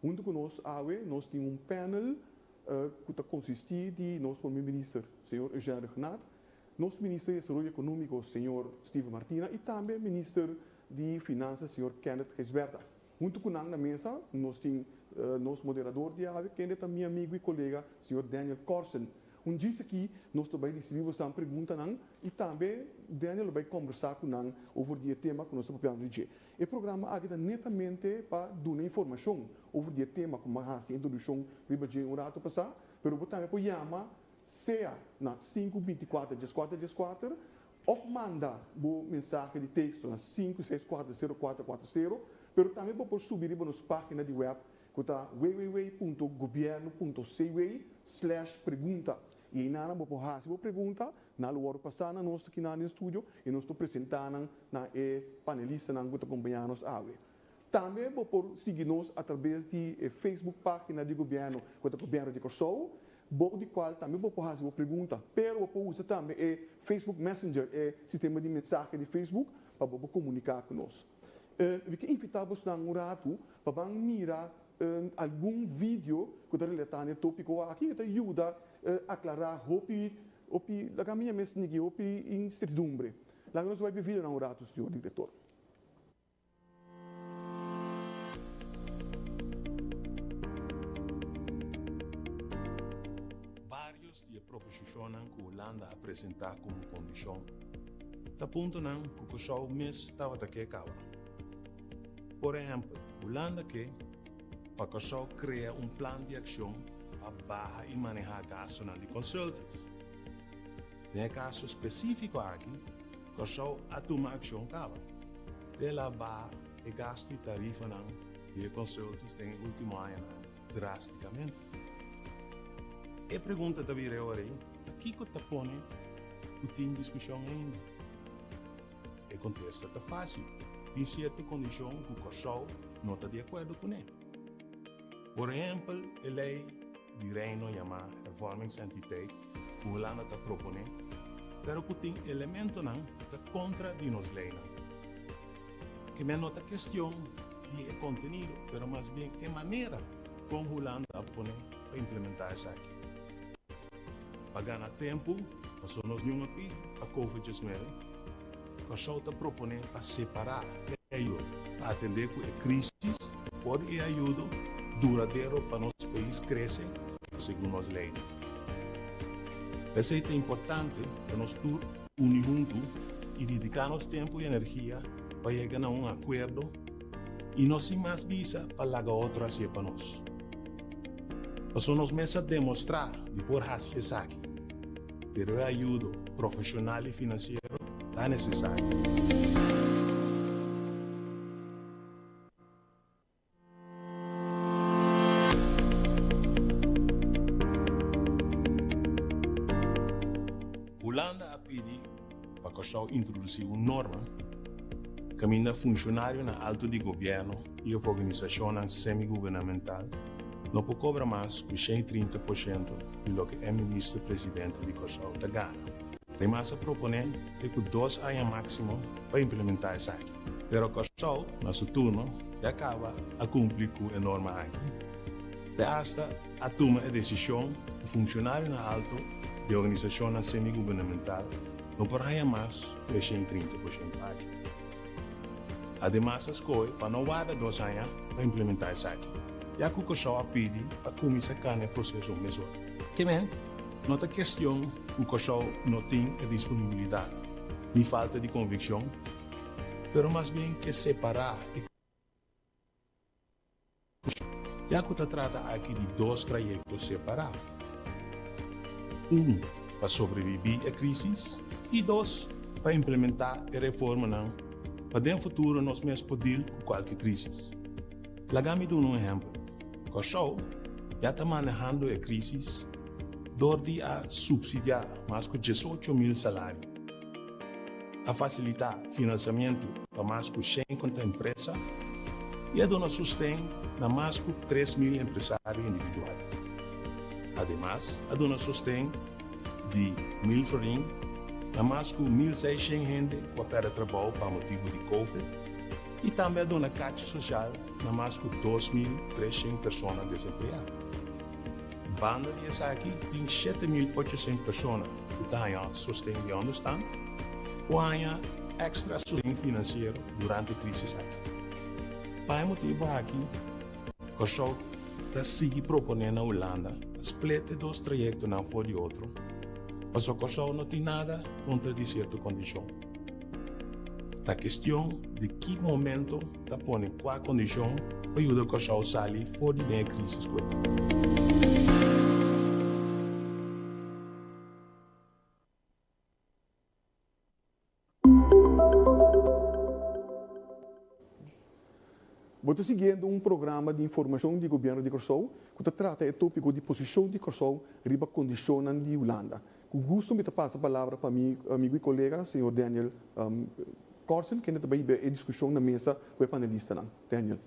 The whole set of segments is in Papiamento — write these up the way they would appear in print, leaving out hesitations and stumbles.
Huntu ku nos awe nos tin un panel ku ta konsistí di nos Prome Minister, señor Eugène Rhuggenaath, nos Minister di Desaroyo Ekonómiko, señor Steven Martina i tambe Minister di Finansa, señor Kenneth Gijsbertha. Huntu ku nan na mesa nos tin nos moderador di awe, kende ta mi amigu i kolega, señor Daniel Corsen. Un djis aki nos ta bai risibí bosan preguntanan i tambe Daniel lo bai kòmbersá ku nan over di e tema ku nos ta papiando di dje. E programa aki ta netamente pa duna informashon over di e tema ku mi a hasi introdukshon riba dje un ratu pasá, pero bo tambe por yama sea na sinku bintikuater dieskuater dieskuater òf manda bo mensahe di teksto na sinku seis kuater sero kuater kuater sero, pero tambe bo por subi riba nos página di wèp ku ta www punto gobièrnu punto cw slash pregunta i einan bo por hasi bo pregunta, nan lo wòrdu pasá na nos akinan den studio i nos lo presentá nan na e panelistanan ku ta kompañá nos awe. Tambe bo por sigui nos atrabes di e Facebook página di gobièrnu ku ta Gobièrnu di Kòrsou, bou di kual tambe bo por hasi bo pregunta, pero bo por usa tambe e Facebook Messenger, e sistema di mensahe di Facebook, pa bo por komuniká ku nos. Mi ke invitá bosnan un ratu pa ban mira algun video ku ta relatá na e tópiko aki ku ta yuda aklará hopi, hopi, laga mi yama esaki hopi insertidumbre. Laga nos bai pa e videonan un ratu, señor direktor. Vários di e proposishonnan ku Hulanda a presentá komo kondishon ta puntonan ku Kòrsou mes tabata ke kaba. Por ehèmpel, Hulanda ke pa Kòrsou krea un plan di akshon pa baha i manehá gastunan di consultants. Den e kaso spesífiko aki, Kòrsou a tuma akshon kaba. Te el a baha e gastu i tarifanan di e consultants den e último añanan drástikamente. E pregunta ta bira e ora ei, ta kiko ta pone ku tin diskushon ainda? E kontesta ta fásil, tin sierto kondishon ku Kòrsou no ta di akuerdo kuné. Por ehèmpel, e lei di Reino yamá Hervormingsentiteit ku Hulanda ta proponé, pero ku tin elementonan ku ta kontra di nos leinan. Ke men no ta kestion di e kontenido, pero mas bien e manera kon Hulanda a pone pa implementá esaki. Pa gana tempu, pasobra nos niun a pidi pa Covid diesnuebe, Kòrsou ta proponé pa separá e ayudo pa atendé ku e krísis for di e ayudo duradero pa nos pais krese segun nos leinan. P'esei ta importante pa nos tur uni huntu i dediká nos tempu i energia pa yega na un akuerdo i no sin mas bisa pa laga otro hasié pa nos. Pasobra nos mes a demostrá di por hasi esaki, pero e ayudo profeshonal i finansiero ta nesesario. Hulanda a pidi pa Kòrsou introdusí un norma kaminda funshonarionan altu di gobièrnu i òf organisashonnan semi-gubernamental no por kobra mas ku 130 porshento di loke e minister-presidente di Kòrsou ta gana. Ademas a proponé te ku dos aña máksimo pa implementá esaki. Pero Kòrsou, na su turno, ya kaba a kumpli ku e norma aki. Te asta a tuma e desishon ku funshonarionan alto di organisashonnan semi-gubernamental no por haña mas ku e 130 porshento aki. Ademas a skohe pa no warda dos aña pa implementá esaki, ya ku Kòrsou a pidi pa kuminsá kana e proseso mesora. Ke men, no ta kestion ku Kòrsou no tin e disponibilidat ni falta di konvikshon, pero mas bien ke separá e Ya ku ta trata aki di dos trayekto separá, un pa sobrebibí e krísis i dos pa implementá e reformanan pa den futuro nos mes por dil ku kualke krísis. Laga mi duna un ehèmpel, Kòrsou ya ta manehando e krísis dor di a supsidiá mas ku 18,000 salario. A fasilitá finansiamentu pa mas ku 50 empresa i a duna sosten na mas ku 3000 empresario individual. Ademas, a duna sosten di 1000 florin na mas ku 1600 hende ku a pèrdè trabou pa motibu di Covid i tambe a duna kachi sosial. na mas ku 2300 persona desempleá. Banda di esaki tin 7800 persona ku ta haña sosten di ònderstant ku haña èkstra sosten finansiero durante e krísis aki. Pa e motibu aki Kòrsou ta sigui proponé na Hulanda pa split e dos trayektonan for di otro, pasobra Kòrsou no tin nada kontra di sierto kondishon. Ta kestion di ki momento ta pone kua kondishon pa yuda Kòrsou sali for di den e krísis ku e ta. Bo ta siguiendo un programa di informashon di Gobièrnu di Kòrsou ku ta trata e tópiko di posishon di Kòrsou riba kondishonnan di Hulanda. Ku gusto mi ta pasa palabra pa mi amigu i kolega señor Daniel Corsen kende ta bai hiba e diskushon na mesa ku e panelistanan. Daniel.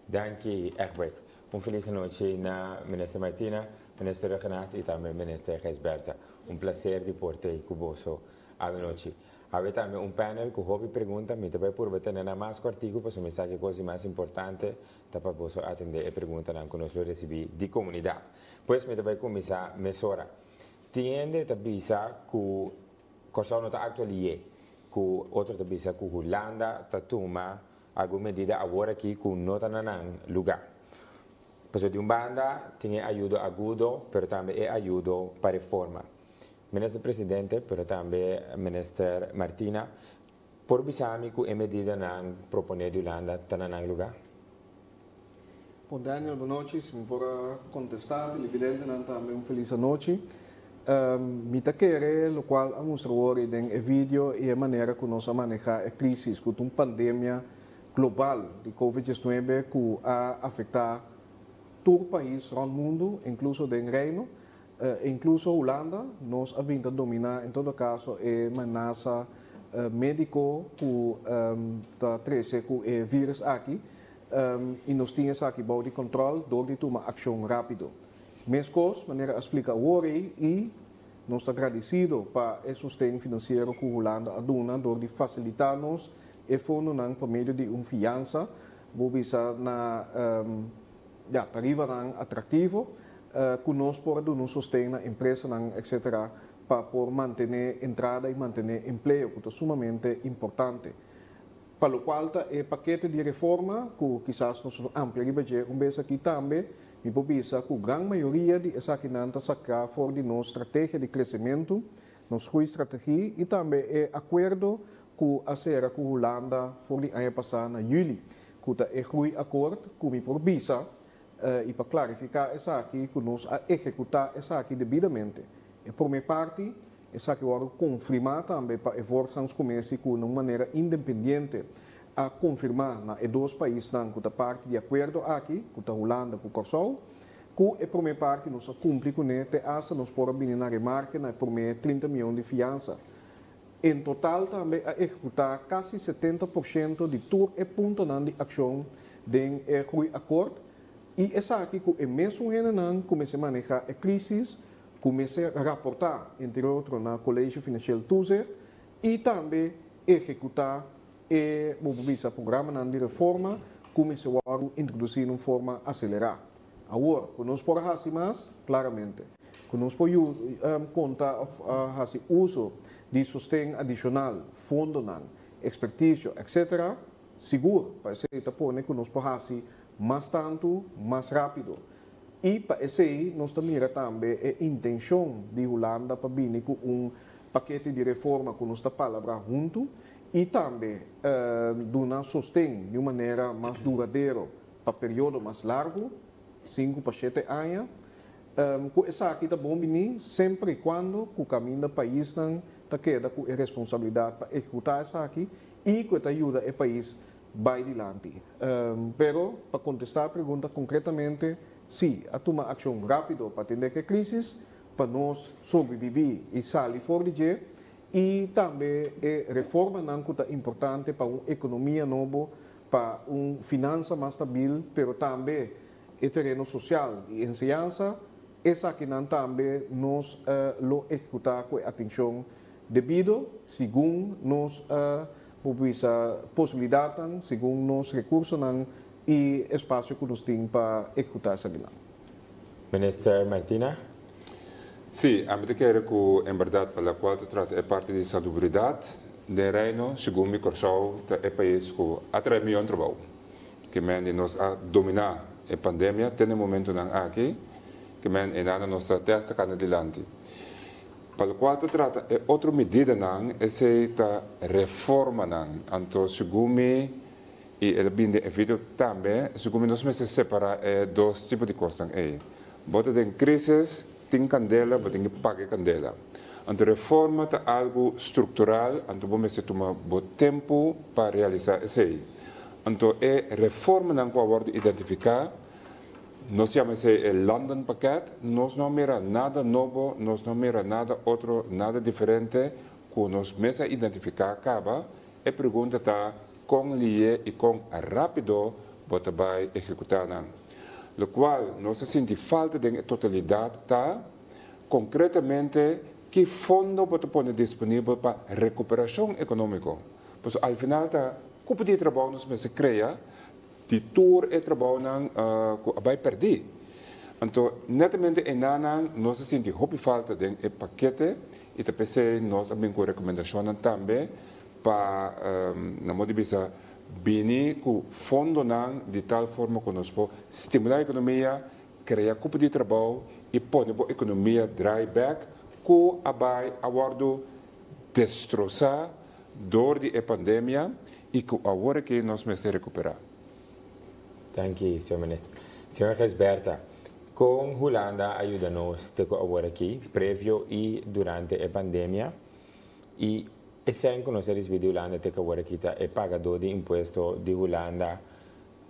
Danki Egbert. Un felis anochi na Minister Martina, Minister Rhuggenaath i tambe Minister Gijsbertha. Un placer di por tei ku boso Awenochi. Awe tambe un panel ku hopi pregunta. Mi ta bai purba tene nan mas kòrtiku pasobra mi sa ku e kos di mas importante ta pa boso atendé e preguntanan ku nos lo risibí di komunidat. Pues mi ta bai kuminsá mesora. Tin hende ta bisa ku Kòrsou no ta aktua lié, ku otro ta bisa ku Hulanda ta tuma algun medida awor aki ku no ta na nan lugá. Pasobra di un banda tin e ayudo agudo pero tambe e ayudo pa reforma. Minister Presidente, pero tambe Minister Martina, por bisa mi cu e medidanan propone di Hulanda ta na nan luga? Bon Daniel, bon nochi. Si mi por a contesta televidentenan tambe un feliz anochi. Mi ta kere locual a mustra awor y den e video y e manera cu nos a maneha e crisis cu ta un pandemia global di covid 19 cu a afecta tur pais rond mundo, incluso den Reino. Inkluso Hulanda, nos a bin ta dominá en todo kaso e menasa médiko ku ta trese ku e vírus aki i nos tin esaki bou di kòntròl dor di tuma akshon rápido. Meskos, manera a splika awor ei i nos ta gradisido pa e sosten finansiero ku Hulanda a duna dor di fasilitá nos e fondonan pa medio di un fiansa, bo bisa na ya, tarifanan atraktivo. Ku nos por a duna un sosten na empresanan etc. Pa por mantené entrada i mantené empleo ku ta sumamente importante. Pa lokual ta e pakete di reforma ku kisas nos lo amplia riba dje un bes aki tambe, mi por bisa ku gran mayoria di esakinan ta saká for di nos strategia di kresementu, nos groeistrategie i tambe e akuerdo ku a sera ku Hulanda for di aña pasá na yüli ku ta e groeiakkoord ku mi por bisa I pa klarifiká esaki ku nos a ehekutá esaki debidamente. E promé parti, esaki wòrdu konfirmá tambe pa e Voortgangscommissie ku na un manera independiente a konfirmá na e dos paisnan ku ta parti di akuerdo aki, ku ta Hulanda ku Kòrsou, ku e promé parti nos a kumpli kuné te asta nos por a bini na remarke na e promé 30 mion di fiansa. En total tambe a ehekutá kasi 70% di tur e puntonan di akshon den e Groeiakkoord i esaki ku e mesun hendenan ku mester manehá e krísis, ku mester raportá entre otro na College Financieel Toezicht i tambe ehekutá e, bo por bisa, programanan di reforma ku mester wòrdu introdusí na un forma aselerá. Awor, ku nos por hasi mas? Klaramente. Ku nos por konta òf hasi uso di sosten adishonal, fondonan, ekspertisio, etc. Sigur, pa esei ta pone ku nos por hasi mas tantu, mas rápido. I pa esei nos ta mira tambe e intenshon di Hulanda pa bini ku un pakete di reforma ku nos ta palabrá huntu i tambe duna sosten di un manera mas duradero pa periodo mas largu, 5 pa 7 aña. Ku esaki ta bon bini semper i kuando ku kaminda paisnan ta keda ku e responsabilidat pa ehekutá esaki i ku e ta yuda e pais bai dilanti. Pero pa kontestá e pregunta konkretamente, sí, a tuma akshon rápido pa atendé ku e krísis, pa nos sobrebibí i sali for di dje, i tambe e reformanan ku ta importante pa un ekonomia nobo, pa un finansa mas stabil, pero tambe e tereno sosial i enseñansa, esakinan tambe nos lo ehekutá ku e atenshon debido, segun nos, por bisa, posibilidatnan, segun nos rekursonan. i espasio ku nos tin pa ehekutá esakinan. Minister Martina. Sí, ami ta kere ku en bèrdat pa lokual ta trata e parti di salubridat den Reino, segun mi Kòrsou ta e pais ku a trae mion trabou. Ke men di nos a dominá e pandemia te na e momentunan aki, ke men einana nos ta tèsta kana dilanti. Pa lokual ta trata e otro medidanan, esei ta reformanan. Anto segun mi, i el a bini den e video tambe, segun mi nos mester separá e dos tipo di kosnan ei. Bo ta den krísis, tin kandela, bo tin ke paga e kandela. Anto reforma ta algu struktural, anto bo mester tuma bo tempu pa realisá esei. Anto e reformanan ku a wòrdu identifiká, nos yama esei e London Pakket, nos no a mira nada nobo, nos no a mira nada otro, nada diferente ku nos mes a identifiká kaba. E pregunta ta kon lié i kon rápido bo ta bai ehekutá nan. Lokual nos ta sinti falta den e totalidat ta, konkretamente ki fondo bo ta pone disponibel pa rekuperashon ekonómiko. Pasobra al final ta kupu di e trabou nos mester krea di tur e trabounan ku a bai pèrdí. Anto netamente enanan nos a sinti hopi falta den e pakete i ta p'esei nos a bin ku rekomendashonnan tambe pa, na modo di bisa, bini ku fondonan di tal forma ku nos por stimulá ekonomia, krea kupo di trabou i pone bo ekonomia drai bèk ku a bai a wòrdu destrosá dor di e pandemia i ku awor aki nos mester rekuperá. Danki, señor Minister. Señor Gisberta, kon Hulanda a yuda nos te ku awor aki, previo i durante e pandemia? I esei ku nos a risibí di Hulanda te ku awor aki ta e pagadó di impuesto di Hulanda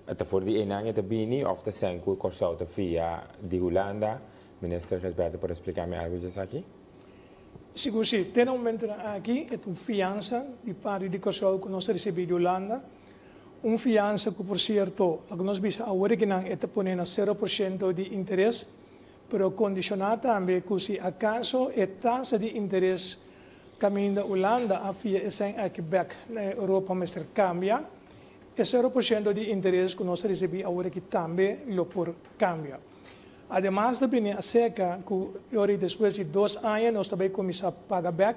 ta for di einan e ta bini òf ta esei ku Kòrsou ta fia di Hulanda? Minister Gisberta por espliká mi algu di esaki? Sigur si, te na momentunan aki e ta un fiansa di parti di Kòrsou ku nos a risibí di Hulanda. Un fiansa ku por sierto, loke nos bisa awor aki nan e ta pone na 0% di interes, pero kondishoná tambe ku si akaso e tasa di interes kaminda Hulanda a fia e sèn aki bèk na Europa mester kambia, e 0% di interes ku nos a risibí awor aki tambe lo por kambia. Ademas ta bini aserka ku e ora despues di 2 aña nos ta bai kuminsá paga bèk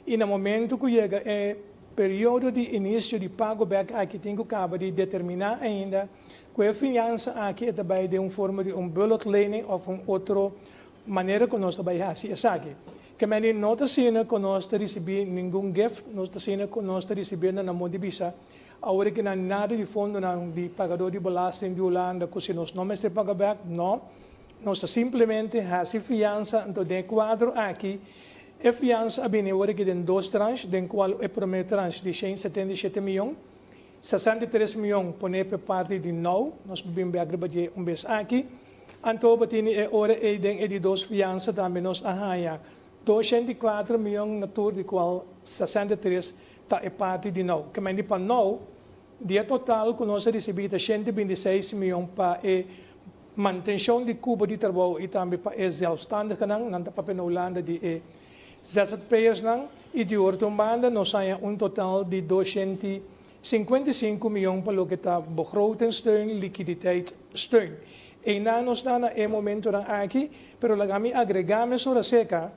i na momentu ku yega e periodo di inisio di pago bèk aki tin ku kaba di determiná ainda ku e fiansa aki e ta bai den un forma di un bulletlening òf un otro manera ku nos ta bai hasi esaki. Ke meni no ta asina ku nos ta risibí ningun gift, no ta asina ku nos ta risibiendo na mon di bisa awor ki nan nada di fondonan di pagadó di belasting di Hulanda ku si nos no mester paga bèk, no. Nos ta simplemente hasi fiansa, anto den e kuadro aki e fiansa a bini awor aki den dos tranche, den kual e promé tranche di 177 mion, 63 mion poné p'e parti di nou, nos por bin bèk riba dje un bes aki. Anto bo tini e ora ei den e di dos fiansa tambe nos a haña 204 mion na tur di kual 63 ta e parti di nou. Ke men di pa nou, di e total ku nos a risibí ta 126 mion pa e mantenshon di kubo di trabou i tambe pa e zelfstandigenan, nan ta papia na Hulanda di e ZZP'ersnan, i di otro un banda nos haña un total di 255 mion pa loke ta begrotingssteun, liquiditeitssteun. Einan nos ta na e momentonan aki, pero laga mi agregá mesora seka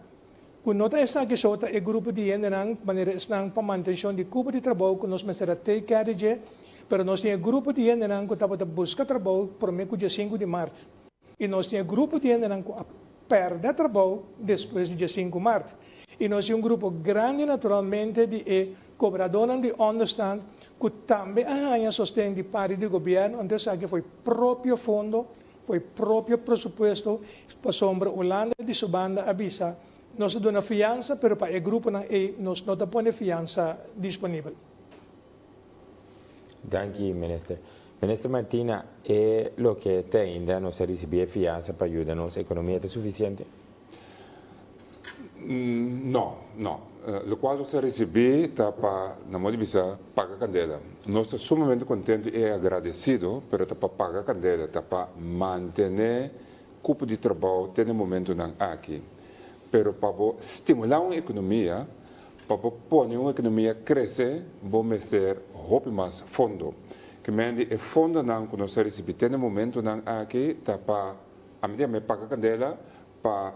ku no ta esaki so ta e grupo di hendenan manera esnan pa mantenshon di kubo di trabou ku nos mester a take care di dje, pero nos tin e grupo di hendenan ku tabata buska trabou promé ku dia 5 di mart. I nos tin e grupo di hendenan ku a pèrdè trabou despues di dia 5 mart. I nos tin un grupo grandi naturalmente di e kobradónan di ònderstant ku tambe a haña sosten di parti di gobièrnu, anto esaki foi propio fondo, foi propio presupuesto, pasobra Hulanda di su banda a bisa, nos ta duna fiansa, pero pa e gruponan ei nos no ta pone fiansa disponibel. Danki, Minister. Minister Martina, e loke te ainda nos a risibí e fiansa pa yuda nos ekonomia ta sufisiente? No, no. Lokual nos a risibí ta pa, na modo di bisa, paga kandela. Nos ta sumamente kontentu i agradesido, pero ta pa paga kandela, ta pa mantené kupo di trabou te na e momentunan aki. Pero pa bo stimulá un ekonomia, pa bo pone un ekonomia krese, bo mester hopi mas fondo. Ke men di e fondonan ku nos a risibí te na e momentunan aki ta pa, ami ta yama e paga kandela, pa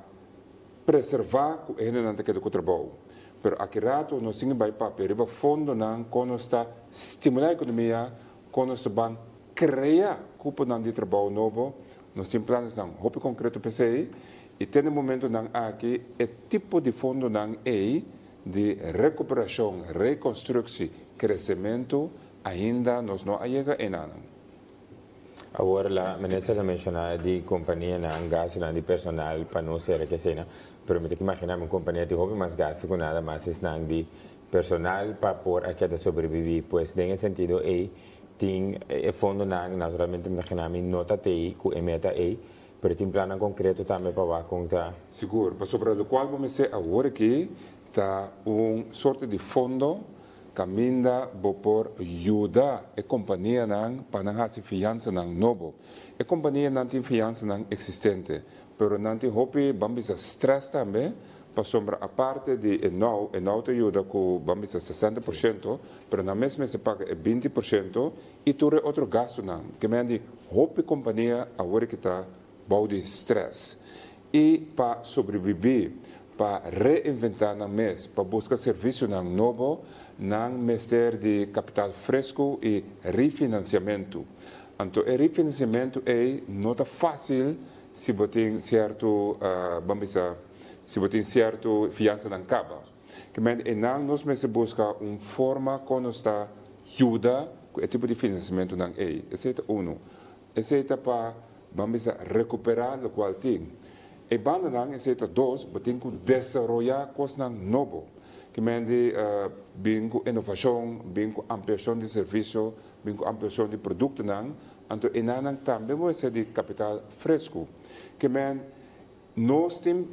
preservá ku e hendenan ta keda ku trabou. Pero aki rato nos tin bai papia riba fondonan kon nos ta stimulá ekonomia, kon nos ta ban krea kuponan di trabou nobo. Nos tin planesnan hopi konkreto p'esei i te na e momentunan aki e tipo di fondonan ei di rekuperashon, rekonstruksi, kresementu ainda nos no a yega enanan. Awor la minister ta menciona di companianan gastonan di personal pa no cera ke esena, pero mi ta imagina mi un compania tin hopi mas gasto cu nada mas esnan di personal pa por a keda sobrevivi. Pues den e sentido ey tin e fondonan naturalmente mi imagina mi no ta tey cu e meta ey, pero tin plannan concreto tambe pa wak con ta. Sigur, pasobra locual bo mester awor aki ta un sorte di fondo Kaminda bo por yuda e kompanianan pa nan hasi fiansanan nobo. E kompanianan tin fiansanan eksistente, pero nan tin hopi, ban bisa, strès tambe, pasobra aparte di e now, e now ta yuda ku, ban bisa, 60%, pero nan mes mester paga e 20% i tur e otro gastunan. Ke men di hopi kompania awor ki ta bou di strès. I pa sobrebibí, pa reinventá nan mes, pa buska servisionan nobo, nan mester di kapital fresku i refinansiamentu. Anto e refinansiamentu ei no ta fásil si bo tin sierto, ban bisa, si bo tin sierto fiansanan kaba. Kimente einan nos mester buska un forma kon nos ta yuda ku e tipo di finansiamentunan ei. Esei ta unu. Esei ta pa, ban bisa, rekuperá lokual tin. E bandanan, esei ta dos, bo tin ku desaroyá kosnan nobo. Ki men di bin ku inovashon, bin ku ampliashon di servisio, bin ku ampliashon di produktonan, anto enanan tambe bo mester di kapital fresku. Ki men nos tin,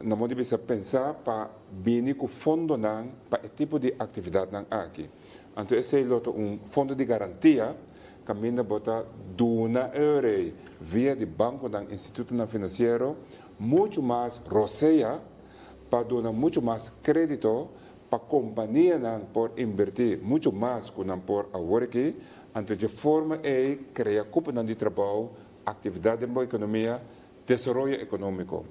na modo di bisa, pensá pa bini ku fondonan pa e tipo di aktividatnan aki. Anto esei lo ta un fondo di garantia kaminda bo ta duna euro via di bankonan, institutonan finansiero muchu mas rosea pa duna muchu mas krédito pa kompanianan por inbertí muchu mas ku nan por awor aki. Anto dje forma ei krea kuponan di trabou, aktividat den bo ekonomia, desaroyo ekonómiko.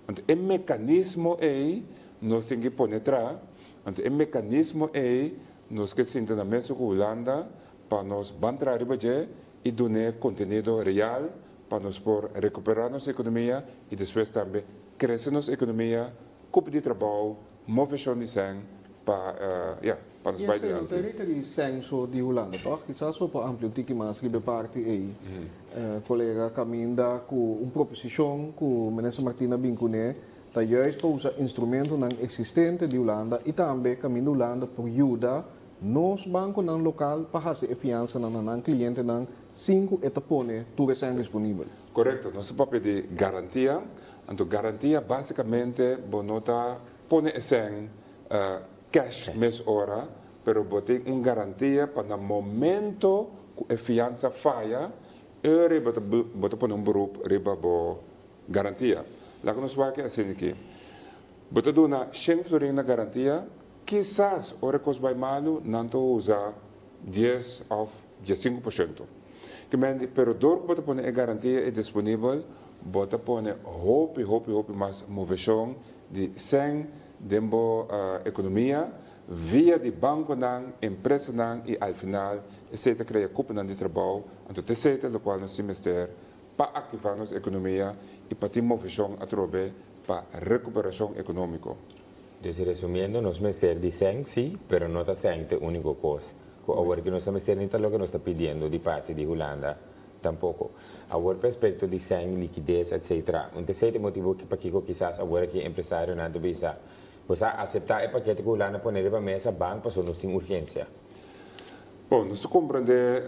Anto e mekanismo ei nos tin ki pone tra. Anto e mekanismo ei nos ke sinta na mesa ku Hulanda pa nos ban traha riba dje i dun'é kontenido real pa nos por rekuperá nos ekonomia i despues tambe krese nos ekonomia, kupi di trabou, moveshon di sèn pa ya, pa nos I bai esei no ta dilanti. rekerí senso di Hulanda, tòg? Kisas bo por amplia un tiki mas riba e parti ei, kolega, kaminda ku un proposishon ku Minister Martina bin kuné Ta juist pa usa instrumentonan existente di Hulanda y tambe caminda Hulanda por yuda nos banconan local pa haci e fiansanan na nan clientenan sin cu e ta pone tur esnan disponibel. Corecto, nos ta papia di garantia, anto garantia basicamente bo no ta pone esnan cash mes ora, pero bo tin un garantia pa na momento cu e fiansa faya, ora bo ta pone un beroep riba bo Garantia. Laga nos wak asina aki. Bo ta duna shen florin na garantia, kisas ora e kos bai malu nan ta usa 10 òf 15%. Ke men di, pero dor ku bo ta pone e garantia ei disponibel, bo ta pone hopi, hopi, hopi mas moveshon di sèn den bo ekonomia via di bankonan, empresanan i al final esei ta krea kuponan di trabou, anto ta esei ta lokual nos tin mester pa aktivá nos ekonomia i pa tin moveshon atrobe pa rekuperashon ekonómiko. Dus resumiendo, nos mester di sèn, sí, pero no ta sèn t'e úniko kos ku awor ki nos ta mester ni ta loke nos ta pidiendo di parti di Hulanda tampoko. Awor perspekto di sèn, likides, etcetera, un t'esei t'e motibu pakiko kisas awor aki empresarionan ta bisa, Bo sa aseptá e pakete ku Hulanda pone riba mesa ban pasobra nos tin urgensia. Bon, nos ta komprendé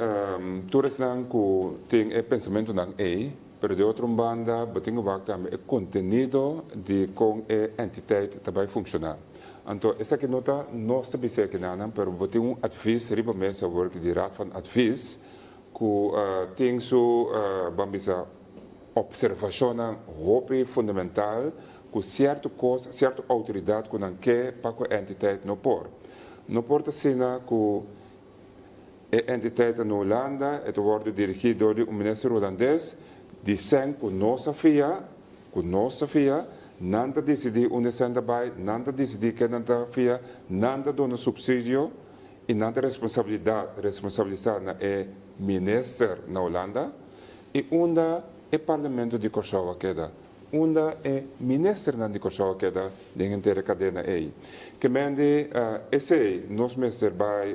tur esnan ku tin e pensamentunan ei, pero di otro un banda bo tin ku wak tambe e kontenido di kon e entiteit ta bai funshoná. Anto esaki no ta nos ta bisa ekinan, pero bo tin un advis riba mesa awor di Raad van Advies ku tin su, ban bisa, opservashonnan hopi fundamental ku sierto kos, sierto outoridat ku nan ke pa ku e entiteit no por. No por ta asina ku. E entitet ta na Hulanda, e ta wòrdu dirigí dor di un minister hulandes, di sèn ku nos a fia, ku nos ta fia, nan ta disidí unda e sèn ta bai, nan ta disidí ken nan ta fia, nan ta duna supsidio i nan ta responsabilidat, responsabilisá na e minister na Hulanda, i unda e parlamento di Kòrsou a keda. Unda e ministernan di Kòrsou a keda den henter e kadena ei? Ke men di esei nos mester bai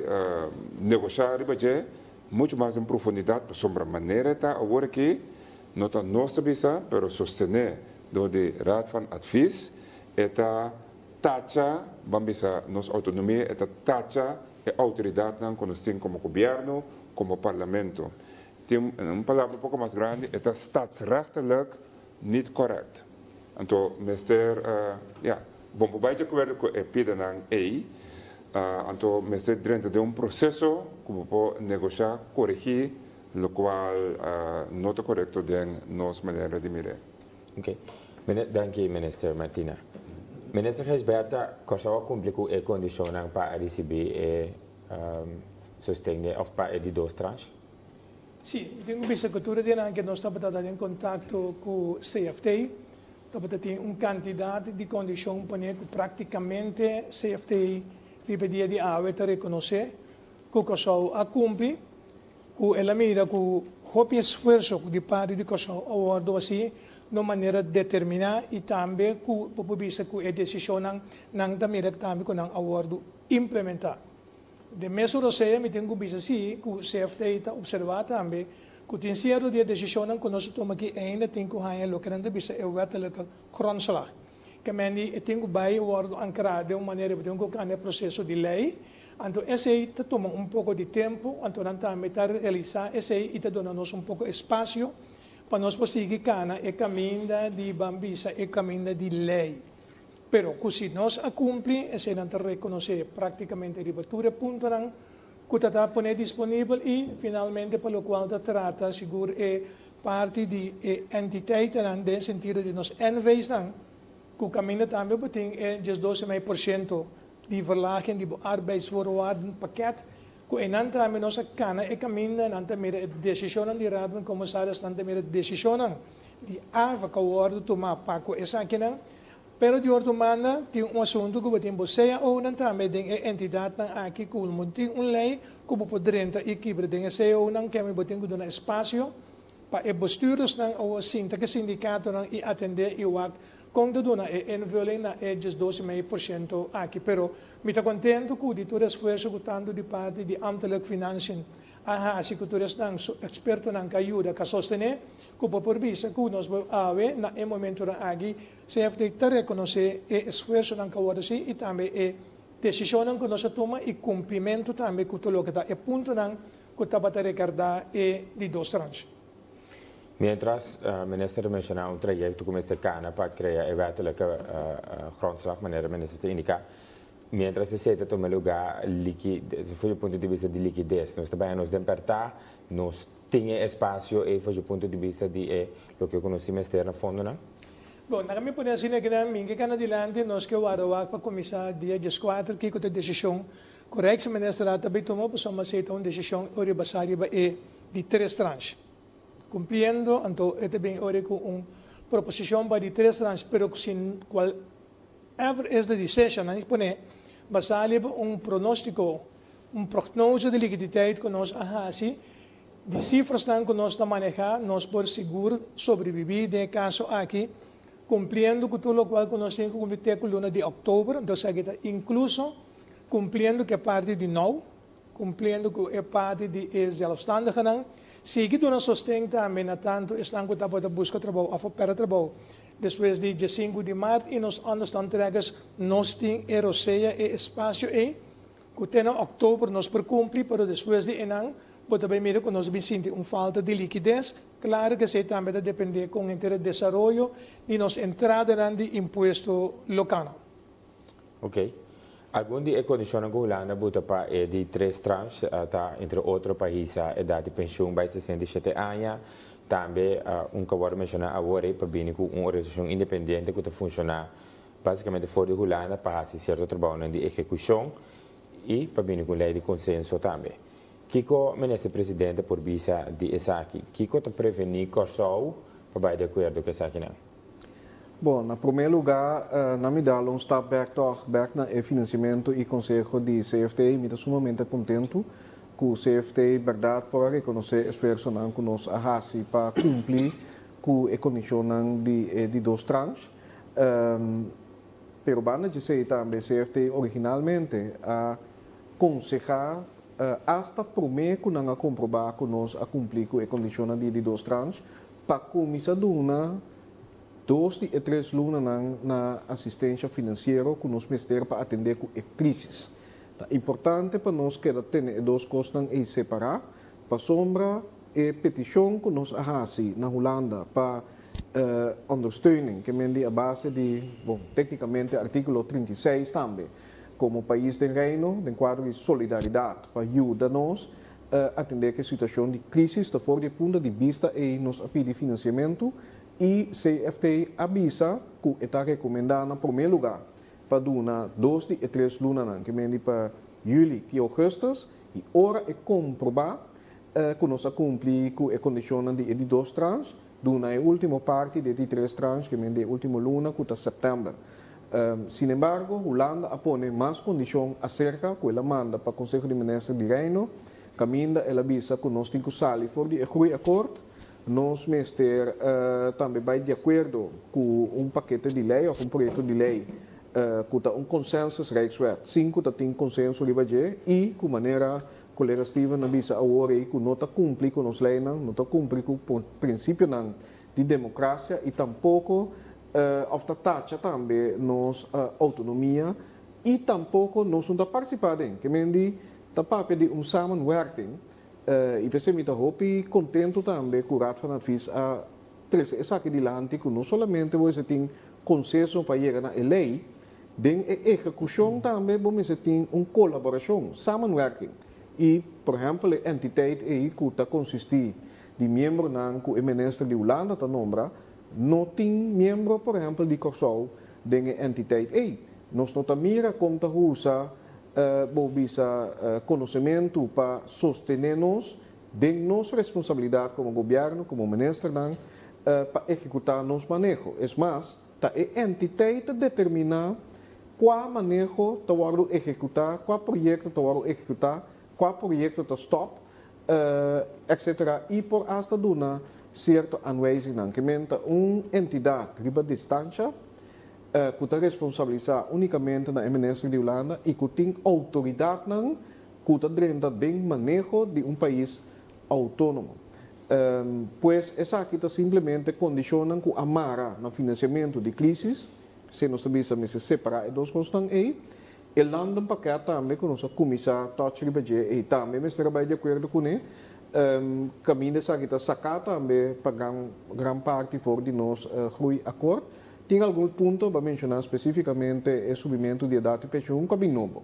negoshá riba dje muchu mas den profundidat pasobra manera e ta awor aki no ta nos ta bisa pero sostené dor di Raad van Advies e ta tacha ban bisa nos outonomia e ta tacha e outoridatnan ku nos tin komo gobièrnu komo parlamento. Tin un palabra un poko mas grandi e ta statsrechtelijk Niet correct. Anto mester, ya, bon por bai di acuerdo cu e pidanan ey, anto mester drenta den un proceso cu bo por negosha, coregi locual no ta corecto den nos manera di mir'é. Ok. Danki Minister Martina. Minister Gijsbertha, Kòrsou a kumpli ku e kondishonnan pa a risibí e sosten den òf pa e di dos tranche? Sí, mi tin ku bisa ku tur e dianan ke nos tabata ta den kontakto ku CFT, tabata tin un kantidat di kondishon pone ku praktikamente CFT riba e dia di awe ta rekonosé ku Kòrsou a kumpli, ku el a mira ku hopi esfuerso ku di parti di Kòrsou a wòrdu hasí na un manera determiná i tambe ku bo por bisa ku e desishonnan nan ta mira tambe ku nan a wòrdu implementá. Den mesun rosea mi tin ku bisa si ku CFT ta opservá tambe ku tin sierto di e desishonnan ku nos a tuma aki ainda tin ku haña loke nan ta bisa e wettelijke grondslag. Ke men di e tin ku bai wòrdu ankrá den un manera bo tin ku kambia proseso di lei, anto esei ta tuma un poko di tempu, anto nan tambe ta realisá esei i ta duna nos un poko espasio pa nos por sigui kana e kaminda di ban bisa e kaminda di lei. Pero ku si nos a kumpli, eseinan ta rekonosé práktikamente riba tur e puntonan ku ta ta poné disponibel i finalmente pa lokual ta trata sigur e parti di e entiteitenan den sentido di nos NV's-nan ku kaminda tambe bo tin e 12,5% di verlaging di bo arbeidsvoorwaardenpakket ku einan tambe nos a kana e kaminda, nan ta mira e desishonnan di Raad van Commissaris, nan ta mira e desishonnan di AVA ku a wòrdu tumá pa ku esakinan. Pero di otro banda tin un asuntu ku bo tin bo CAOnan tambe den e entidatnan aki ku bo tin un lei ku bo por drenta i kibra den e CAOnan keme bo tin ku duna espasio pa e bestuurdersnan o sinta ku e sindikatonan i atendé i wak kon ta duna e invulling na e 12,5% aki. Pero mi ta kontentu ku di tur esfuerso ku tantu di parti di Ambtelijk Financiën a hasi ku tur esnan su ekspertonan ku a yuda ku a sostené ku bo por bisa ku nos bo awe na e momentonan aki CFT ta rekonosé e esfuersonan ku a wòrdu hasi i tambe e desishonnan ku nos a tuma i kumplimentu tambe ku tur loke ta e puntonan ku tabata rekardá e di dos tranche. Mientras, Minister ta menshoná un trayekto ku mester kana pa krea e wettelijke grondslag, manera Minister ta indiká. Mientras esei ta tuma lugá, liki, for di punto di bista di likides, nos ta baña nos den pèrtá, nos Tin e espasio ei for dje punto di bista di e loke ku nos tin mester na fondonan? Bon, nan a mi pone asina ku nan min ke kana dilanti, nos ke warda wak pa kuminsá dia 14 kiko ta e desishon ku Rijksministerraad ta bay tuma pasobra esei ta un desishon ora basá riba e di tres tranche. Kumpliendo anto e ta bin ora ku un proposishon pa di tres tranche pero sin kual ever is the decision nan pone basá riba un pronóstiko Un prognose di likiditeit ku nos a hasi, di sifrasnan ku nos ta manehá, nos por sigur sobrebibí den e kaso aki, kumpliendo ku tur lokual ku nos tin ku kumpli te ku luna di òktober. Entonces esaki ta inkluso kumpliendo ku e parti di nou, kumpliendo ku e parti di e zelfstandigenan, sigui duna sosten tambe na tantu esnan ku tabata buska trabou òf a pèrdè trabou despues di 15 di mart i nos onderstandtrekkers, nos tin e rosea, e espasio ei. Ku te na òktober nos por kumpli, pero despues di enan bo ta bai mira ku nos ta bin sinti un falta di likides. Klaro ku esei tambe ta dependé kon henter e desaroyo di nos entradanan di impuesto lokalnan. Ok. Algun di e kondishonnan ku Hulanda buta pa e di tres tranche ta entre otro pa hisa edat di penshun bai 67 aña. Tambe un ku a wòrdu menshoná awor ei pa bini ku un organisashon independiente ku ta funshoná Básicamente for di Hulanda pa haci cierto trabounan di ehecucion y pa bini cu un ley di consenso tambe. Kiko Minister Presidente por bisa di esaki? Kiko ta prevení Kòrsou pa bai di akuerdo ku esakinan? Bon, na promé lugá, na mi dal un stap bèk tòg, bèk na e finansiamentu i konseho di CFT. Mi ta sumamente kontentu ku CFT bèrdat por a rekonosé esfuersonan ku nos a hasi pa kumpli ku e kondishonnan di e di dos transh. Pero banda djesei tambe CFT originalmente a konsehá asta promé ku nan a komprobá ku nos a kumpli ku e kondishonnan di e di dos transh pa kuminsá duna dos di e tres lunanan na asistensha finansiero ku nos mester pa atendé ku e krísis. Ta importante pa nos keda tene e dos kosnan ei separá pasobra e petishon ku nos a hasi na Hulanda pa ondersteuning, ke men di a base di, bon, téknikamente artíkulo 36 tambe, komo pais den Reino, den kuadro di solidaridat pa yuda nos atendé ku e situashon di krísis, ta for di e punto di bista ei nos a pidi finansiamentu i CFT a bisa ku e ta rekomendá na promé lugá pa duna dos di e tres lunanan, ke men di pa yüli ki ougùstùs, i ora e komprobá ku nos a kumpli ku e kondishonnan di e di dos transh, duna e último parti di e di tres transh, ke men di e último luna ku ta sèptèmber. Sinembargo, Hulanda a pone mas kondishon aserka ku el a manda pa Konseho di Minister di Reino, kaminda el a bisa ku nos tin ku sali for di e Groeiakkoord, nos mester tambe bai di akuerdo ku un pakete di lei òf un proyekto di lei ku ta un consensus Rijkswet, sin ku ta tin konsenso riba dje i ku manera Kolega Steven a bisa awor ei ku no ta kumpli ku nos leinan, no ta kumpli ku prinsipionan di demokrasia i tampoko òf ta tacha tambe nos outonomia i tampoko nos no ta partisipá den. Ke men di ta papia di un samenwerking i p'esei mi ta hopi kontentu tambe ku Raad van Advies a trese esaki dilanti ku no solamente bo mester tin konsenso pa yega na e lei, Den e ehekushon tambe bo mester tin un kolaborashon, samenwerking, i por ehèmpel e entiteit ei ku ta konsistí di miembronan ku e minister di Hulanda ta nombra, no tin miembro por ehèmpel di Kòrsou den e entiteit ei. Nos no ta mira kon ta usa bo bisa konosementu pa sostené nos den nos responsabilidat komo gobièrnu, komo ministernan pa ehekutá nos maneho. Es mas, Ta e entiteit ta determiná kua maneho ta wòrdu ehekutá, kua proyekto ta wòrdu ehekutá, kua proyekto ta stòp, etcetera i por asta duna sierto anwijzingnan. Ke men ta un entidat riba distansha ku ta responsabilisá únikamente na e minister di Hulanda i ku tin outoridatnan ku ta drenta den maneho di un pais outónomo. Pues esaki ta simplemente kondishonnan ku a mara na finansiamentu di krisis, p'esei nos ta bisa mester separá e dos kosnan ei. E landenpakket tambe ku nos a kuminsá touch riba dje ei tambe mester a bai di akuerdo kuné. Kaminda esaki ta saká tambe pa gran gran parti for di nos groeiakkoord. Tin algun punto, bo a menshoná spesífikamente e subimentu di edat di penshun ku a bin nobo.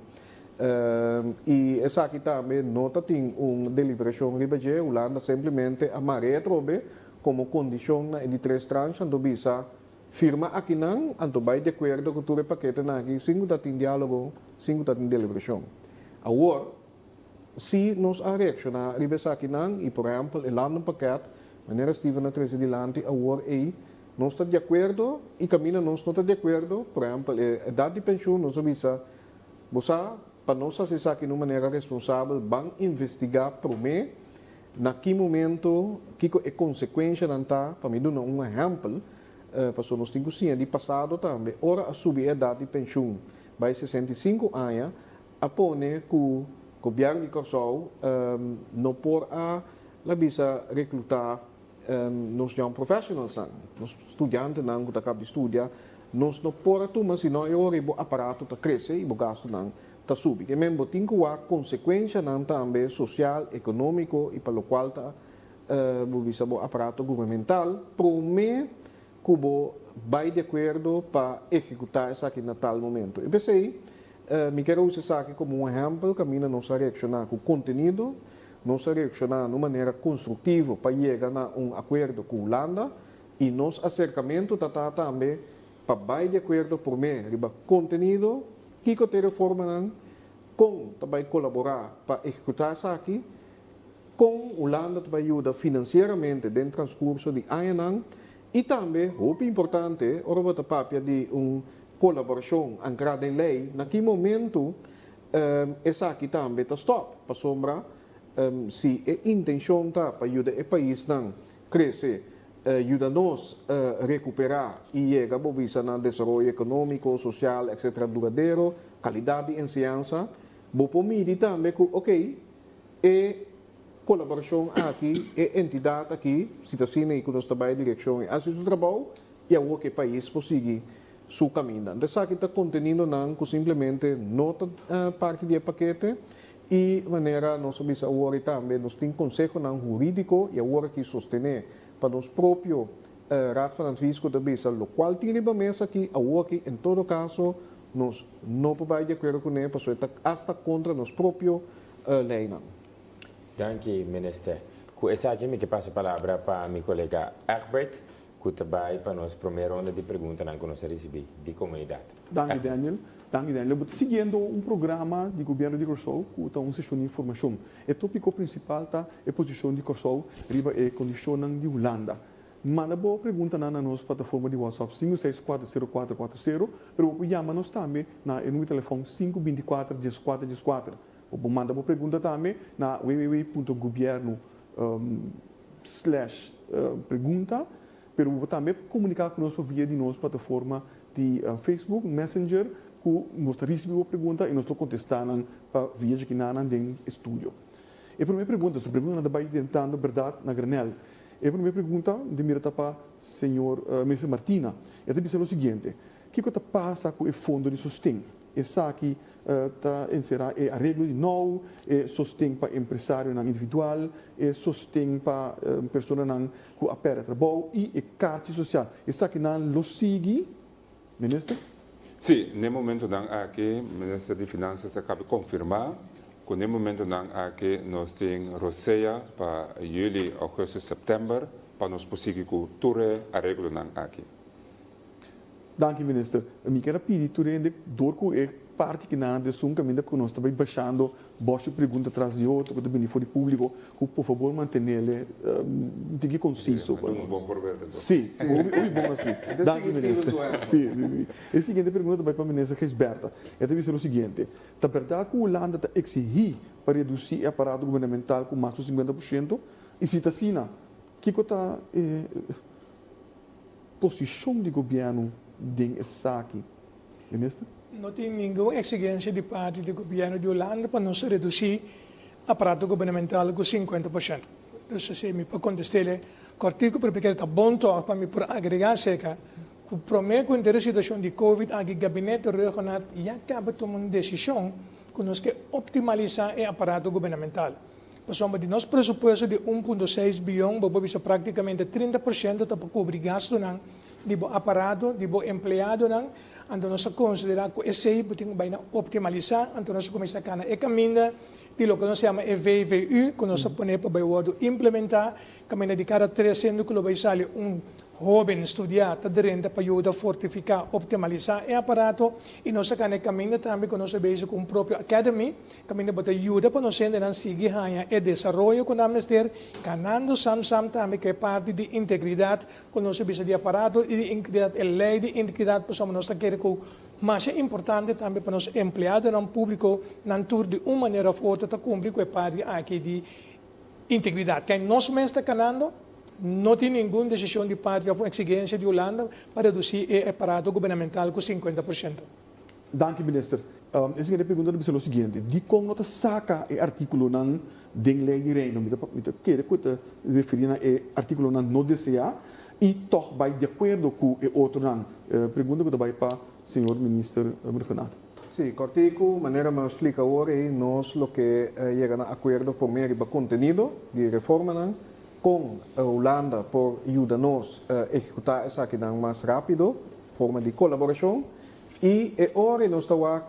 I esaki tambe no ta tin un deliberashon riba dje, Hulanda simplemente a mar'é atrobe komo kondishon na e di tres tranche, anto bisa firma akinan, anto bai di akuerdo ku tur e paketenan aki sin ku ta tin diálogo, sin ku ta tin deliberashon. Awor, si nos a reakshoná riba esakinan i por ehèmpel e landenpakket, manera Steven a trese dilanti awor ei, nos ta di akuerdo i kaminda nos no ta di akuerdo, por ehèmpel e edat di penshun, nos a bisa, Bo sa, pa nos hasi esaki na un manera responsabel, ban investigá promé na ki momento, kiko e konsekuenshanan ta. Pa mi duna un ehèmpel, pasobra nos tin ku siña di pasado tambe, ora a subi e edat di penshun bai 65 aña, a pone ku gobièrnu di Kòrsou no por a la bisa reklutá Nos young professionalsnan, nos studiantenan ku ta kaba di studia, nos no por a tuma sino e ora ei bo aparato ta krese i bo gastunan ta subi. Ke men bo tin ku wak konsekuenshanan tambe sosial, ekonómiko i pa lokual ta bo bisa bo aparato gubernamental promé ku bo bai di akuerdo pa ehekutá esaki na tal momento. I p'esei mi kier a usa esaki komo un ehèmpel kaminda nos a reakshoná ku kontenido. Nos a reakshoná na un manera konstruktivo pa yega na un akuerdo ku Hulanda i nos aserkamentu ta ta tambe pa bai di akuerdo promé riba kontenido, kiko ta e reformanan, kon ta bai kolaborá pa ehekutá esaki. Kon Hulanda ta bai yuda finansieramente den transkurso di añanan i tambe, hopi importante, ora bo ta papia di un kolaborashon ankrá den lei, na ki momentu esaki tambe ta stòp? Pasobra si e intenshon ta pa yuda e paisnan krese, yuda nos rekuperá i yega bo bisa na desaroyo ekonómiko, sosial, etcetera duradero, kalidat di enseñansa, bo por midi tambe ku okey, E kolaborashon aki, e entidat aki, si ta asina i ku nos ta bai direkshon i hasi su trabou, i awor ku e pais por sigui su kaminda. Anto esaki ta kontenidonan ku simplemente no ta parti di e pakete i manera nos a bisa awor i tambe nos tin konsehonan hurídiko i awor aki sostené pa nos propio Raad van Advies ku ta bisa lokual tin riba mesa aki awor aki en todo kaso nos no por bai di akuerdo kuné pasobra e ta asta kontra nos propio leinan. Danki Minister. Ku esaki mi ke pasa palabra pa mi kolega Egbert ku ta bai pa nos promé ronda di preguntanan ku nos a risibí di komunidat. Danki Daniel. Danki Daniel. Bo ta siguiendo un programa di Gobièrnu di Kòrsou ku ta un seshon di informashon. E tópiko prinsipal ta e posishon di Kòrsou riba e kondishonnan di Hulanda. Manda bo preguntanan na nos plataforma di WhatsApp 5640440, pero bo por yama nos tambe na e numero di telefòn 524 14 14. Bo por manda bo pregunta tambe na www.gobierno slash pregunta, pero bo por tambe komuniká ku nos pa via di nos plataforma di Facebook Messenger ku nos ta risibí bo pregunta i nos lo kontestá nan pa via djikinanan den e studio. E promé pregunta, su preguntanan ta bai tentando bèrdat na granèl. E promé pregunta di mira ta pa señor Minister Martina. E ta bisa lo siguiente, Kiko ta pasa ku e fondo di sosten? Esaki ta enserá e areglo di nou, e sosten pa empresarionan individual, e sosten pa personanan ku a pèrdè trabou i e karchi sosial. Esakinan lo sigui, Minister? Sí, n'e momentonan aki Minister di Finansas a kaba konfirmá ku n'e momentonan aki nos tin rosea pa yüli, ougùstùs, sèptèmber pa nos por sigui ku tur e areglonan aki. Danki Minister. Mi kier a pidi tur hende dor ku e parti ki nan a desun kaminda ku nos ta bai bashando bòshi pregunta tras di otro ku ta bini for di públiko ku por fabor mantenele un tiki konsiso. Duna un bon voorbeeld enton. Si, hopi bon asi. Danki Minister. Si, si, si. E siguiente pregunta ta bai pa Minister Gijsbertha. E ta bisa lo siguiente, Ta bèrdat ku Hulanda ta eksihí pa redusí e aparato gubernamental ku mas ku 50%? I si ta asina, kiko ta e posishon di gobièrnu den esaki, Minister? No tin ningun eksigensia di parti di gobièrnu di Hulanda pa nos redusí aparato gubernamental ku 50%. Dus esei mi por kontest'é kòrtiku, pero mi kere ta bon tòg pa mi por agregá aserka ku promé ku henter e situashon di covid aki gabinete Rhuggenaath ya kaba tuma un desishon ku nos ke optimalisá e aparato gubernamental. Pasobra di nos presupuesto di 1.6 bion bo por bisa práktikamente 30% ta pa kubri gastunan di bo aparato, di bo empleadonan, anto nos a konsiderá ku esei bo tin ku bai na optimalisá, anto nos a kuminsá kana e kaminda di loke nos yama e VVU ku nos a pone pa bai wòrdu implementá, kaminda di kada tres hende ku lo bai sali un Hóben studiá ta drenta pa yuda fortifiká, optimalisá e aparato i nos a kana e kaminda tambe ku nos ta bezig ku un propio academy kaminda bo ta yuda pa nos hendenan sigui haña e desaroyo ku nan mester, kanando sam sam tambe ku e parti di integridat ku nos a bisa di aparato i di integridat, e lei di integridat pasobra nos ta kere ku masha importante tambe pa nos empleadonan públiko nan tur di un manera òf otro ta kumpli ku e parti aki di integridat. Kei nos mes ta kanando. No tin ningun desishon di parti òf un eksigensia di Hulanda pa redusí e aparato gubernamental ku 50%. Danki minister. E siguiente pregunta ta bisa lo siguiente, dikon no ta saka e artíkulonan den lei di Reino? Mi ta mi ta kere ku e ta referí na e artíkulonan no deseá i tòg bai di akuerdo ku e otronan. Pregunta ku ta bai pa señor minister Rhuggenaath. Sí, kòrtiku, manera mi a splika awor ei, nos lo ke yega na akuerdo promé riba kontenido di e reformanan. Kon Hulanda por yuda nos ehekutá esakinan mas rápido, forma di kolaborashon, i e ora nos ta wak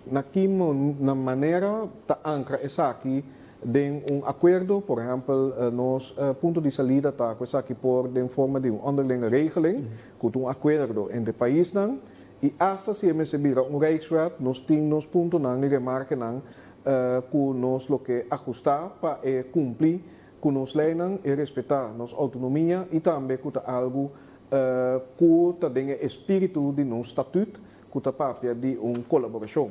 na ki manera ta ankra esaki den un akuerdo. Por ehèmpel, nos punto di salida ta ku esaki por den forma di un onderlinge regeling, ku ta un akuerdo entre paisnan, i asta si e mester bira un Rijkswet, nos tin nos puntonan i remarkenan. Ku nos lo ke ahustá pa e kumpli ku nos leinan, e respetá nos outonomia i tambe ku ta algu ku ta den e espíritu di nos statüt ku ta papia di un kolaborashon.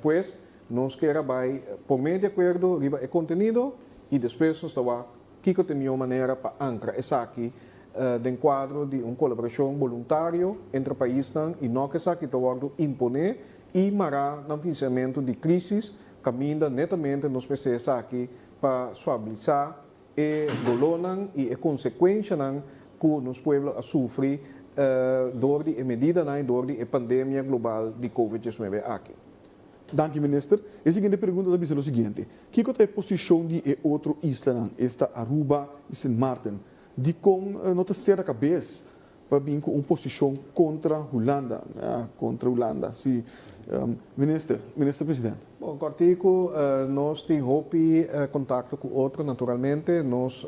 Pues, nos kier a bai promé di akuerdo riba e kontenido i despues nos ta wak kiko ta e mihó manera pa ankra esaki den kuadro di un kolaborashon boluntario entre paisnan i no ku esaki ta wòrdu imponé i mará nan finansiamentu di krísis kaminda netamente nos mester esaki pa suabilisá e dolónan i e konsekuenshanan ku nos pueblo a sufri dor di e medidanan i dor di e pandemia global di Covid 19 aki. Danki Minister. E siguiente pregunta ta bisa lo siguiente, Kiko ta e posishon di e otro islanan, esta Aruba i Sint Maarten? Dikon no ta sera kabes pa bin ku un posishon kontra Hulanda? Ja, kontra Hulanda, si. Minister, Minister President. Bon, kòrtiku, nos tin hopi kontakto ku otro naturalmente. Nos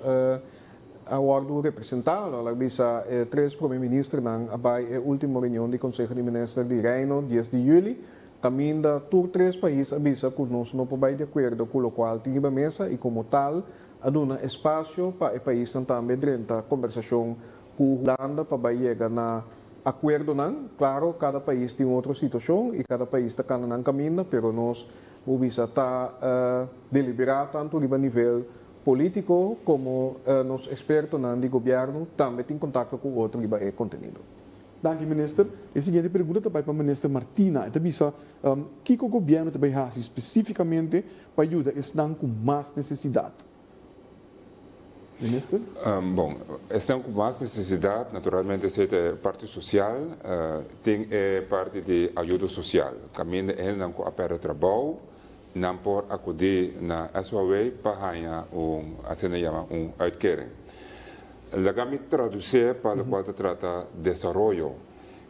a wòrdu representá, lo a bisa e tres prome ministernan a bai e último reunion di Konseho di Minister di Reino dies di yüli, kaminda tur tres pais a bisa ku nos no por bai di akuerdo ku lokual tin riba mesa i komo tal a duna espasio pa e paisnan tambe drenta kombersashon ku Hulanda pa bai yega na akuerdonan. Klaro, kada pais tin un otro situashon i kada pais ta kana nan kaminda, pero nos bo bisa ta deliberá tantu riba nivel polítiko komo nos ekspertonan di gobièrnu tambe tin kontakto ku otro riba e kontenido. Danki minister. E siguiente pregunta ta bai pa minister Martina. E ta bisa, Kiko gobièrnu ta bai hasi spesífikamente pa yuda esnan ku mas nesesidat? Minister. Bon, esnan ku mas nesesidat, naturalmente esei ta e parti sosial, tin e parti di ayudo sosial, kaminda e hendenan ku a pèrdè trabou, nan por akudí na SOAW pa haña un, asina yama, un uitkering. Laga mi tradusié pa lokual ta trata desaroyo.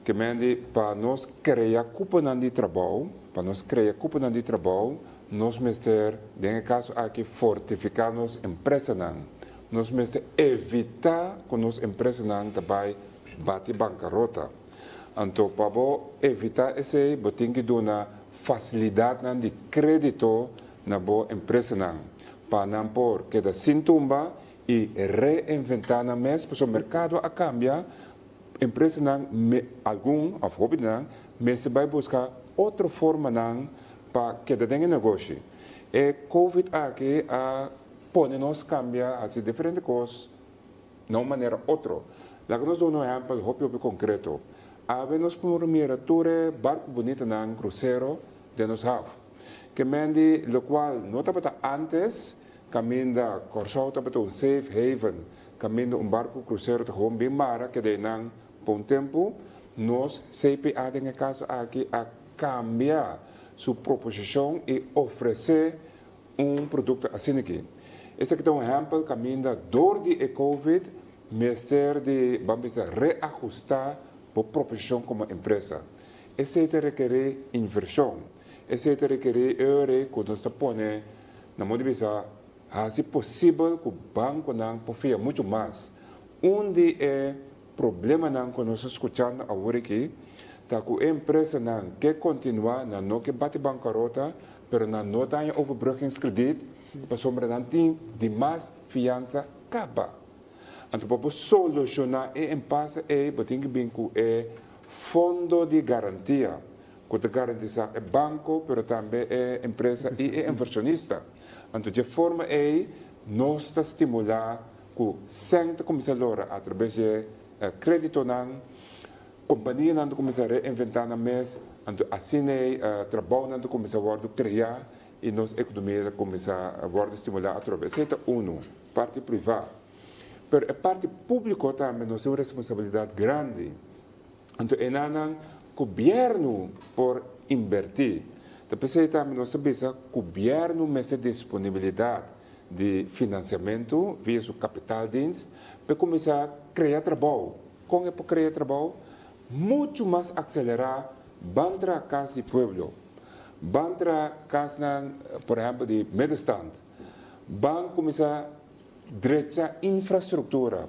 Ke men di pa nos krea kuponan di trabou, pa nos krea kuponan di trabou, nos mester, den e kaso aki, fortifiká nos empresanan. Nos mester evitá ku nos empresanan ta bai bati bankarota. Anto pa bo evitá esei bo tin ki duna fasilidatnan di krédito na bo empresanan pa nan por keda sin tumba i reinventá nan mes pasobra merkado a kambia, empresanan me algun òf hopi di nan mester bai buska otro formanan pa keda den e negoshi. E covid aki a pone nos kambia hasi diferente kos na un manera otro. Laga nos duna un ehèmpel hopi hopi konkreto. Awe nos por mira tur e barku bunitanan krusero den nos haf. Ke men di lokual no tabata ántes kaminda Kòrsou tabata un safe haven Kaminda un barku krusero ta gewoon bin mara keda einan pa un tempu, nos CPA den e kaso aki a kambia su proposishon i ofresé un produkto asina aki. Esaki ta un ehèmpel kaminda dor di e covid mester di ban bisa reahustá bo proposishon komo empresa. Esei ta rekerí invershon, esei ta rekerí eure ku nos ta pone na modo di bisa Hasi posibel ku bankonan por fia muchu mas. Un di e problemanan ku nos ta skuchando awor aki ta ku e empresanan ke kontinuá, nan no ke bati bankarota, pero nan no ta haña overbruggingskrediet pasobra nan tin dimas fiansa kaba. Anto pa bo solushoná e empase ei bo tin ki bin ku e fondo di garantia ku ta garantisá e banko pero tambe e empresa i e invershonista. Anto dje forma ei nos ta stimulá ku sèn ta kuminsá lora atrabes dje kréditonan, kompanianan ta kuminsá reinventá nan mes, anto asina ei trabounan ta kuminsá wòrdu kreá i nos ekonomia ta kuminsá wòrdu stimulá atrobe. Esei ta unu, parti privá. Pero e parti públiko tambe nos tin un responsabilidat grandi. Anto enanan gobièrnu por inbertí. Ta p'esei tambe nos ta bisa gobièrnu mester disponibilidat di finansiamentu via su kapitaaldienst p'e kuminsá krea trabou. Kon e por krea trabou? Muchu mas akselerá ban traha kas di pueblo, ban traha kasnan por ehèmpel di middenstand, ban kuminsá Drecha infrastruktura.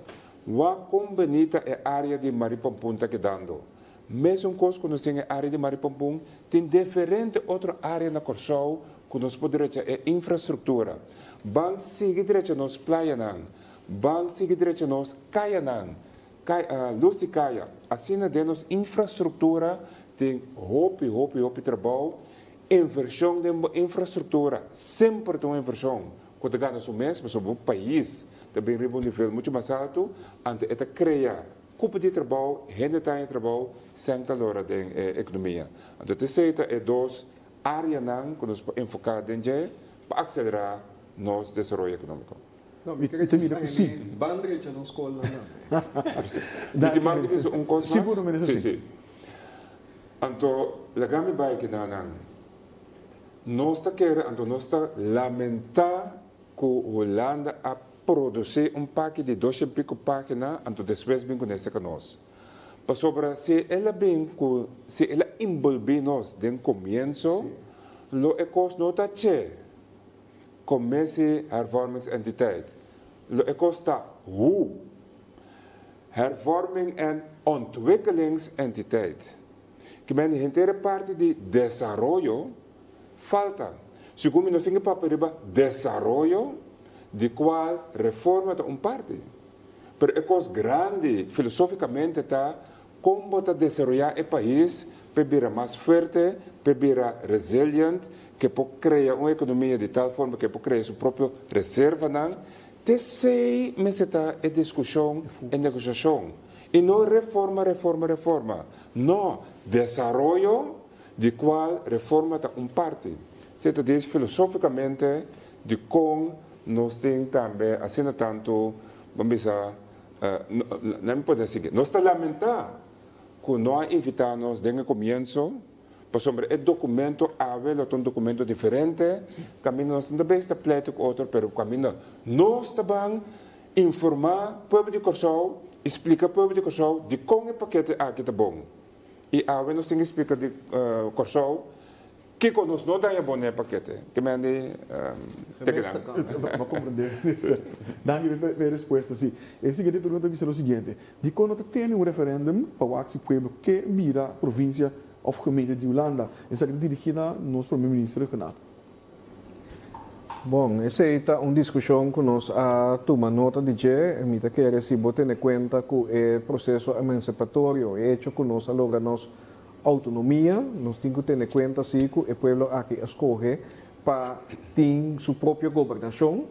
Wak kon benita e área di Maripampun ta kedando. Mesun kos ku nos tin e área di Maripampun, tin diferente otro área na Kòrsou ku nos por drecha e infrastruktura. Ban sigui drecha nos playanan, ban sigui drecha nos kayanan, lus di kaya. Asina den nos infrastruktura tin hopi, hopi, hopi trabou. Invershon den bo infrastruktura semper ta un invershon ku ta gana su mes, pasobra bo pais ta bin riba un nivel muchu mas altu, anto e ta krea kupo di trabou, hende ta haña trabou, sèn ta lora den e ekonomia. Anto t'esei ta e dos Áreanan ku nos por enfoká den dje pa akselerá nos desaroyo ekonómiko. No, mi kere bisa hende ban drecha nos skolnan tambe. Mi tin mag di bisa un kos mas? Sigur, minister, si. Si. Anto, laga mi bai kidanan. Nos ta kere, anto nos ta lamentá ku Hulanda a produsí un paki di dos shen piku página, anto despues bin ku nese ka nos. Pasobra si el a bin ku, si el a inbolbí nos den komienso, lo e kos no ta che Commissie Hervormingsentiteit. Lo e kos ta hu Hervorming en Ontwikkelingsentiteit. Ki men henter e parti di desaroyo falta. Segun mi nos tin ke papia riba desaroyo, di kual reforma ta un parti. Pero e kos grandi filosofikamente ta kon bo ta desaroyá e pais p'e bira mas fuerte, p'e bira resilient, ke por krea un ekonomia di tal forma ke por krea su propio reservanan. T'esei mester ta e diskushon, e negoshashon. I no reforma, reforma, reforma. No, desaroyo di kual reforma ta un parti. Esei ta dies filosofikamente di kon Nos tin tambe asina tantu, ban bisa, nan mi por sigui. Nos ta lamentá ku no a invitá nos den e komienso, pasobra e dokumento awe lo ta un dokumento diferente, kaminda nos no ta bes ta pleita ku otro, pero kaminda nos ta ban informá pueblo di Kòrsou i splika pueblo di Kòrsou dikon e pakete aki ta bon. I awe nos tin ke splika di Kòrsou Kiko nos no daña bo n'e pakete? Ke men di te kinan. Bo a komprendé, minister. Danki pa e respuesta. Si, e siguiente pregunta bisa lo siguiente, Dikon no ta tene un referendum pa wak si pueblo ke bira provinsia òf gemeente di Hulanda? Esaki ta dirigí na nos prome minister Rhuggenaath. Bon, esei ta un diskushon ku nos a tuma nota di dje. Mi ta kere si bo tene kuenta ku e proseso emansipatorio, e echo ku nos a logra nos Autonomia, nos tin ku tene kuenta si ku e pueblo aki a skohe pa tin su propio gobernashon,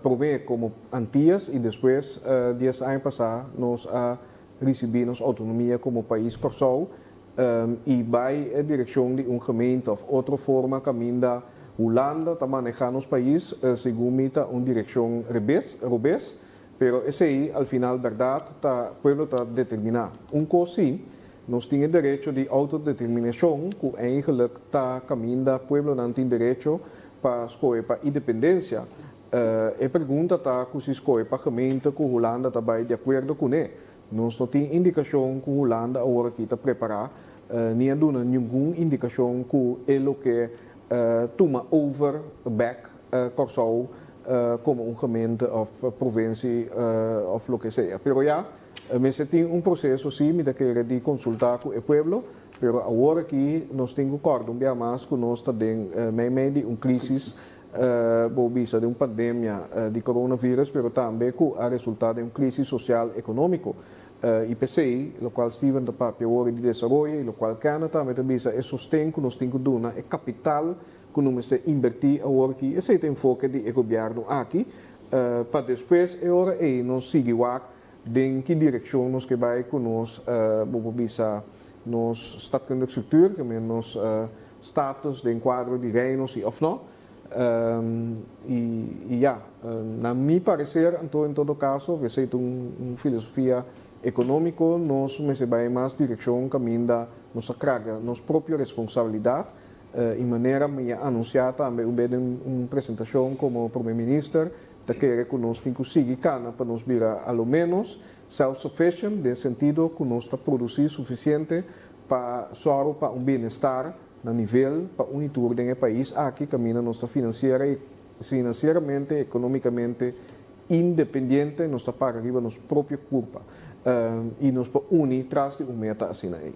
promé komo Antias i despues dies aña pasá nos a risibí nos outonomia komo pais Kòrsou i bai e direkshon di un gemeente òf otro forma kaminda Hulanda ta manehá nos pais segun mi ta un direkshon rebes, robes. Pero esei al final berdad ta pueblo ta determina. Un cos si, nos tin e derecho di autodeterminacion cu eigenlijk ta caminda pueblonan tin derecho pa scohe pa independencia. E pregunta ta cu si scohe pa gemeente cu Hulanda ta bay di acuerdo cune. Nos no tin indicacion cu Hulanda awor aki ta prepara ni a duna ningun indicacion cu e lo ke tuma over bek Kòrsou komo un gemeente òf provinsie òf loke sea. Pero ya, mester tin un proseso sí, mi ta kere di konsultá ku e pueblo, pero awor aki nos tin ku kòrda un bia mas ku nos ta den meimei di un krisis, bo bisa den un pandemia di coronavirus, pero tambe ku a resultá den un krisis sosial ekonómiko. I p'esei, lokual Steven ta papia awor di desaroyo i lokual Kenneth tambe ta bisa, e sosten ku nos tin ku duna, e kapital ku no mester inbertí awor ki esei ta enfoke di e gobièrnu aki, pa despues e ora ei nos sigui wak den ki direkshon nos ke bai ku nos, bo por bisa, nos stadkundig struktuur, ke men nos status den kuadro di Reino si òf no. I ya, na mi pareser anto en todo kaso, esei ta un filosofia ekonómiko, nos mester bai mas direkshon kaminda nos a kraga nos propio responsabilidat. I manera mi a anunsiá tambe un be den un presentashon komo Prome Minister, ta kere ku nos tin ku sigui kana pa nos bira a lo ménos self-sufficient den sentido ku nos ta produsí sufisiente pa sòru pa un bienestar na nivel pa un i tur den e pais aki kaminda nos ta finansiera finansieramente, ekonómikamente independiente, nos ta para riba nos propio kurpa i nos por uni tras di un meta asina ei.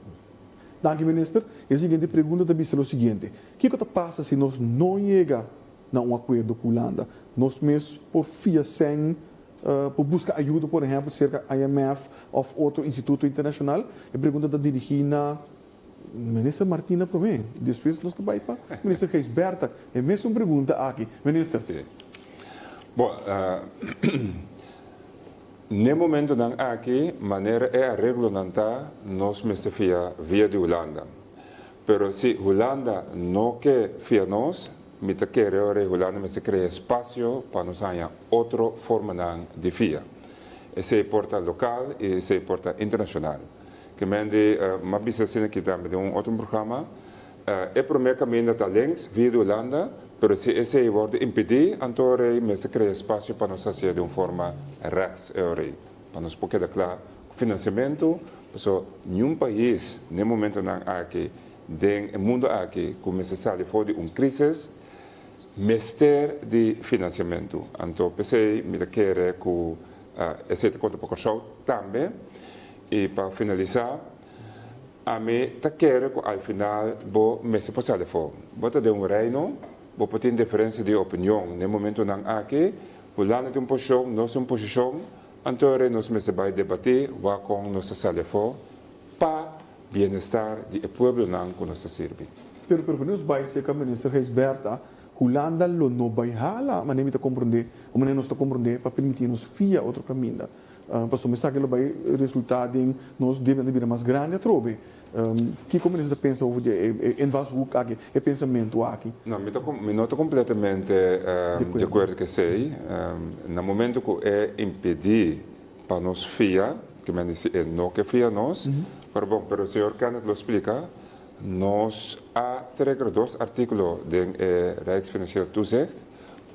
Danki minister. E siguiente pregunta ta bisa lo siguiente, Kiko ta pasa si nos no yega na un akuerdo ku Hulanda? Nos mes por fia sèn, por buska ayudo por ehèmpel serka IMF òf otro instituto internashonal? E pregunta ta dirigí na Minister Martina promé, despues nos ta bai pa Minister Gijsbertha. E mesun pregunta aki, Minister. Sí. Bon, n'e momentonan aki, manera e areglonan ta, nos mester fia via di Hulanda. Pero si Hulanda no ke fia nos, mi ta kere ora e Hulanda mester krea espasio pa nos haña otro formanan di fia. Esei por ta lokal i esei por ta internashonal. Ke men di, m'a bisa asina aki tambe den un otro programa, e promé kaminda ta links via di Hulanda, pero si esei wòrdu impedí, anto ora ei mester krea espasio pa nos hasié di un forma rèks e ora ei, pa nos por keda kla ku finansiamentu, pasobra niun pais n'e momentonan aki den e mundu aki ku mester sali for di un krísis mester di finansiamentu. Anto p'esei mi ta kere ku esei ta konta pa Kòrsou tambe. I pa finalisá, ami ta kere ku al final bo mester por sali afó. Bo ta den un reino, bo por tin diferensia di opinion. Na e momentunan aki, Hulanda tin un posishon, nos tin un posishon, anto e rei nos mester bai debatí wak kon nos ta sali afó pa bienestar di e pueblonan ku nos ta sirbi. Pero pero nos bai serka Minister Gijsbertha, Hulanda lo no bai hala, manera mi ta komprondé, o manera nos ta komprondé, pa permití nos fia otro kaminda. Pasobra esaki lo bai resultá den nos debe bira mas grandi atrobe. Kiko minister ta pensa over di e invalshoek aki, e pensamentu aki? No, mi ta mi no ta kompletamente di akuerdo ku esei. Na momento ku e impedí pa nos fia, ke men di si e no ke fia nos, pero bon, pero señor Kenneth lo splika, nos a trigger dos artíkulo den e Rijksfinancieel Toezicht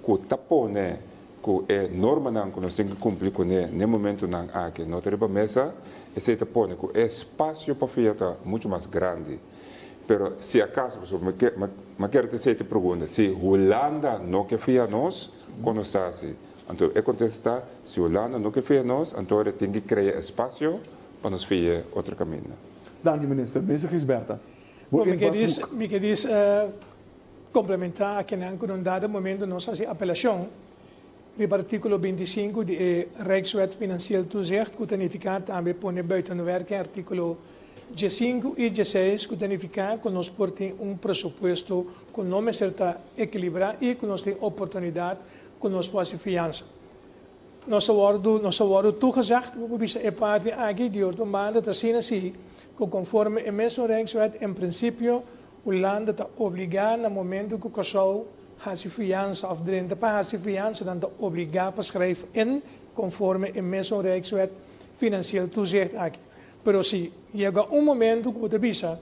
ku ta pone Ku e normanan ku nos tin ku kumpli kuné n'e momentunan aki no ta riba mesa, esei ta pone ku e spasio pa fia ta muchu mas grandi. Pero si akaso, pasobra mi ke, mi a kere ta esei ta e pregunta, si Hulanda no ke fia nos, kon nos ta hasi? Anto e kontesta ta, si Hulanda no ke fia nos, anto ora e tin ki krea e spasio pa nos fia otro kaminda. Danki minister. Minister Gijsbertha, bo Bo mi ke dis, invalshoek. mi ke dis Komplementá akinan ku na un dado momento nos hasi apelashon riba artíkulo 25 di e Rijkswet Financieel Toezicht ku ta nifiká tambe pone buiten werking artíkulo 15 i 16 ku ta nifiká ku nos por tin un presupuesto ku no mester ta ekilibrá i ku nos tin oportunidat ku nos por hasi fiansa. Nos a wòrdu nos a wòrdu toegezegd, bo por bisa e parti aki di otro banda ta asina si ku konforme e mesun Rijkswet en prinsipio Hulanda ta obligá na momento ku Kòrsou hasi fiansa òf drenta pa hasi fiansa nan ta obligá pa skrijf in konforme e mesun Rijkswet Financieel Toezicht aki. Pero si yega un momento ku bo ta bisa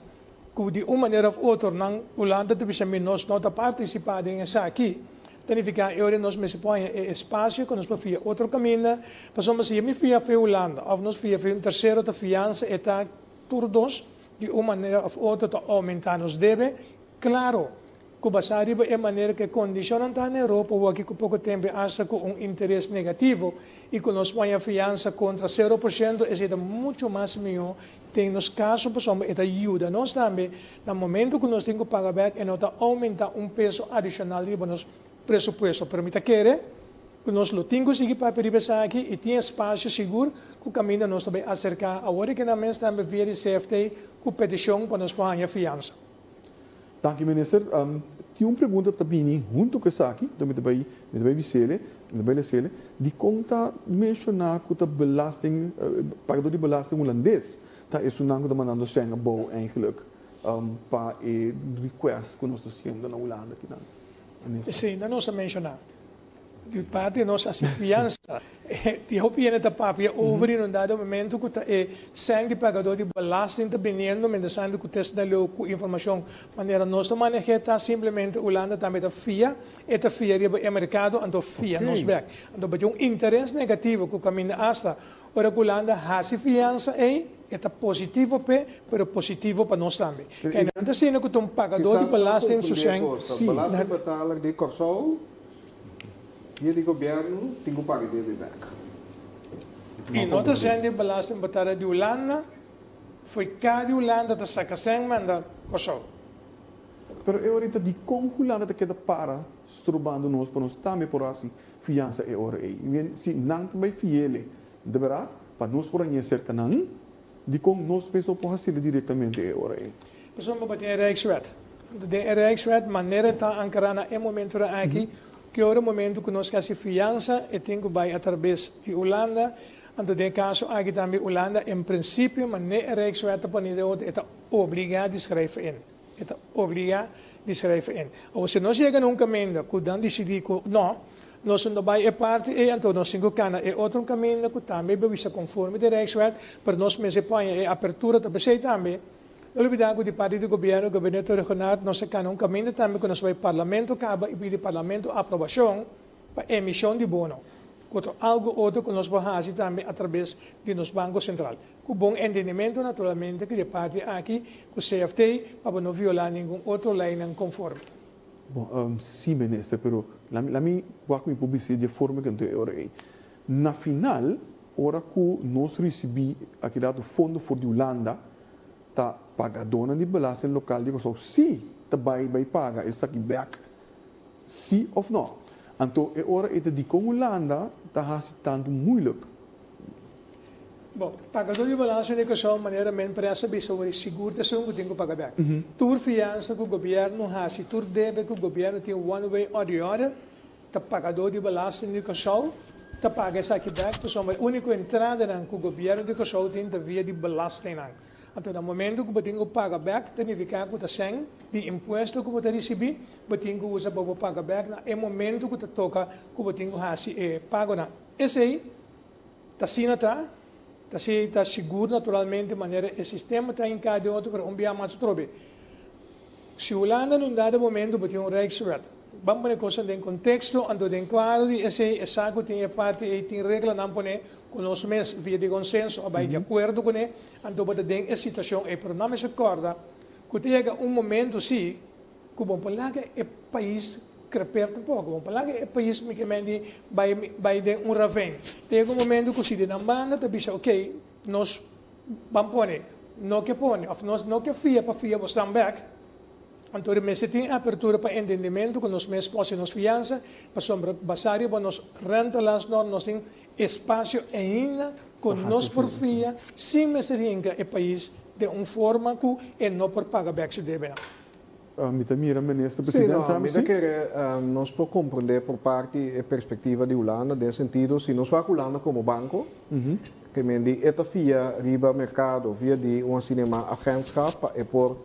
ku di un manera òf otro nan Hulanda ta bisa mi nos no ta partisipá den esaki ta nifiká e ora nos mester por haña e espasio ku nos por fia otro kaminda pasobra si mi fia fe Hulanda òf nos fia fe un tersero ta fiansa e ta tur dos Di un manera of otro ta oumentá nos debe? Klaro ku basá riba e manera ku e kondishonnan ta na Europa wòrdu ku poko tempu i asta ku un interes negativo i ku nos waña fiansa kontra 0%, esei ta muchu mas mihó den nos kaso pasobra e ta yuda nos tambe na momento ku nos tin ku paga bèk e no ta oumentá un peso adishonal riba nos presupuesto. Pero mi ta kere ku nos lo tin ku sigui papia riba esaki i tin espasio sigur ku kaminda nos ta bai aserká awor di kinan mes tambe via di CFT ku petishon pa nos por haña fiansa. Danki minister. Tin un pregunta ta bini hunto ku esaki, enton mi ta bai mi ta bai bisele, mi ta bai lesele, dikon ta menshoná ku ta belasting, pagadó di belasting hulandes ta esunnan ku ta mandando sèn abou eigenlijk pa e request ku nos ta hasiendo na Hulanda kinan? Minister. Sí, nan nos a menshoná. Di parti nos hasi fiansa. Di hopi hende ta papia over in un dado momento ku ta e sèn di pagadó di belasting ta biniendo mientrastanto ku test na leu ku informashon manera nos ta maneh'é ta simplemente Hulanda tambe ta fia, e ta fia riba e merkado anto fia nos bèk. Anto bo tin un interes negativo ku kaminda asta ora ku Hulanda hasi fiansa ei e ta positivo p'e pero positivo pa nos tambe. Kende nan ta asina ku ta un pagadó di Kisas ta belasting su konfundí e sèn. kos. Belastingbetaler di Kòrsou Via di gobièrnu tin ku paga e debe bèk. I no ta sende belasting betala di Hulanda Fo'i ka di Hulanda ta saka sèn manda Kòrsou. Pero e ora ei ta dikon Hulanda ta keda para strobando nos pa nos tambe por hasi fiansa e ora ei? Si nan ta bai fiele de bèrdat pa nos por hañ'é serka nan, dikon nos mes no por hasi'é direktamente e ora ei? Pasobra bo tin e Rijkswet. Anto den e Rijkswet manera e ta ankerá na e momentunan aki, ki ora momentu ku nos ke hasi fiansa e tin ku bai atrabes di Hulanda. Anto den e kaso aki tambe Hulanda en prinsipio manera e Rijkswet ta pone den otro e ta obligá di schrijven in. E ta obligá di schrijven in. Awor si nos yega na un kaminda ku nan disidí ku no, nos no bai e parti ei anto nos tin ku kana e otro kaminda ku tambe bo bisa konforme di Rijkswet, pero nos mester poña e apertura ta p'esei tambe. No lubidá ku di parti di gobièrnu, gabinete regional, nos ta kana un kaminda tambe ku nos bai parlamento kaba i pidi parlamento aprobashon pa emishon di bono, ku ta algu otro ku nos por hasi tambe atrabes di nos Banko Sentral. Ku bon entendimentu naturalmente ku di e parti aki ku CFT pa bo no violá ningun otro leinan konforme. Bon, sí minister, pero la mi wak mi por bis'é di e forma ku anto e ora ei. Na final, ora ku nos risibí aki rato fondo for di Hulanda, ta pagadónan di belasting lokal di Kòrsou sí ta bai bai paga esaki bèk, sí òf nò. Anto e ora ei ta dikon Hulanda ta hasi tantu muilik? Bon, pagadó di belasting di Kòrsou manera men presa bisa wòrdu sigur ta esun ku tin ku paga bèk. Tur fiansa ku gobièrnu hasi, tur debe ku gobièrnu tin one way or the other, ta pagadó di belasting di Kòrsou ta paga esaki bèk pasobra e úniko entradanan ku gobièrnu di Kòrsou tin ta via di belastingnan. Anto na momentu ku bo tin ku paga bèk ta nifiká ku ta sèn di impuesto ku bo ta risibí bo tin ku usa pa bo paga bèk na e momentu ku ta toka ku bo tin ku hasi e pagonan. Esei ta asina ta, ta asina ta sigur naturalmente manera e sistema ta hinká den otro pero un bia mas atrobe. Si Hulanda na un dado momento bo tin un Rijkswet, ban pone cosnan den contexto, anto den cuadro di esey e sa cu tin e parti ey tin reglanan pone cu nos mes via di consenso a bay di acuerdo cune, anto bo ta den e situacion ey. Pero no mester corda cu ta yega un momento si cu bo por laga e pais creper tampoco, bo por laga e pais mi ke men di bay bay den un ravijn. Ta yega un momento cu si di nan banda ta bisa ok nos Ban pone, no ke pone, of nos no ke fia pa fia bo staan bek, anto di mester tin apertura pa entendimentu ku nos mes por hasi nos fiansa, pasobra basá riba nos rentelandsnorm nos tin espasio ainda ku nos por fia sin mester hinka e pais den un forma ku e no por paga bek su debenan. Mi ta mira Minister President Sí, no, tambe, mi ta sí. kere nos por comprende por parti e perspectiva di Hulanda den sentido si nos wak Hulanda como banco, ke men di e ta fia riba mercado via di un asina yama agentschap pa e por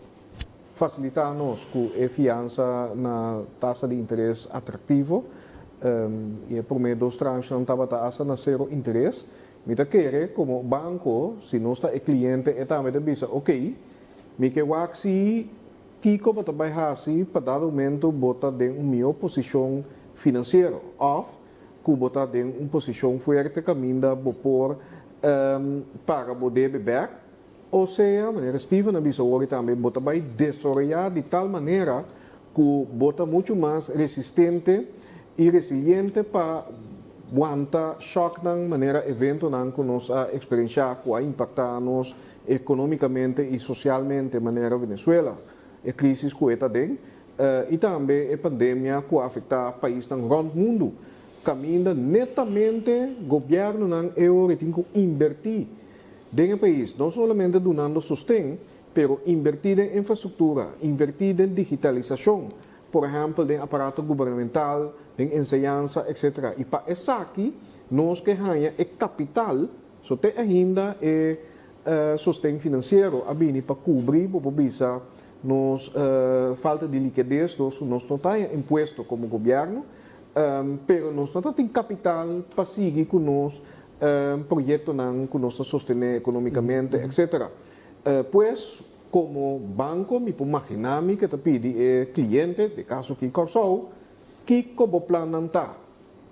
facilita nos cu e fiansa na tasa di interes atractivo, y e prome dos tranchenan tabata hasta na cero interes. Mi ta kere como banco si nos ta e cliente e tambe ta bisa ok, Mi ke wak si kiko bo ta bai hasi pa dado momento bo ta den un mihó posishon finansiero òf ku bo ta den un posishon fuerte kaminda bo por paga bo debe bèk. Osea, manera Steven a bisa wòrdu tambe, bo ta bai desaroyá di tal manera ku bo ta muchu mas resistente i resiliente pa wanta shòknan manera eventonan ku nos a eksperenshá ku a impaktá nos economicamente y socialmente manera Venezuela, e crisis cu e ta den, y tambe e pandemia cu a afecta paisnan rond mundo, caminda netamente gobiernonan e ora tin cu inverti den e pais, no solamente dunando sosten, pero inverti den infrastructura, inverti den digitalisacion, por ehempel den aparato gubernamental, den enseñansa, etc. Y pa esaki nos ke haña e capital. So te ainda e sosten finansiero a bini pa kubri, bo por bisa, nos falta di likides, nos nos no ta haña impuesto komo gobièrnu, pero nos no ta tin kapital pa sigui ku nos proyektonan ku nos ta sostené ekonomikamente, etcetera. Pues, komo banko mi por maginá mi ke ta pidi e kliente, den kaso aki Kòrsou, kiko bo plannan ta?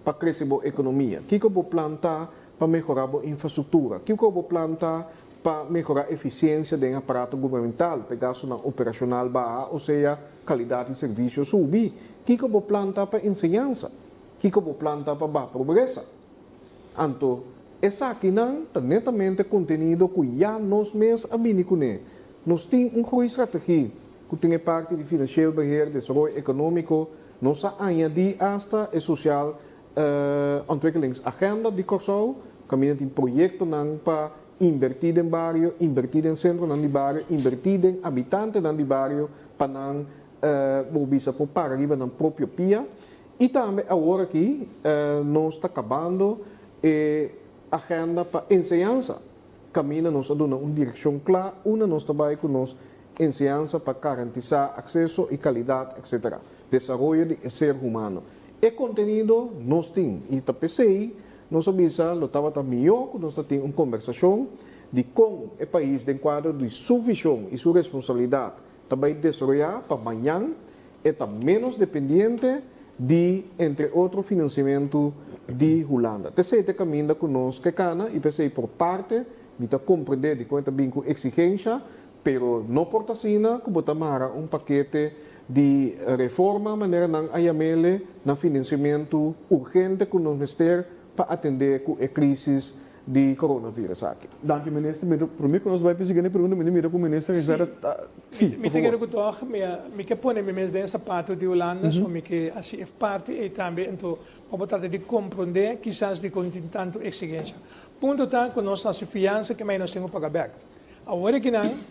pa krese bo ekonomia? Kiko bo plan ta pa mehorá bo infrastruktura? Kiko bo plan ta pa mehorá efisiensia den aparato gubernamental, pa e gastunan operashonal baha osea kalidat di servisio subi? Kiko bo plan ta pa enseñansa? Kiko bo plan ta pa baha pobresa? Anto, Esakinan ta netamente kontenido ku ya nos mes a bini kuné. Nos tin un groeistrategie ku tin e parti di financieel beheer, desaroyo ekonómiko, nos a añadí asta e sociaal ontwikkelingsagenda di Kòrsou, kaminda tin proyektonan pa inbertí den bario, inbertí den sentronan di bario, inbertí den habitantenan di bario pa nan bo bisa por para riba nan propio pia. I tambe awor aki nos ta kabando e agenda pa enseñansa, kaminda nos a duna un direkshon kla unda nos ta bai ku nos enseñansa pa garantisá akseso i kalidat etsetera. Desaroyo di e ser humano. E kontenido nos tin i ta p'esei nos a bisa lo tabata mihó ku nos ta tin un kombersashon di kon e pais den kuadro di su vishon i su responsabilidat ta bai desaroyá pa mañan e ta ménos dependiente di entre otro finansiamentu di Hulanda. T'esei ta e kaminda ku nos ke kana i p'esei por parte mi ta komprendé dikon e ta bin ku eksigensha, pero no por ta asina ku bo ta mara un pakete di reforma manera nan a yam'ele na finansiamentu urgente ku nos mester pa atendé ku e krísis di coronavirus aki. Danki minister, mi prome ku nos bai pa e siguiente pregunta mi ta mira ku minister Rivera ta si Mi por ta favor. kere ku tòg mi a mi ke pone mi mes den e sapato di Hulanda so mi ke hasi e parti ei tambe anto pa bo trata di komprondé kisas dikon tin tantu eksigensia. Punto ta ku nos ta hasi fiansa ke mai nos tin ku paga bèk. Awor aki nan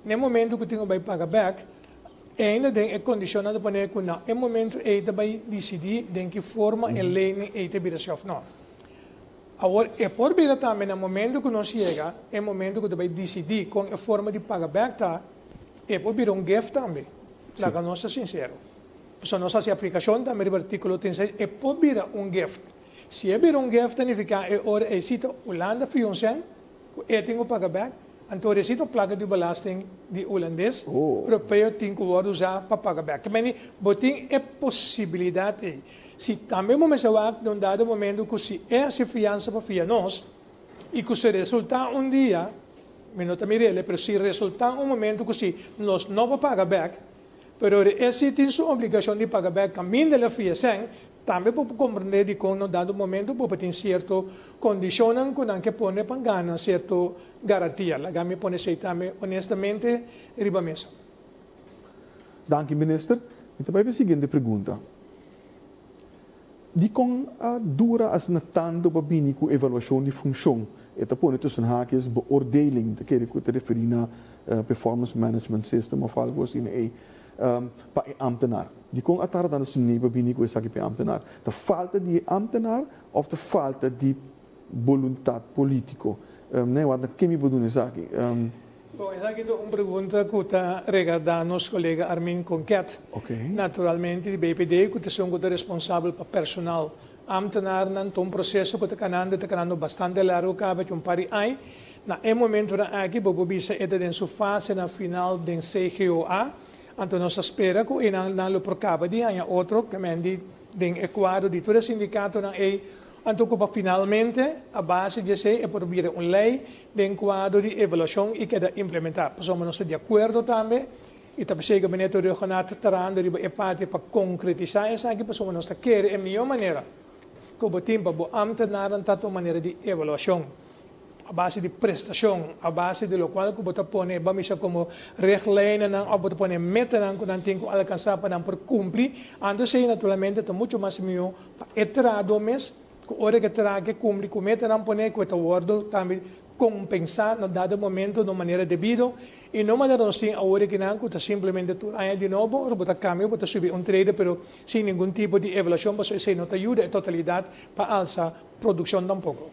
na e momento ku tin ku bai paga bèk ainda den e kondishonnan ta pone ku na e momento ei ta bai disidí den ki forma e leinan ei ta bira si òf nò. Awor, e por bira tambe na momento ku nos yega e momento ku ta bai disidí kon e forma di paga bèk ta, e por bira un gift tambe. Laga nos ta sinsero. Pasobra nos hasi aplikashon tambe riba artíkulo 36, e por bira un gift. Si e bira un gift ta nifiká e ora ei si ta Hulanda fia un sèn ku e tin ku paga bèk, anto resi ta plaka di belasting di hulandes europeo tin ku wòrdu usá pa paga bèk. Te meni bo tin e posibilidat ei. Si tambe bo mester wak den un dado momento ku si e hasi fiansa pa fia nos i ku si resultá un dia, mi no ta mir'el, pero si resultá un momento ku si nos no por paga bèk, pero ora e si tin su obligashon di paga bèk kaminda el a fia sèn, tambe bo por komprendé dikon na un dado momento bo por tin sierto kondishonnan ku nan ke pone pa gana sierto garantia. Laga mi pone esei tambe honestamente riba mesa. Danki minister. Mi ta bai pa e siguiente pregunta. Dikon a dura asina tantu pa bini ku evaluashon di funshon? E ta pone tussen haakjes beoordeling, ta kere ku ta referí na performance management system òf algu asina ei, pa e ámtenar. Dikon a tarda tantu asina pa bini ku esaki pa e ámtenar? Ta falta di e ámtenar òf ta falta di boluntat polítiko? Nee, wak na ken mi por duna esaki? Bon, esaki ta un pregunta ku ta regardá nos kolega Armin Konket, naturalmente di BPD, ku ta esun ku ta responsabel pa personal. Ámtenarnan ta un proseso ku ta kanando i ta kanando bastante largu kaba ki un par di aña. Na e momentunan aki bo por bisa e ta den su fasenan final den CGOA, anto nos ta spera ku einan nan lo por kaba di haña otro, kemen di den e kuadro di tur e sindikatonan ei. Anto ku pa finalmente a base di esei e por bira un lei den kuadro di evaluashon i keda implementá. Pasobra nos ta di akuerdo tambe i ta p'esei Gabinete Regional ta trahando riba e parti pa konkretisá esaki pasobra nos ta kere e mihó manera ku bo tin pa bo ámtenarnan ta ta un manera di evaluashon a base di prestashon, a base di lokual ku bo ta pone bo a misa komo richtlijnennan òf bo ta pone metanan ku nan tin ku alkansá pa nan por kumpli. Anto esei naturalmente ta muchu mas mihó Pa e trahadó mes, ku ora ku e traha ke kumpli ku metanan poné ku e ta wòrdu tambe kompensá na dado momento na un manera debido i no manera nos tin awor akinan ku ta simplemente tur aña di nobo ora bo ta kambia bo ta subi un trede pero sin ningun tipo di evaluashon pasobra esei no ta yuda e totalidat pa alsa produkshon tampoko.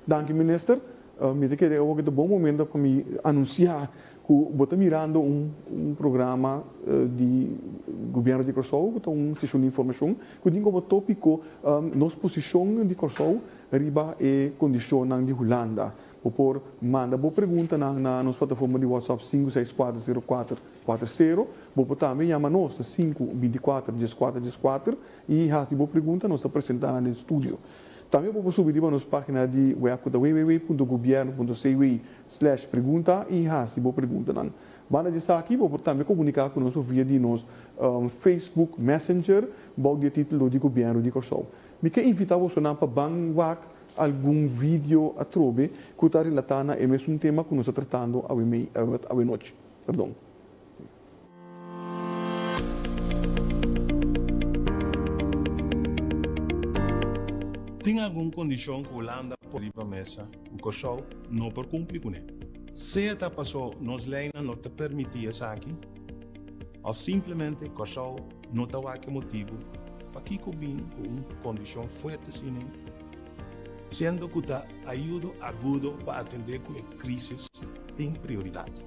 Danki minister. Mi ta kere awor ku ta bon momento pa mi anunsiá ku bo ta mirando un un programa di Gobièrnu di Kòrsou ku ta un seshon di informashon ku tin komo tópiko nos posishon di Kòrsou riba e kondishonnan di Hulanda. Bo por manda bo preguntanan na nos plataforma di WhatsApp sinku seis kuater sero kuater kuater sero. Bo por tambe yama nos na sinku bintikuater dieskuater dieskuater i hasi bo pregunta, nos ta presentá nan den studio. Tambe bo por subi riba nos página di web ku ta www.gobierno.cw slash pregunta i hasi bo preguntanan. Banda di esaki bo por tambe komuniká ku nos por via di nos Facebook Messenger bou di e título di Gobièrnu di Kòrsou. Mi ke invitá bosonan pa ban wak. algun video atrobe ku ta relatá na e mesun tema ku nos ta tratando awe mei awe nochi. Perdon. Tin algun kondishon ku Hulanda pone riba mesa ku Kòrsou no por kumpli kuné. Sea ta pasó nos leinan no ta permití esaki òf simplemente Kòrsou no ta wak e motibu pakiko bin ku un kondishon fuerte asina, siendo ku ta ayudo agudo pa atendé ku e krísis tin prioridat.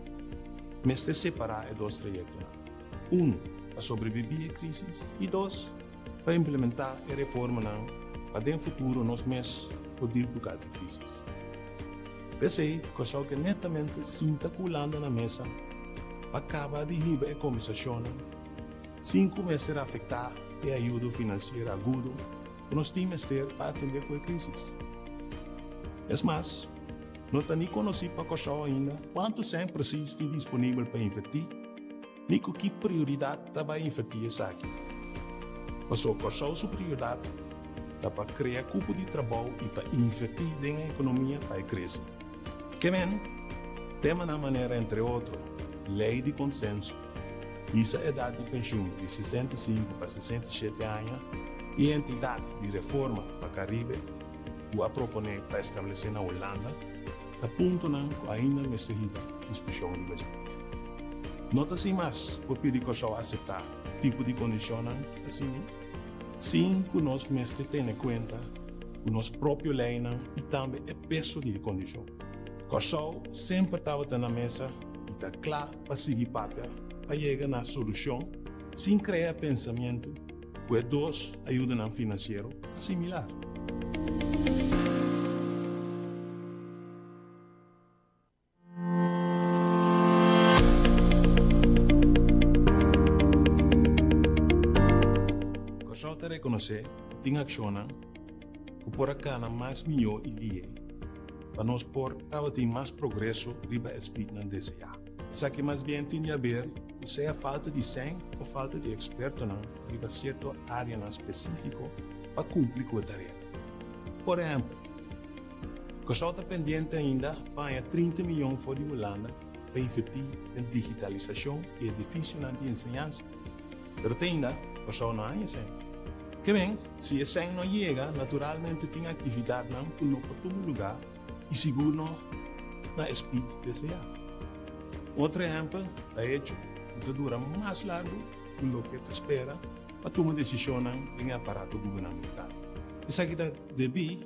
Mester separá e dos trayektonan, unu pa sobrebibí e krísis i dos pa implementá e reformanan pa den futuro nos mes por dil ku kalke krísis. P'esei, Kòrsou ke netamente sinta ku Hulanda na mesa pa kaba di hiba e kombersashonnan sin ku mester afektá e ayudo finansiero agudo ku nos tin mester pa atendé ku e krísis. Es mas, no ta ni konosí pa Kòrsou ainda kuantu sèn presis tin disponibel pa invertí ni ku ki prioridat ta bai invertí esaki. Pasobra Kòrsou su prioridat ta pa krea kupo di trabou i pa invertí den e ekonomia pa e krese. Ke men, temanan manera entre otro lei di konsenso, hisa edat di penshun di 65 pa 67 aña i entidat di reforma pa Karibe ku a proponé pa establesé na Hulanda, ta puntonan ku ainda mester hiba diskushon riba dje. No ta sin mas por pidi Kòrsou aseptá tipo di kondishonnan asina sin ku nos mester tene kuenta ku nos propio leinan i tambe e peso di e kondishon. Kòrsou semper tabata na mesa i ta kla pa sigui papia pa yega na solushon sin krea pensamentu ku e dos ayudanan finansiero ta similar. Kòrsou ta rekonosé ku tin akshonnan ku por a kana mas mihó i lihe pa nos por tabatin mas progreso riba e spitnan deseá. Esaki mas bien tin di haber ku sea falta di sèn o falta di ekspertonan riba sierto áreanan spesífiko pa kumpli ku e tarea. Por ehèmpel, Kòrsou ta pendiente ainda pa haña 30 miyon for di Hulanda pa invertí den digitalisashon di edifisionan di enseñansa. Pero te ainda Kòrsou no haña esei. Ke men, si esei no yega, naturalmente tin aktividatnan ku no por tuma lugá i sigur no na e speed deseá. Otro ehèmpel ta hecho ku ta dura mas largu ku loke ta spera pa tuma desishonnan den e aparato gubernamental. Esaki ta debí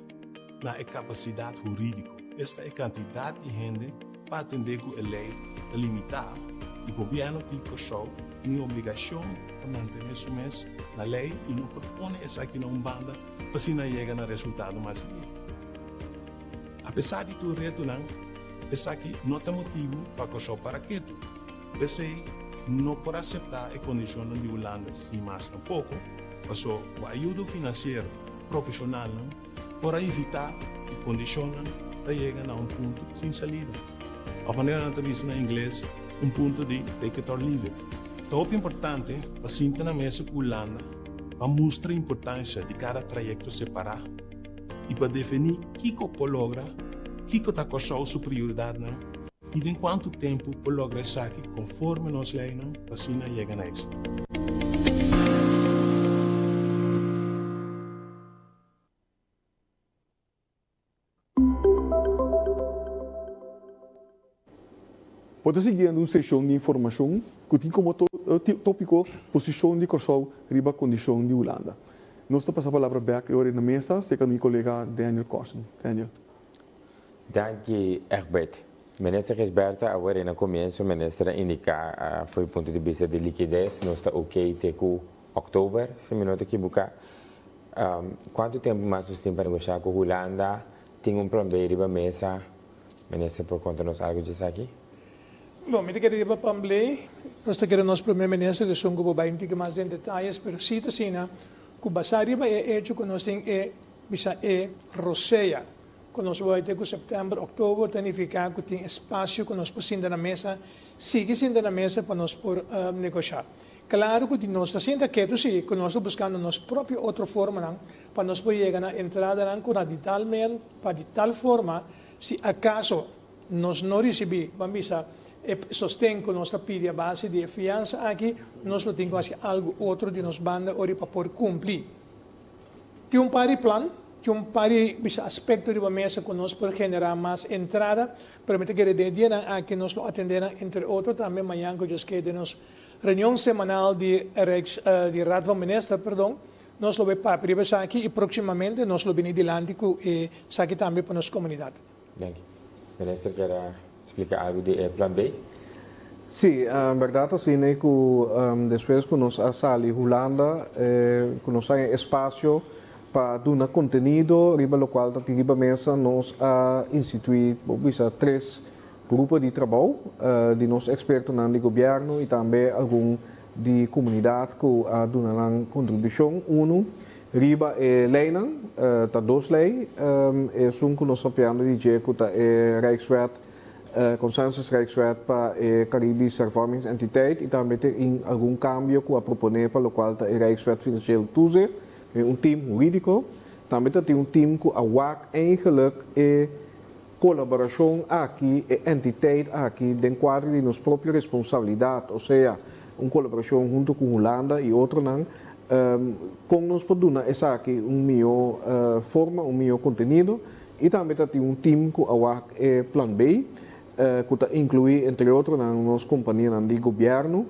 na e kapasidat hurídiko, esta e kantidat di hende pa atendé ku e lei ta limitá i gobièrnu di Kòrsou tin e obligashon pa mantené su mes na lei i no por pone esaki na un banda pa asina yega na resultado mas lihé. Apesar di tur retonan, esaki no ta motibu pa Kòrsou para ketu. P'esei no por aseptá e kondishonnan di Hulanda sin mas tampoko, paso ku ayudo finansiero di profeshonalnan por a evitá ku kondishonnan ta yega na un punto sin salida, òf manera nan ta bisa na ingles, un punto di take it or leave it. Ta hopi importante pa sinta na mesa ku Hulanda pa mustra importansha di kada trayekto separá i pa definí kiko por logra, kiko ta Kòrsou su prioridatnan i den kuantu tempu por logra esaki konforme nos leinan pa asina yega na éksito. Bo ta siguiendo un seshon di informashon ku tin komo tópiko Posishon di Kòrsou riba kondishon di Hulanda. Nos ta pasa palabra bèk e ora ei na mesa serka mi kolega Daniel Corsen. Daniel. Danki Egbert. Minister Gisberta, awor ei na komienso minister a indiká for di punto di bista di likides nos ta okey te ku òktober, si mi no ta kibuká. Kuantu tempu mas nos tin pa negoshá ku Hulanda? Tin un plan B riba mesa? Minister por konta nos algu dje esaki? Bon, mi ta kere riba plan B. Nos ta kere nos Prome Minister esun ku por bai un tiki mas den detayes, pero si ta asina ku basá riba e echo ku nos tin e bisa e rosea ku nos bai te ku sèptèmber, òktober ta nifiká ku tin espasio ku nos por sinta na mesa, sigui sinta na mesa pa nos por negoshá. Klaro ku di nos ta sinta ketu si ku nos ta buskando nos propio otro formanan pa nos por yega na entradanan ku na di tal men pa di tal forma si akaso nos no risibí, ban bisa, e sosten ku nos ta pidi a base di e fiansa aki, nos lo tin ku hasi algu otro di nos banda ori pa por kumpli. Tin un par di plan, tin un par di bisa aspekto riba mesa ku nos por generá mas entrada, pero mi ta kere den e dianan aki nos lo atendé nan entre otro tambe mañan ku Dios ke den nos reunion semanal di Rijks di Raad van Minister perdon, nos lo bai papia riba esaki i próksimamente nos lo bini dilanti ku esaki tambe pa nos komunidat. Danki. Minister kier a splika algu di e plan B? Sí, bèrdat asina ku despues ku nos a sali Hulanda ku nos haña espasio pa duna kontenido riba lokual ta tin riba mesa nos a instituí bo bisa tres grupo di trabou di nos ekspertonan di gobièrnu i tambe algun di komunidat ku a duna nan kontribushon. Unu Riba e leinan, ta dos lei, esun ku nos ta papiando di dje ku ta e Rijkswet, Consensus Rijkswet pa e Caribisch Hervormingsentiteit i tambe tin algun kambio ku a proponé pa lokual ta e Rijkswet Financieel Toezicht, den un tim hurídiko. Tambe ta tin un tim ku a wak eigenlijk e kolaborashon aki, e entiteit aki den kuadro di nos propio responsabilidat, osea un kolaborashon huntu ku Hulanda i otronan, kon nos por duna esaki un mihó forma, un mihó kontenido i tambe ta tin un tim ku a wak e plan B ku ta inkluí entre otronan nos kompanianan di gobièrnu.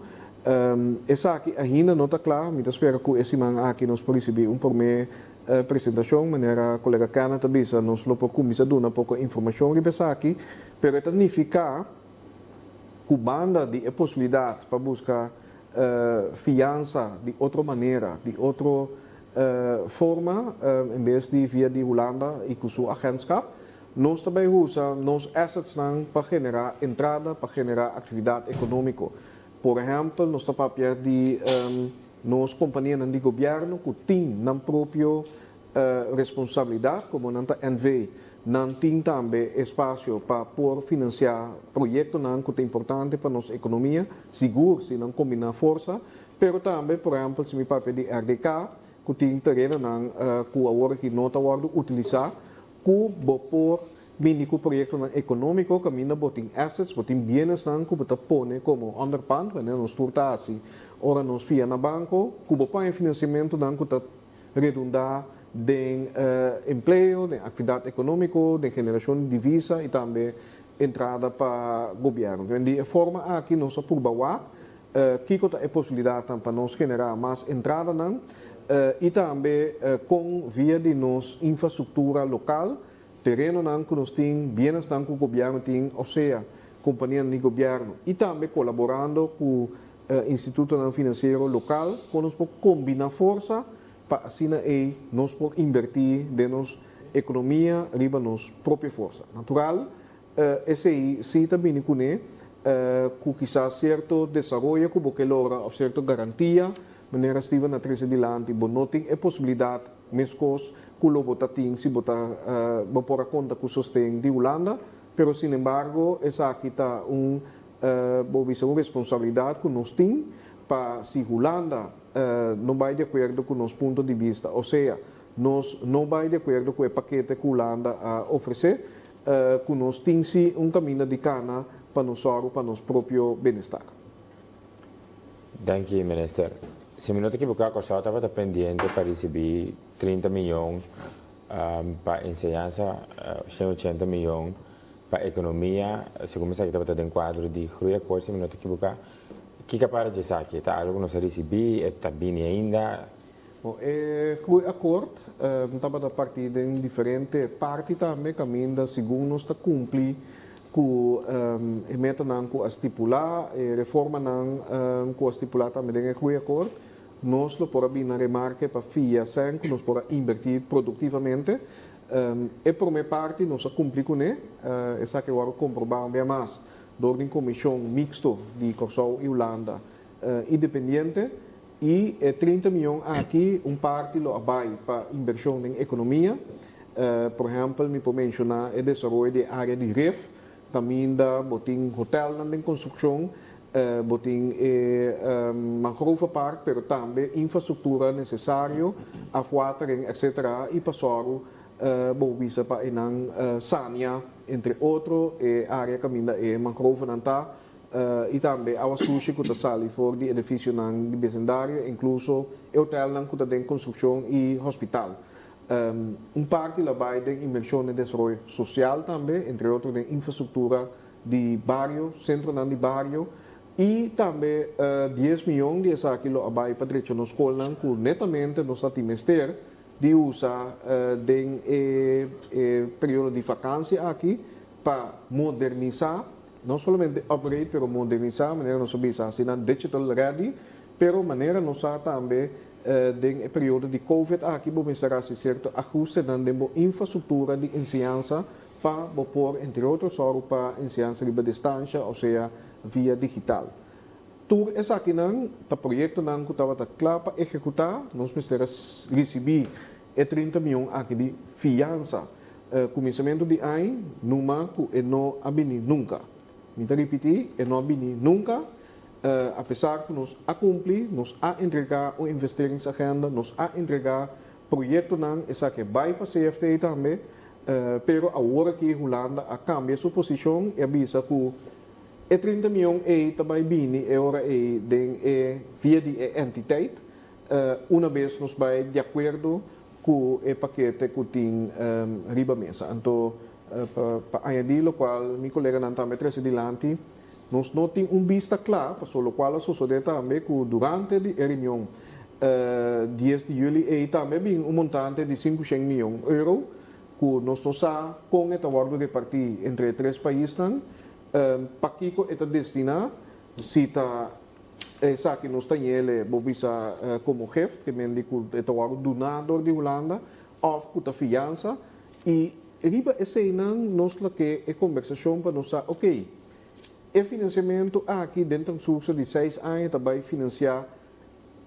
Esaki ainda no ta kla, mi ta spera ku e siman aki nos por risibí un promé Presentashon, manera kolega Kenneth a bisa, nos lo por kuminsá duna poko informashon riba esaki, pero e ta nifiká ku banda di e posibilidat pa buska fiansa di otro manera, di otro forma, en bes di via di Hulanda i ku su agentskap, nos ta bai usa nos assetsnan pa generá entrada, pa generá aktividat ekonómiko. Por ehèmpel, nos ta papia di nos kompanianan di gobièrnu ku tin nan propio responsabilidat, komo nan ta NV, nan tin tambe espasio pa por finansiá proyektonan ku ta importante pa nos ekonomia, sigur si nan kombiná forsa, pero tambe, por ehèmpel, si mi papia di RDK, ku tin terenonan ku awor aki no ta wòrdu utilisá, ku bo por Bini ku proyektonan ekonómiko kaminda bo tin assets, bo tin bienesnan ku bo ta pone komo onderpand, wanneer nos tur ta hasi ora nos fia na banko, ku bo paña finansiamentunan ku ta redundá den empleo, den aktividat ekonómiko, den generashon di divisa i tambe entrada pa gobièrnu. Entonces di e forma aki nos a purba wak kiko ta e posibilidatnan pa nos generá mas entradanan i tambe kon via di nos infrastruktura lokal, Terenonan ku nos tin, bienesnan ku gobièrnu tin, osea kompanianan di gobièrnu i tambe kolaborando ku institutonan finansiero lokal kon nos por kombiná forsa pa asina ei nos por inbertí den nos ekonomia riba nos propio forsa. Natural, esei sí ta bini kuné ku kisas sierto desaroyo ku bo ke logra òf sierto garantia, manera Steven a trese dilanti, bo no tin e posibilidat Meskos ku lo bo ta tin si bo ta bo por a konta ku sosten di Hulanda, pero sinembargo esaki ta un bo bisa un responsabilidat ku nos tin pa si Hulanda no bai di akuerdo ku nos punto di bista, osea nos no bai di akuerdo ku e pakete ku Hulanda a ofresé, ku nos tin si un kaminda di kana pa nos sòru pa nos propio benestar. Danki minister. Si mi no ta ekiboká Kòrsou tabata pendiente pa risibí 30 miyon pa enseñansa, 180 miyon pa ekonomia, segun mi sa ki tabata den kuadro di Groeiakkoord si mi no ta ekiboká. Kiko a para dje esaki? Ta algu ku nos a risibí? E ta bini ainda? Bon, e Groeiakkoord tabata partí den diferente parti tambe kaminda segun nos ta kumpli ku e metanan ku a stipulá, e reformanan ku a stipulá tambe den e Groeiakkoord, nos lo por a bini na remarke pa fia sèn ku nos por a inbertí produktivamente. E promé parti nos a kumpli kuné, esaki a wòrdu komprobá un bia mas dor di un komishon miksto di Kòrsou i Hulanda independiente, I e 30 miyon aki un parti lo a bai pa invershon den ekonomia. Por ehèmpel mi por menshoná e desaroyo di e área di Rif, kaminda bo tin hotèlnan den konstrukshon. Bo tin e mangrovepark, pero tambe infrastruktura nesesario, afwatering etc. I pa sòru bo bisa pa enan sania entre otro e área kaminda e mangrovenan ta i tambe awa sushi ku ta sali for di edifisionan di besindario, inkluso e hotelnan ku ta den konstrukshon i hospital. Un parti la bai den invershon den desaroyo sosial tambe, entre otro den infrastruktura di bario, sentronan di bario i tambe dies miyon di esaki lo a bai pa drecha nos skolnan ku netamente nos ta tin mester di usa den e periodo di vakansi aki pa modernisá, no solamente upgrade pero modernisá manera nos a bisa hasi nan digital ready, pero manera nos sa tambe den e periodo di covid aki bo mester hasi sierto ahustenan den bo infrastruktura di enseñansa pa bo por entre otro sòru pa enseñansa riba distansha osea via digital. Tur esakinan ta proyektonan ku tabata kla pa ehekutá. Nos mester a risibí e 30 mion aki di fiansa kuminsamentu di aña, numa ku e no a bini nunka. Mi ta ripití, e no a bini nunka, apesar ku nos a kumpli, nos a entregá un investeringsagenda, nos a entregá proyektonan, esaki a bai pa CFT tambe, pero awor aki Hulanda a kambia su posishon i a bisa ku E 30 mion ei ta bai bini e ora ei den e via di e entiteit, una bes nos bai di akuerdo ku e pakete ku tin riba mesa. Anto pa añadí lokual mi koleganan tambe a trese dilanti, nos no tin un bista kla pasobra lokual a sosodé tambe ku durante di e reunion 10 di yüli ei tambe a bin un montante di 500 mion euro ku nos no sa kon e ta wòrdu repartí entre e tres paisnan. Pakiko e ta destiná? Si ta esaki nos ta ñele bo bisa komo gift, ke men di ku e ta wòrdu duná dor di Hulanda, òf ku ta fiansa. I riba eseinan nos lo ke e kombersashon pa nos sa, oke, e finansiamentu aki den transkurso di seis aña ta bai finansiá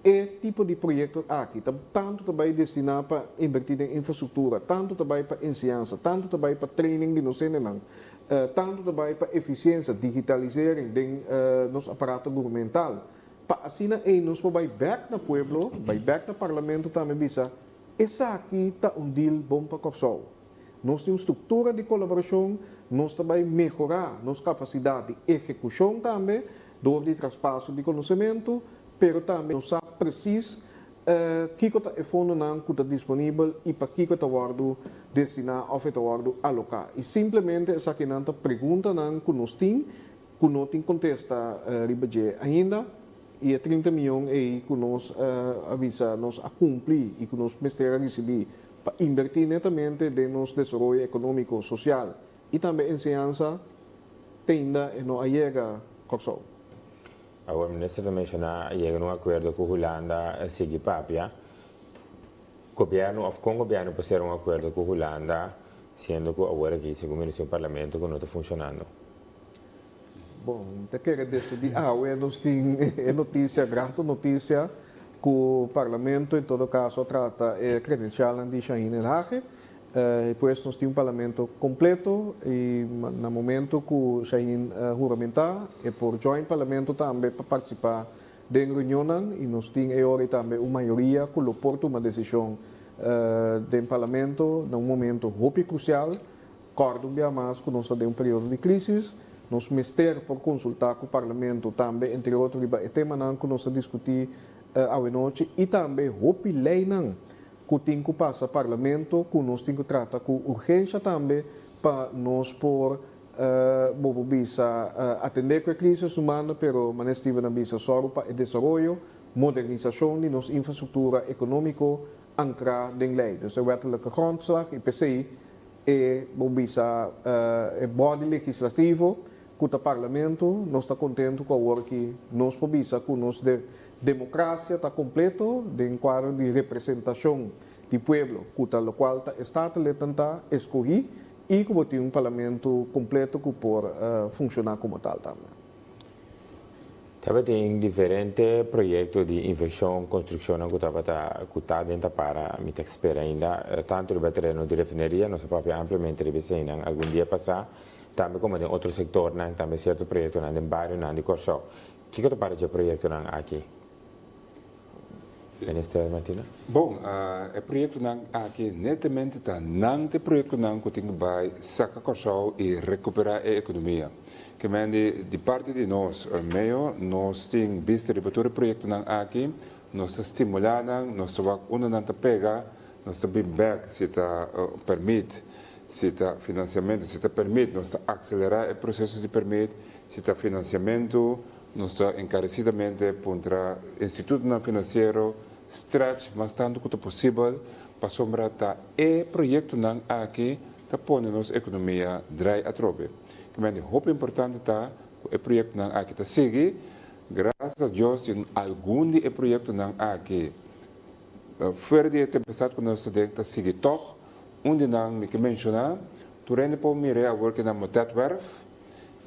E tipo di proyekto aki ta tantu ta bai destiná pa invertí den infrastruktura, tantu ta bai pa enseñansa, tantu ta bai pa training di nos hendenan, tantu ta bai pa efisiensia, digitalisering den nos aparato gubernamental. Pa asina ei nos por bai bèk na pueblo, bai bèk na parlamento tambe bisa, esaki ta un deal bon pa Kòrsou. Nos tin un struktura di kolaborashon, nos ta bai mehorá nos kapasidat di ehekushon tambe dor di traspaso di konosementu, pero tambe nos sa presis kiko ta e fondonan ku ta disponibel i pa kiko e ta wòrdu destiná òf e ta wòrdu aloká. I simplemente esakinan ta preguntanan ku nos tin ku no tin kontesta riba dje ainda i e 30 mion ei ku nos a bisa nos a kumpli i ku nos mester a risibí pa inbertí netamente den nos desaroyo ekonómiko, sosial i tambe enseñansa te ainda e no a yega Kòrsou. Awor minister ta menshoná a yega na un akuerdo ku Hulanda sigui papia. Gobièrnu òf kon gobièrnu por sera un akuerdo ku Hulanda siendo ku awor aki segun minister un parlamento ku no ta funshonando? Bon, mi ta kere desde di awe nos tin e notisia, grato notisia, ku Parlamento en todo kaso a trata e kredensialnan di Shaheen Elhage. I pues nos tin un Parlamento kompleto i na momento ku Shaheen huramentá e por join Parlamento tambe pa partisipá den reunionnan i nos tin e ora ei tambe un mayoria ku lo por tuma desishon den Parlamento na un momento hopi krusial. Kòrda un bia mas ku nos ta den un periodo di krísis, nos mester por konsultá ku Parlamento tambe entre otro riba e temanan ku nos ta diskutí awenochi i tambe hopi leinan ku tin ku pasa Parlamento ku nos tin ku trata ku urgensha tambe pa nos por bo por bisa atendé ku e krísis humano pero manera Steven a bisa sòru pa e desaroyo, modernisashon di nos infrastruktura ekonómiko ankrá den lei, dus e wettelijke grondslag i p'esei E bo bisa e body legislativo ku ta parlamento, nos ta kontentu ku awor ki nos por bisa ku nos demokrasia ta kompleto den kuadro di representashon di pueblo ku ta lokual ta e Statenleden ta eskohí i ku bo tin un parlamento kompleto ku por funshoná komo tal tambe. Tabatin diferente proyecto di inversion, construccionnan cu tabata cu ta den ta para, mi ta spera ainda, tanto riba tereno di refineria, nos a papia ampliamente riba eseinan algun dia pasa, tambe como den otro sectornan, tambe cierto proyectonan den barionan di Corsou. Kiko ta para dje proyektonan aki, Minister Martina? Bon, e proyektonan aki netamente ta nan te proyektonan ku tin ku bai saka Kòrsou i rekuperá e ekonomia. Ke men di di parti di nos meo nos tin bista riba tur e proyektonan aki, nos ta stimulá nan, nos ta wak unda nan ta pega, nos ta bin bèk si ta pèrmit, si ta finansiamentu, si ta pèrmit nos ta akselerá e proseso di pèrmit, Si ta financiamento, nos ta encarecidamente puntra institutonan financiero stretch mas tanto cu ta posibel pasobra ta e proyectonan aki ta pone nos economia draai atrobe. Kimente hopi importante ta cu e proyectonan aki ta sigui. Gracias a Dios tin algun di e proyectonan aki fuera di e tempestad cu nos ta den ta sigui tog. Un di nan mi ke menciona, tur hende por mira awor ke na Motetwerf,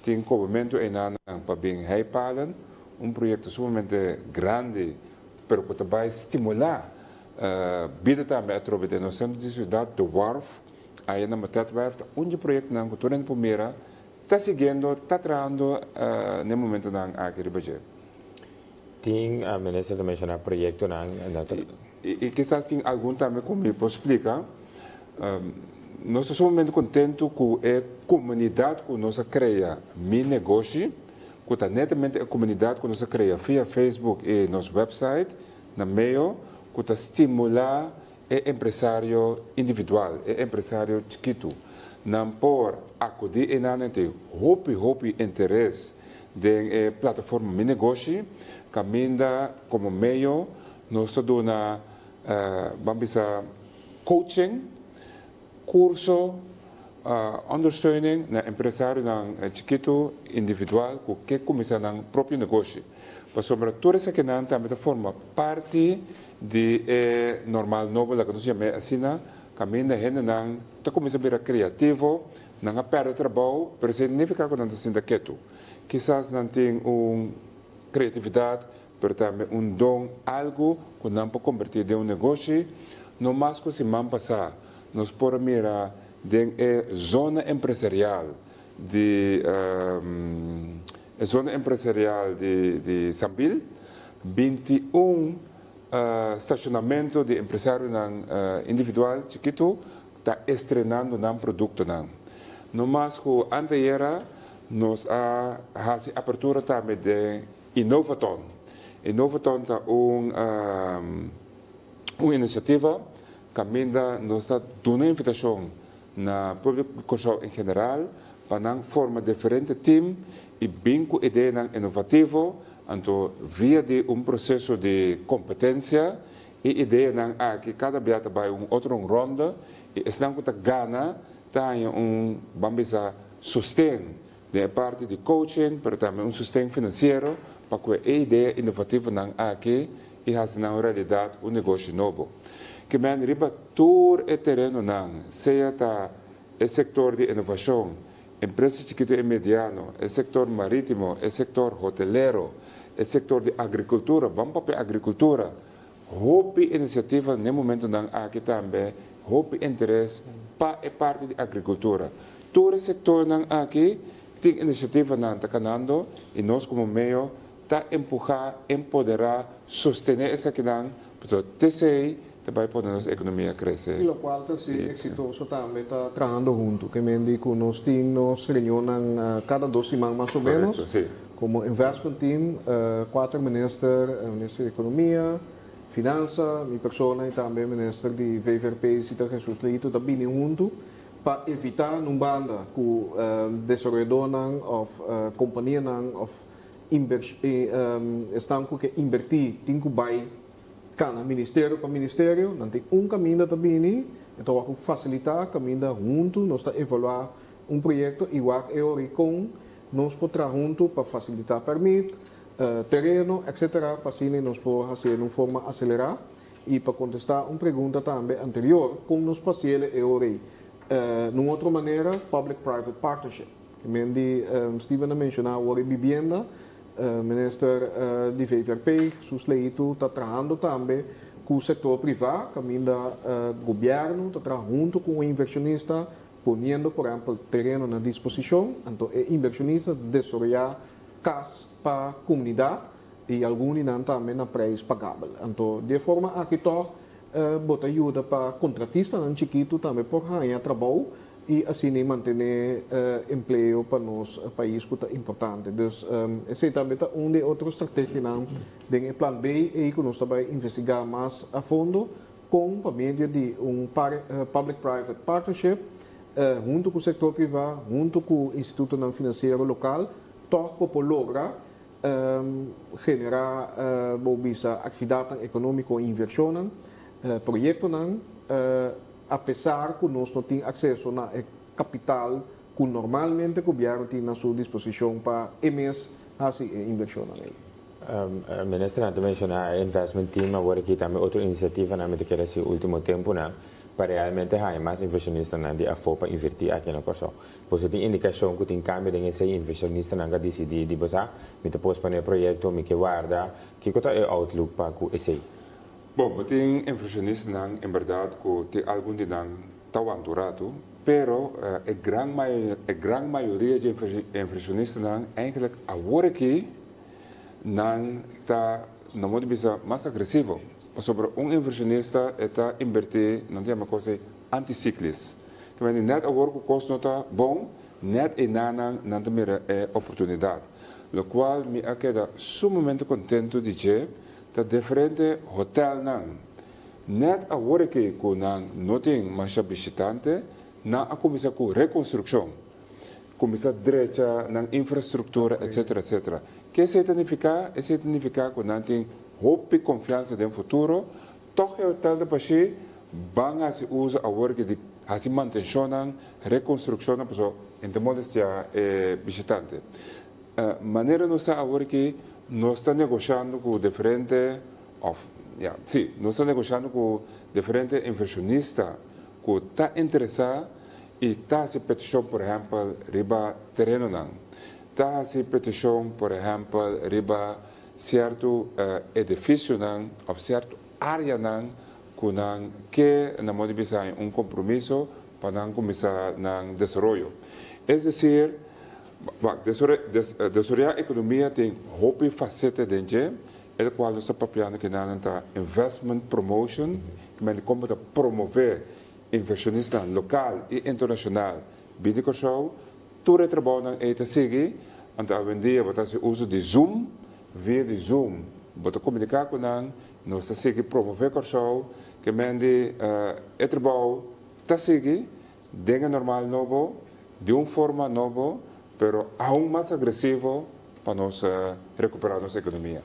Tin kobamentu einanan pa bin heipalen, un proyekto sumamente grandi pero ku ta bai stimulá bida tambe atrobe den nos sentro di siudat. De Wharf aya na Matetwerf ta un di e proyektonan ku tur hende por mira ta siguiendo, ta trahando na e momentonan aki riba dje. Tin, Minister ta menshoná proyektonan na. I kisas tin algun tambe ku mi por splika. Nos ta sumamente kontentu ku e komunidat ku nos a krea Mi Negoshi, ku ta netamente e komunidat ku nos a krea via Facebook i nos website na meo ku ta stimulá e empresario individual, e empresario chikitu. Nan por akudí einan nan tin hopi hopi interes den e plataforma Mi Negoshi, kaminda komo meio nos ta duna ban bisa coaching, kurso, ondersteuning na empresarionan chikitu, individual ku ke kuminsá nan propio negoshi. Pasobra tur esakinan tambe ta forma parti di e normal nobo, laga nos yam'é asina, kaminda hendenan ta kuminsá bira kreativo, nan a pèrdè trabou, pero esei no nifiká ku nan ta sinta ketu. Kisas nan tin un kreatividat, pero tambe un don, algu ku nan por kombertí den un negoshi. No mas ku siman pasá nos por a mira den e zona empresarial di e zona empresarial di di Sambil, 21 stashonamentu di empresarionan individual chikitu ta estrenando nan produktonan. No mas ku anteyera nos a hasi apertura tambe den Innovathon. Innovathon ta un un inisiativa kaminda nos ta duna invitashon na pueblo di Kòrsou en general pa nan forma diferente tim i bin ku ideanan inovativo, anto via di un proseso di kompetensia e ideanan aki kada bia ta bai un otro un ronda i esnan ku ta gana ta haña un ban bisa sosten den e parti di coaching pero tambe un sosten finansiero pa ku e idea inovativonan aki i hasi nan un realidat un negoshi nobo. Ke men riba tur e terenonan, sea ta e sektor di inovashon, empresa chikitu i mediano, e sektor maritimo, e sektor hotelero, e sektor di agrikultura, ban papia agrikultura, hopi inisiativa n'e momentunan aki tambe, hopi interes pa e parti di agrikultura. Tur e sektornan aki tin inisiativanan ta kanando i nos komo meo ta empuhá, empoderá, sostené esakinan, pasobra t'esei ta bai pone nos ekonomia krese. I lokual ta si eksitoso tambe ta trahando huntu. Ke men di ku nos tin nos reunionnan kada dos siman mas o ménos. Korekto, si. Komo investment team, kuater minister, minister di ekonomia, finansa, mi persona i tambe minister di VVRP, Sita Jesus Leito ta bini huntu pa evitá nun banda ku desaroyadónan òf kompanianan òf Esnan ku ke inbertí tin ku bai kana ministerio pa ministerio, nan tin un kaminda ta bini, e ta wak ku fasilitá kaminda huntu nos ta evaluá un proyekto i wak e ora i kon nos por traha huntu pa fasilitá pèrmit, tereno, etcetera, pa asina nos por hasié den un forma aselerá. I pa kontestá un pregunta tambe anterior, kon nos por hasiel e ora ei? Nun otro manera, public private partnership. Men di Steven a menciona awor e bibienda, Minister di VVRP, Sus Leito, ta trahando tambe cu sector priva, caminda gobierno ta traha hunto cu un inversionista, poniendo por ehempel tereno na disposicion, anto e inversionista ta desaroya cas. Pa komunidat i algun di nan tambe na preis pagabel. Anto di e forma aki tòg bo ta yuda pa kontratistanan chikitu tambe por haña trabou i asina mantené empleo pa nos pais ku ta importante. Dus esei tambe ta un di e otro strategianan den e plan B ei ku nos ta bai investigá mas a fondo kon pa medio di un public private partnership huntu ku sektor privá, huntu ku institutonan finansiero lokal Tòg bo por logra generá, bo bisa, aktividatnan ekonómiko i invershonnan, proyektonan, apesar ku nos no tin akseso na e kapital ku normalmente gobièrnu tin na su disposishon pa e mes hasi e invershonnan ei. Ministernan ta menshoná e investment team awor aki tambe otro inisiativanan mi ta kere hasi último tempunan pa realmente haña mas invershonistanan di afó pa invertí aki na Kòrsou. Boso tin indikashon ku tin kambio den esei? Invershonistanan ka disidí di bo sa, Mi ta posponé e proyekto, mi ke warda. Kiko ta e outlook pa ku esei? Bon, bo tin invershonistanan en bèrdat ku tin algun di nan ta wanta un ratu, pero e gran e gran mayoria dje invershonistanan eigentlik awor aki nan ta, no modo di bisa, mas agresivo. Pasobra un invershonista e ta inbertí, nan ta yama kos ei antisiklis. Ta mende nèt awor ku kos no ta bon, nèt einanan nan ta mira e oportunidat. Lokual mi a keda sumamente kontentu di dje ta diferente hotèlnan. Nèt awor aki ku nan no tin masha bishitante, nan a kuminsá ku rekonstrukshon, kuminsá drecha nan infrastruktura etsetera etsetera. Ke esei ta nifiká? Esei ta nifiká ku nan tin hopi konfiansa den futuro. Tòg e hotèl ta bashí, ban hasi uso awor ki di hasi mantenshonnan, rekonstrukshonnan pasobra e ta molestiá e bishitante. Manera nos ta awor ki nos ta negoshando ku diferente òf ya si nos ta negoshando ku diferente invershonista ku ta interesá i ta hasi petishon por ehèmpel riba terenonan, ta hasi petishon por ehèmpel riba Sierto edificionan of sierto areanan cu nan ke na modo di bisa haña un compromiso pa nan cuminsa nan desaroyo. Es decir, wak, desaroya economia tin hopi faceta den dje, el cual nos ta papiando kinanan ta investment promotion, kimen di con bo ta promove inversionistanan local y internacional bini Corsou. Tur e trabounan ei ta sigui, anto awendia bo ta hasi uso di Zoom, via di Zoom bo ta komuniká ku nan, nos ta sigui promové Kòrsou, ke men di e trabou ta sigui den e normal nobo, di un forma nobo, pero aun mas agresivo pa nos rekuperá nos ekonomia.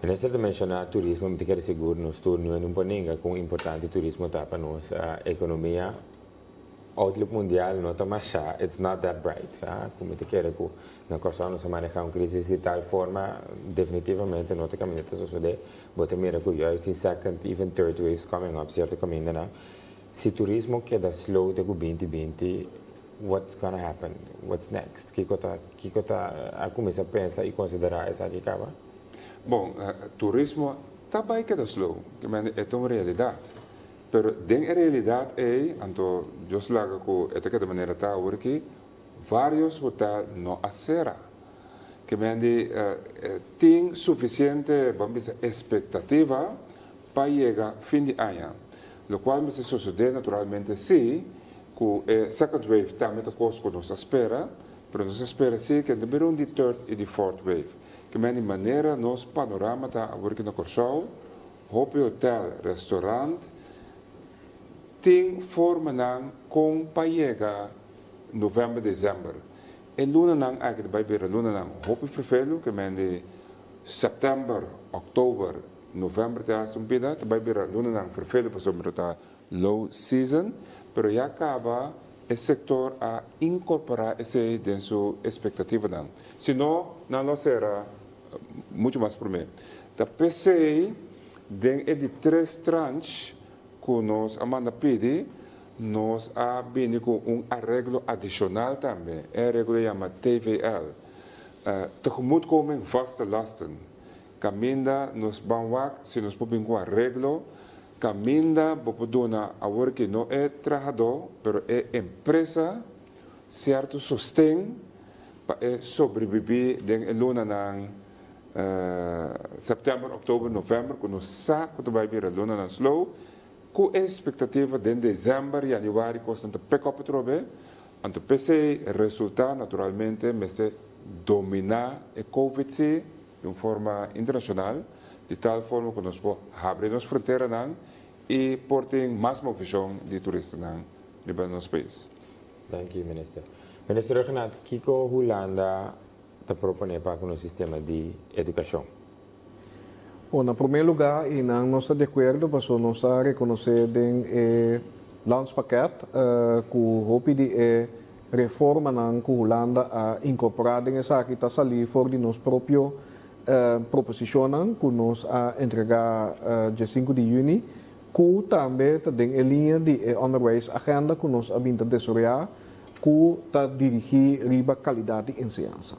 Minister ta menshoná turismo, mi ta kere sigur nos tur no e por ninga kon importante turismo ta pa nos ekonomia. Outlook mundial no ta masha, it's not that bright. Ku mi ta kere ku na Kòrsou nos a manehá un krisis di tal forma, definitivamente no ta kaminda ta sosodé. Bo ta mira ku juist tin second, even third waves coming up sierto kamindanan. Si turismo keda slow te ku 2020, what's gonna happen? What's next? Kiko ta kiko ta a kuminsá pensa i konsiderá esaki kaba? Bon, turismo ta bai keda slow, e ta un realidat. Pero den e realidat ei, anto Dios laga ku e ta keda manera ta awor aki, vários hotel no a sera. Ke men di tin sufisiente, ban bisa, espektativa pa yega fin di aña. Lokual mester sosodé naturalmente si ku e second wave tambe ta kos ku nos a spera, pero nos a spera si ke no ta bira un di third i di fourth wave. Ke men di manera nos panorama ta awor aki na Kòrsou, Hopi hotel, restaurant tin formanan kon pa yega november, december. E lunanan aki ta bai bira lunanan hopi fervelu, ke men di september, oktober, november te hasta un pida ta bai bira lunanan fervelu pasobra ta low season, pero ya kaba e sektor a inkorporá esei den su espektativanan. Si no, nan lo sera muchu mas promé. Ta p'esei den e di tres tranche ku nos a manda pidi, nos a bini ku un areglo adishonal tambe. E areglo yama TVL, Tegemoetkoming Vaste Lasten. Kaminda nos ban wak si nos por bin ku areglo, kaminda bo por duna awor ki no e trahadó pero e empresa sierto sosten pa e sobrebibí den e lunanan. Sèptèmber, òktober, novèmber ku nos sa ku ta bai bira lunanan slow, ku e espektativa den desèmber, yanüari kosnan ta pick up atrobe, anto p'esei resultá naturalmente mester dominá e covid si di un forma internashonal, di tal forma ku nos por habri nos fronteranan i por tin mas movishon di turistanan riba nos pais. Danki Minister. Minister Rhuggenaath, kiko Hulanda ta proponé pa ku nos sistema di edukashon? Bon, na promé lugá i nan nos ta di akuerdo paso nos a rekonosé den e landspakket ku hopi di e reformanan ku Hulanda a inkorporá den esaki ta salí for di nos propio proposishonnan ku nos a entregá dje sinku di yüni ku tambe ta den e liña di e onderwijsagenda ku nos a bin ta desaroyá ku ta dirigí riba kalidat di enseñansa.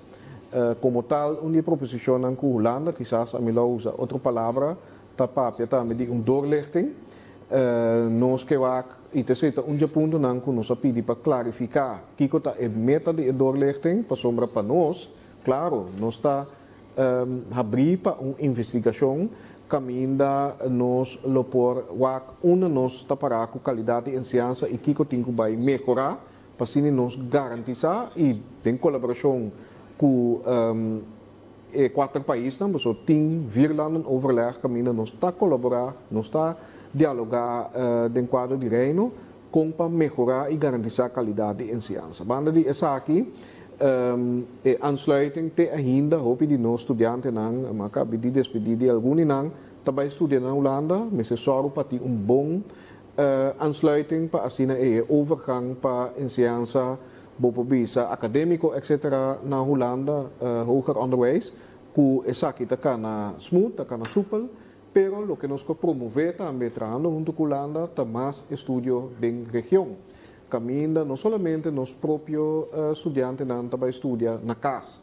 Komo tal, un di e proposishonnan ku Hulanda, kisas ami lo usa otro palabra, ta papia tambe di un doorlichting. Nos ke wak i ta esei ta un di e puntonan ku nos a pidi pa klarifiká kiko ta e meta di e doorlichting, pasobra pa nos, klaro, nos ta habrí pa un investigashon kaminda nos lo por wak unda nos ta pará ku kalidat di enseñansa i kiko tin ku bai mehorá pa asina nos garantisá i den kolaborashon ku e kuater paisnan, pasobra tin vierlandenoverleg kaminda nos ta kolaborá, nos ta dialogá den kuadro di Reino kon pa mehorá i garantisá kalidat di enseñansa. Banda di esaki, e aansluiting te ainda hopi di nos studiantenan, mi a kabi di despedí di algun di nan, ta bai studia na Hulanda, mester sòru pa tin un bon aansluiting pa asina e overgang pa enseñansa bo por bisa akadémiko etcetera na Hulanda, hoger onderwijs, ku esaki ta kana smooth, ta kana supel. Pero loke nos por promové tambe trahando huntu ku Hulanda ta mas estudio den region. Kaminda no solamente nos propio studiantenan ta bai studia na kas,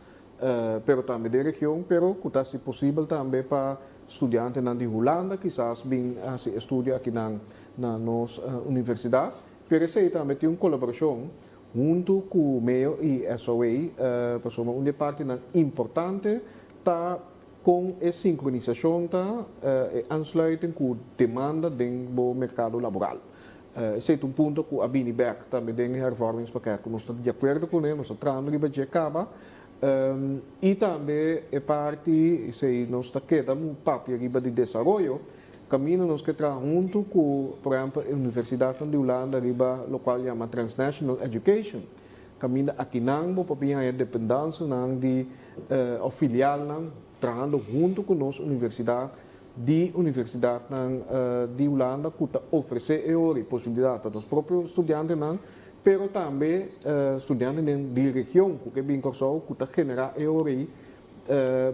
pero tambe den region, pero ku ta hasi posibel tambe pa studiantenan di Hulanda kisas bin hasi estudio akinan na nos universidat. Pero esei tambe tin un kolaborashon huntu ku meo i SOA, pasobra un di e partinan importante ta Kon e sinkronisashon ta e aansluiting ku demanda den bo merkado laboral? Esei ta un punto ku a bini bèk tambe den e hervormingspakket ku nos ta di akuerdo kuné, nos ta trahando riba dje kaba. I tambe e parti, esei nos ta keda papia riba di desaroyo, kaminda nos ke traha huntu ku por ehèmpel e universidatnan di Hulanda riba lokual yama transnational education. Kaminda akinan bo por bin haña dependansenan di òf filialnan trahando huntu ku nos universidat di universidatnan di Hulanda ku ta ofresé e ora i posibilidat pa nos propio studiantenan, pero tambe studiantenan di region ku ke bin Kòrsou ku ta generá e ora ei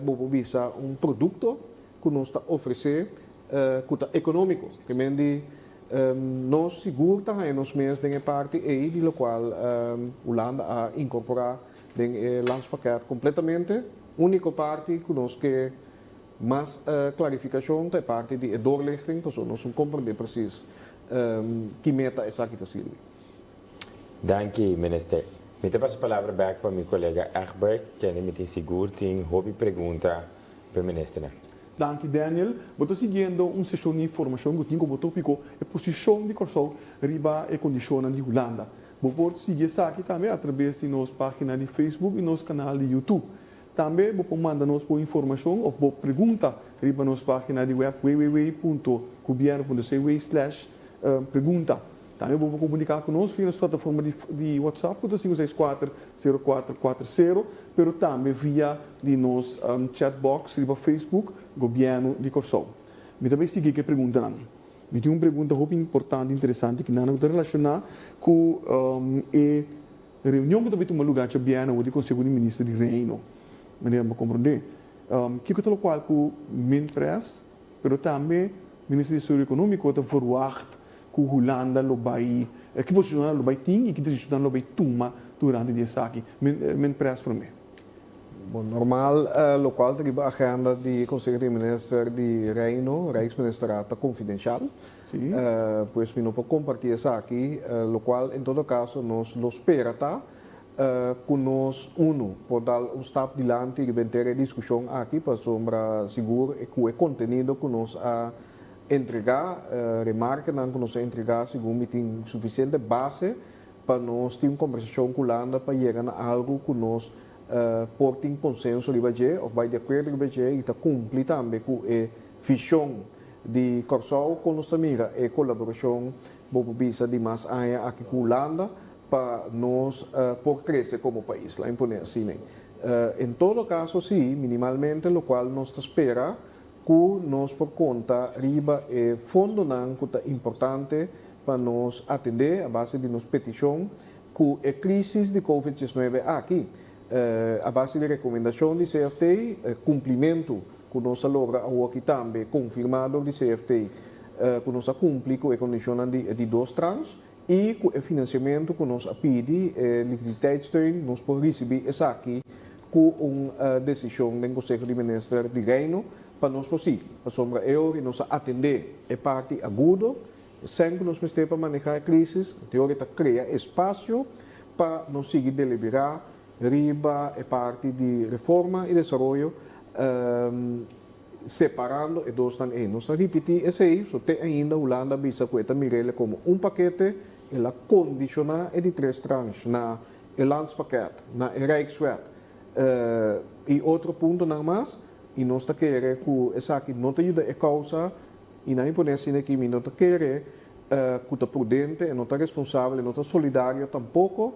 bo por bisa un produkto ku nos ta ofresé ku ta ekonómiko. Ke men di Nos sigur ta haña nos mes den e parti ei di lokual Hulanda a inkorporá den e landspakket kompletamente. Úniko parti ku nos ke mas klarifikashon ta e parti di e doorlichting pasobra nos no komprendé presis ki meta esaki ta sirbi. Danki Minister. Mi ta pasa palabra bek pa mi kolega Egbert kende mi tin sigur tin hopi pregunta pa e ministernan. Danki Daniel. Bo ta siguiendo un seshon di informashon ku tin komo tópiko e posishon di Kòrsou riba e kondishonnan di Hulanda. Bo por sigui esaki tambe atrabes di nos página di Facebook i nos kanal di YouTube. Tambe bo por manda nos bo informashon òf bo pregunta riba nos página di wèp www.gobierno.cw slash pregunta. Tambe bo por komuniká ku nos via nos plataforma di WhatsApp ku ta 564 0440, pero tambe via di nos chatbox riba Facebook Gobièrnu di Kòrsou. Mi ta bai sigui ku e preguntanan. Mi tin un pregunta hopi importante i interesante ki nan ku ta relashoná ku e reunion ku ta bai tuma lugá djabièrnè awor di Konseho di Minister di Reino. Manera mi a komprondé kiko ta lokual ku Minpres pero tambe Minister di Desaroyo Ekonómiko ta verwagt ku Hulanda lo bai, ki posishonnan lo bai tin i ki desishonnan lo bai tuma durante di esaki. Men pres promé. Bon, normal lokual ta riba agenda di Konseho di Minister di Reino, Rijksministerraad, ta konfidenshal. Pues mi no por kompartí esaki, lokual en todo kaso nos lo spera ta. Ku nos unu por dal un stap dilanti riba henter e diskushon aki pasobra sigur ku e kontenido ku nos a entregá, remarkenan ku nos a entregá segun mi tin sufisiente base pa nos tin un kombersashon ku Hulanda pa yega na algu ku nos por tin konsenso riba dje òf bai di akuerdo riba dje i ta kumpli tambe ku e vishon di Kòrsou kon nos ta mira e kolaborashon bo por bisa di mas aña aki ku Hulanda pa nos por crece como pais, laat mi pone asina. En todo caso si, minimalmente locual nos ta spera cu nos por conta riba e fondonan cu ta importante pa nos atende a base di nos peticion cu e crisis di covid 19 aki, a base di recomendacion di CFT, cumplimento cu nos a logra awoki tambe confirma dor di CFT cu nos a cumpli cu e condicionnan di e di dos tranche. I ku e finansiamentu ku nos a pidi, e liquiditeitssteun, nos por risibí esaki ku un desishon den Konseho di Minister di Reino pa nos por sigui. Pasobra e ora nos a atendé e parti agudo, sèn ku nos mester pa manehá e krísis, e ora ta krea espasio pa nos sigui deliberá riba e parti di reforma i desaroyo. Separando e dosnan ei. Nos ta ripití esei, so te ainda Hulanda a bisa ku e ta mir'el komo un pakete, el a kondishoná e di tres tranche na e landspakket, na e Rijkswet i otro puntonan mas, i nos ta kere ku esaki no ta yuda e kousa, i nan pone asina aki, mi no ta kere ku ta prudente, e no ta responsabel, e no ta solidario tampoko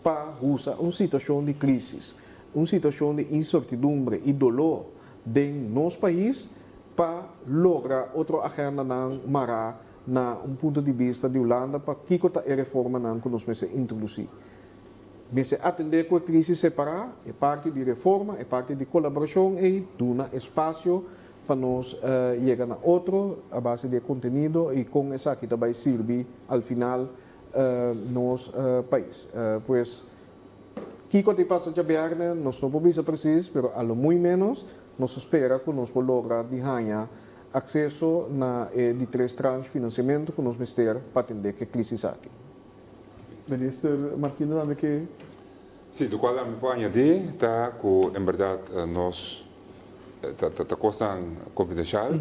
pa usa un situashon di krísis, un situashon di insertidumbre i doló den nos pais pa logra otro agendanan mará na un punto di bista di Hulanda pa kiko ta e reformanan ku nos mester introdusí. Mester atendé ku e krísis separá, e parti di reforma, e parti di kolaborashon ei duna espasio pa nos yega na otro a base di e kontenido i kon esaki ta bai sirbi al final nos pais. Pues. Kiko ta pasa djabièrnè nos no por bisa presis, pero a lo muy ménos nos ta spera ku nos por logra di haña akseso na e di tres tranche finansiamentu ku nos mester pa atendé ku e krisis aki. Minister Martina tambe ke. Sí, lokual ami por añadí ta ku en bèrdat nos ta kosnan konfidenshal,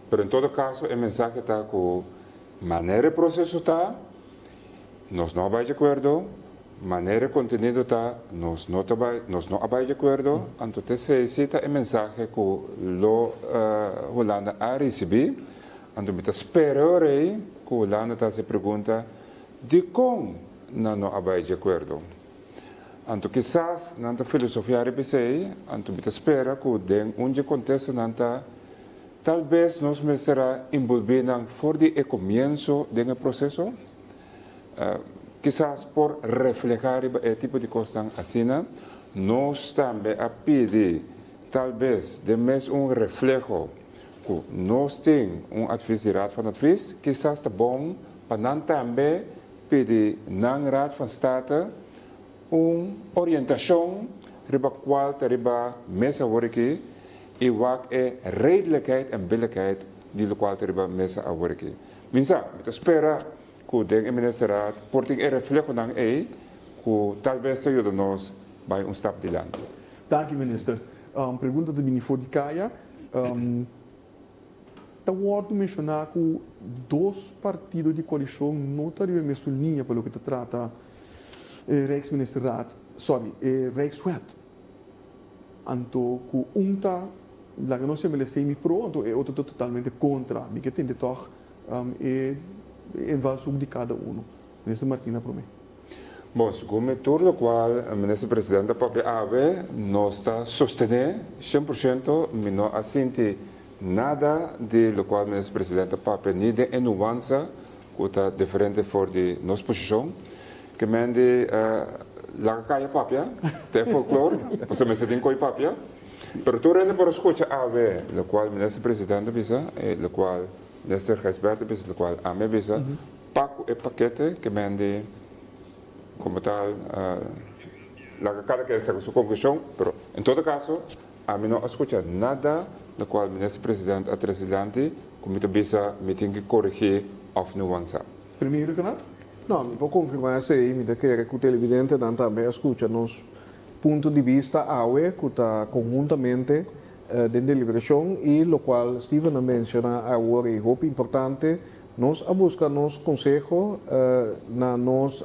pero en todo kaso e mensahe ta ku manera e proseso ta, Nos no a bai di akuerdo, manera e kontenido ta, nos no ta bai, nos no a bai di akuerdo, anto t'esei si ta e mensahe ku lo Hulanda a risibí, anto mi ta spera ora ei ku Hulanda ta hasi e pregunta, dikon nan no a bai di akuerdo? Anto kisas nan ta filosofiá riba esei, anto mi ta spera ku den un dje kontestanan ta, Tal bes nos mester a enbolbé nan for di e komienso den e proseso. Kisas por reflehá riba e tipo di kosnan asina. Nos tambe a pidi tal bes den mes un refleho ku nos tin un advis di Raad van Advies, kisas ta bon pa nan tambe pidi nan Raad van State un orientashon riba kual ta riba mesa awor aki i wak e redelijkheid en billijkheid di lokual ta riba mesa awor aki. Mi sa, mi ta spera ku den e ministerraad por tin e reflehonan ei ku tal bes ta yuda nos bai un stap dilanti. Danki minister. Pregunta ta bini for di kaya. Ta wòrdu menshoná ku dos partido di koalishon no ta riba e mesun liña pa loke ta trata e Rijksministerraad, sorry, e Rijkswet. Anto ku un ta laga nos yama el semi pro anto e otro ta totalmente kontra. Mi ke tende tòg e invalshoek di kada uno. Minister Martina promé. Bon, segun mi tur lokual Minister Presidente a papia awe, nos ta sostené 100%, mi no a sinti nada di lokual Minister Presidente a papia ni den e nuansa ku ta diferente for di nos posishon. Ke men di laga kaya papia, ta e folklor, pasobra mester tin koi papia. Pero tur hende por a skucha awe lokual Minister Presidente a bisa i lokual Minister Gijsbertha a bisa, lokual ami a bisa, pa ku e pakete ke men di komo tal laga kada ken saka su konklushon, pero en todo kaso ami no a skucha nada lokual Minister President a trese dilanti ku mi ta bisa mi tin ke korigí òf nuansa. Premier Rhuggenaath. No, mi por konfirmá esei. Mi ta kere ku televidentenan tambe a skucha nos punto di bista awe ku ta konhuntamente den deliberashon i lokual Steven a menshoná awor ei hopi importante, nos a buska nos konseho na nos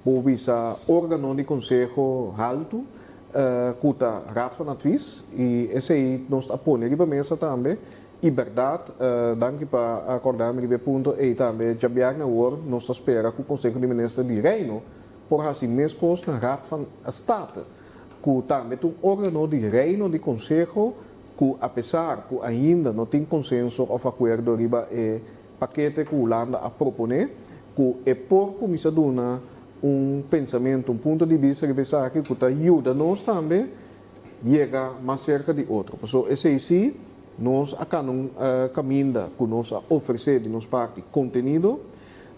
bo bisa órgano di konseho haltu ku ta Raad van Advies i esei nos a pone riba mesa tambe. I bèrdat, danki pa a kòrda mi riba e punto ei tambe. Djabièrnè awor nos ta spera ku Konseho di Minister di Reino por hasi meskos na Raad van State, ku tambe ta un órgano di Reino di Konseho ku apesar ku ainda no tin konsenso òf akuerdo riba e pakete ku Hulanda a proponé, ku e por kuminsá duna un pensamentu, un punto di bista riba esaki ku ta yuda nos tambe yega mas serka di otro. Pasobra esei sí, nos a kana un kaminda ku nos a ofresé di nos parti kontenido,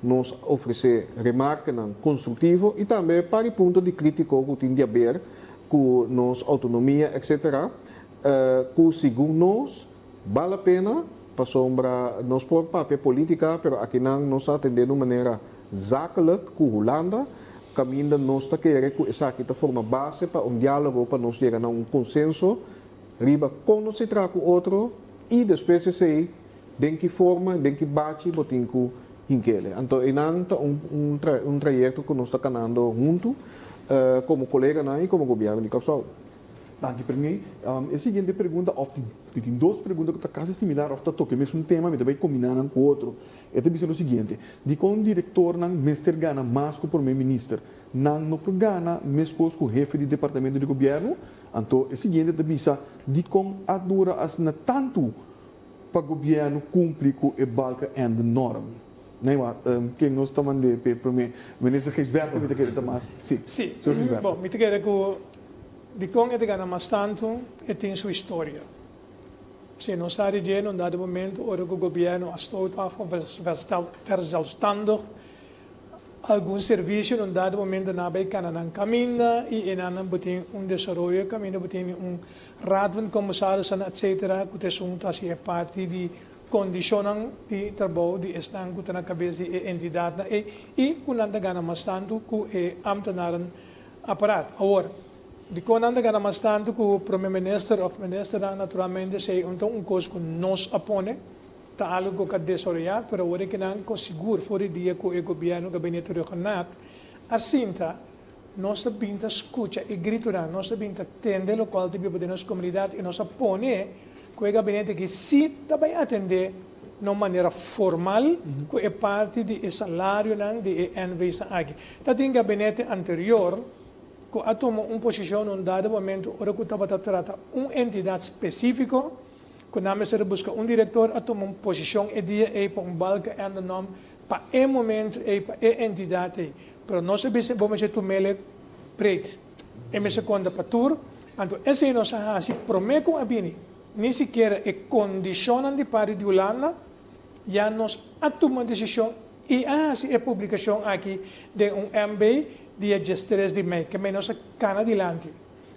nos a ofresé remarkenan konstruktivo i tambe par di punto di krítiko ku tin di aber ku nos outonomia etsetera, ku segun nos bal la pena pasobra nos por papia polítika pero akinan nos ta atendé di un manera zakelijk ku Hulanda kaminda nos ta kere ku esaki ta forma base pa un diálogo pa nos yega na un konsenso riba kon nos ta traha ku otro i despues di esei den ki forma, den ki bachi bo tin ku hink'ele. Anto einan ta un un trayekto ku nos ta kanando huntu komo koleganan i komo gobièrnu di Kòrsou. Danki Premier. E siguiente pregunta òf mi tin dos pregunta ku ta kasi similar òf ta toka e mesun tema, mi ta bai kombiná nan ku otro. E ta bisa lo siguiente, Dikon direktornan mester gana mas ku prome minister? Nan no por gana meskos ku hefe di departamento di gobièrnu? Anto e siguiente ta bisa, Dikon a dura asina tantu pa gobièrnu kumpli ku e Balkenende norm? Neiwa, ken nos ta mand'é p'e prome minister Gijsbertha mi ta kere ta mas? Si, Si, señor Gijsbertha. bon, mi ta kere ku dikon e ta gana mas tantu e tin su historia. Si nos sa di dje, na un dado momento ora ku gobièrnu a stoot af of verzelfstandig algun servisio, na un dado momento nan a bai kana nan kaminda i einan nan bo tin un desaroyo kaminda bo tin un raad van commissarissen etcetera ku ta esun ta hasi e parti di kondishonnan di trabou di esnan ku ta na kabes di e entidatnan ei i ku nan ta gana mas tantu ku e ambtenaren aparaat. Awor. Dikon nan ta gana mas tantu ku prome minister òf ministernan? Naturalmente esei un ta un kos ku nos a pone, ta algu ku ka desaroyá, pero awor e kinan kon sigur for di dia ku e gobièrnu Gabinete Rhuggenaath a sinta, nos ta bin ta skucha e gritunan, nos ta bin ta tende lokual ta biba den nos komunidat i nos a pone ku e gabinete aki si ta bai atendé na un manera formal ku e parti di e salarionan di e NV's nan aki. Ta tin gabinete anterior ku a tuma un posishon na un dado momento ora ku tabata trata un entidat spesífiko ku nan mester a buska un direktor a tuma un posishon e dia ei pa un balkenende nòm pa e momento ei pa e entidat ei. Pero nos a bisa bo mester tum'el breed. E mester konta pa tur. Anto esei nos a hasi promé ku a bini ni sikiera e kondishonnan di parti di Hulanda ya nos a tuma desishon i a hasi e publikashon aki den un MB dia diestres di mei, ke mei nos a kana dilanti.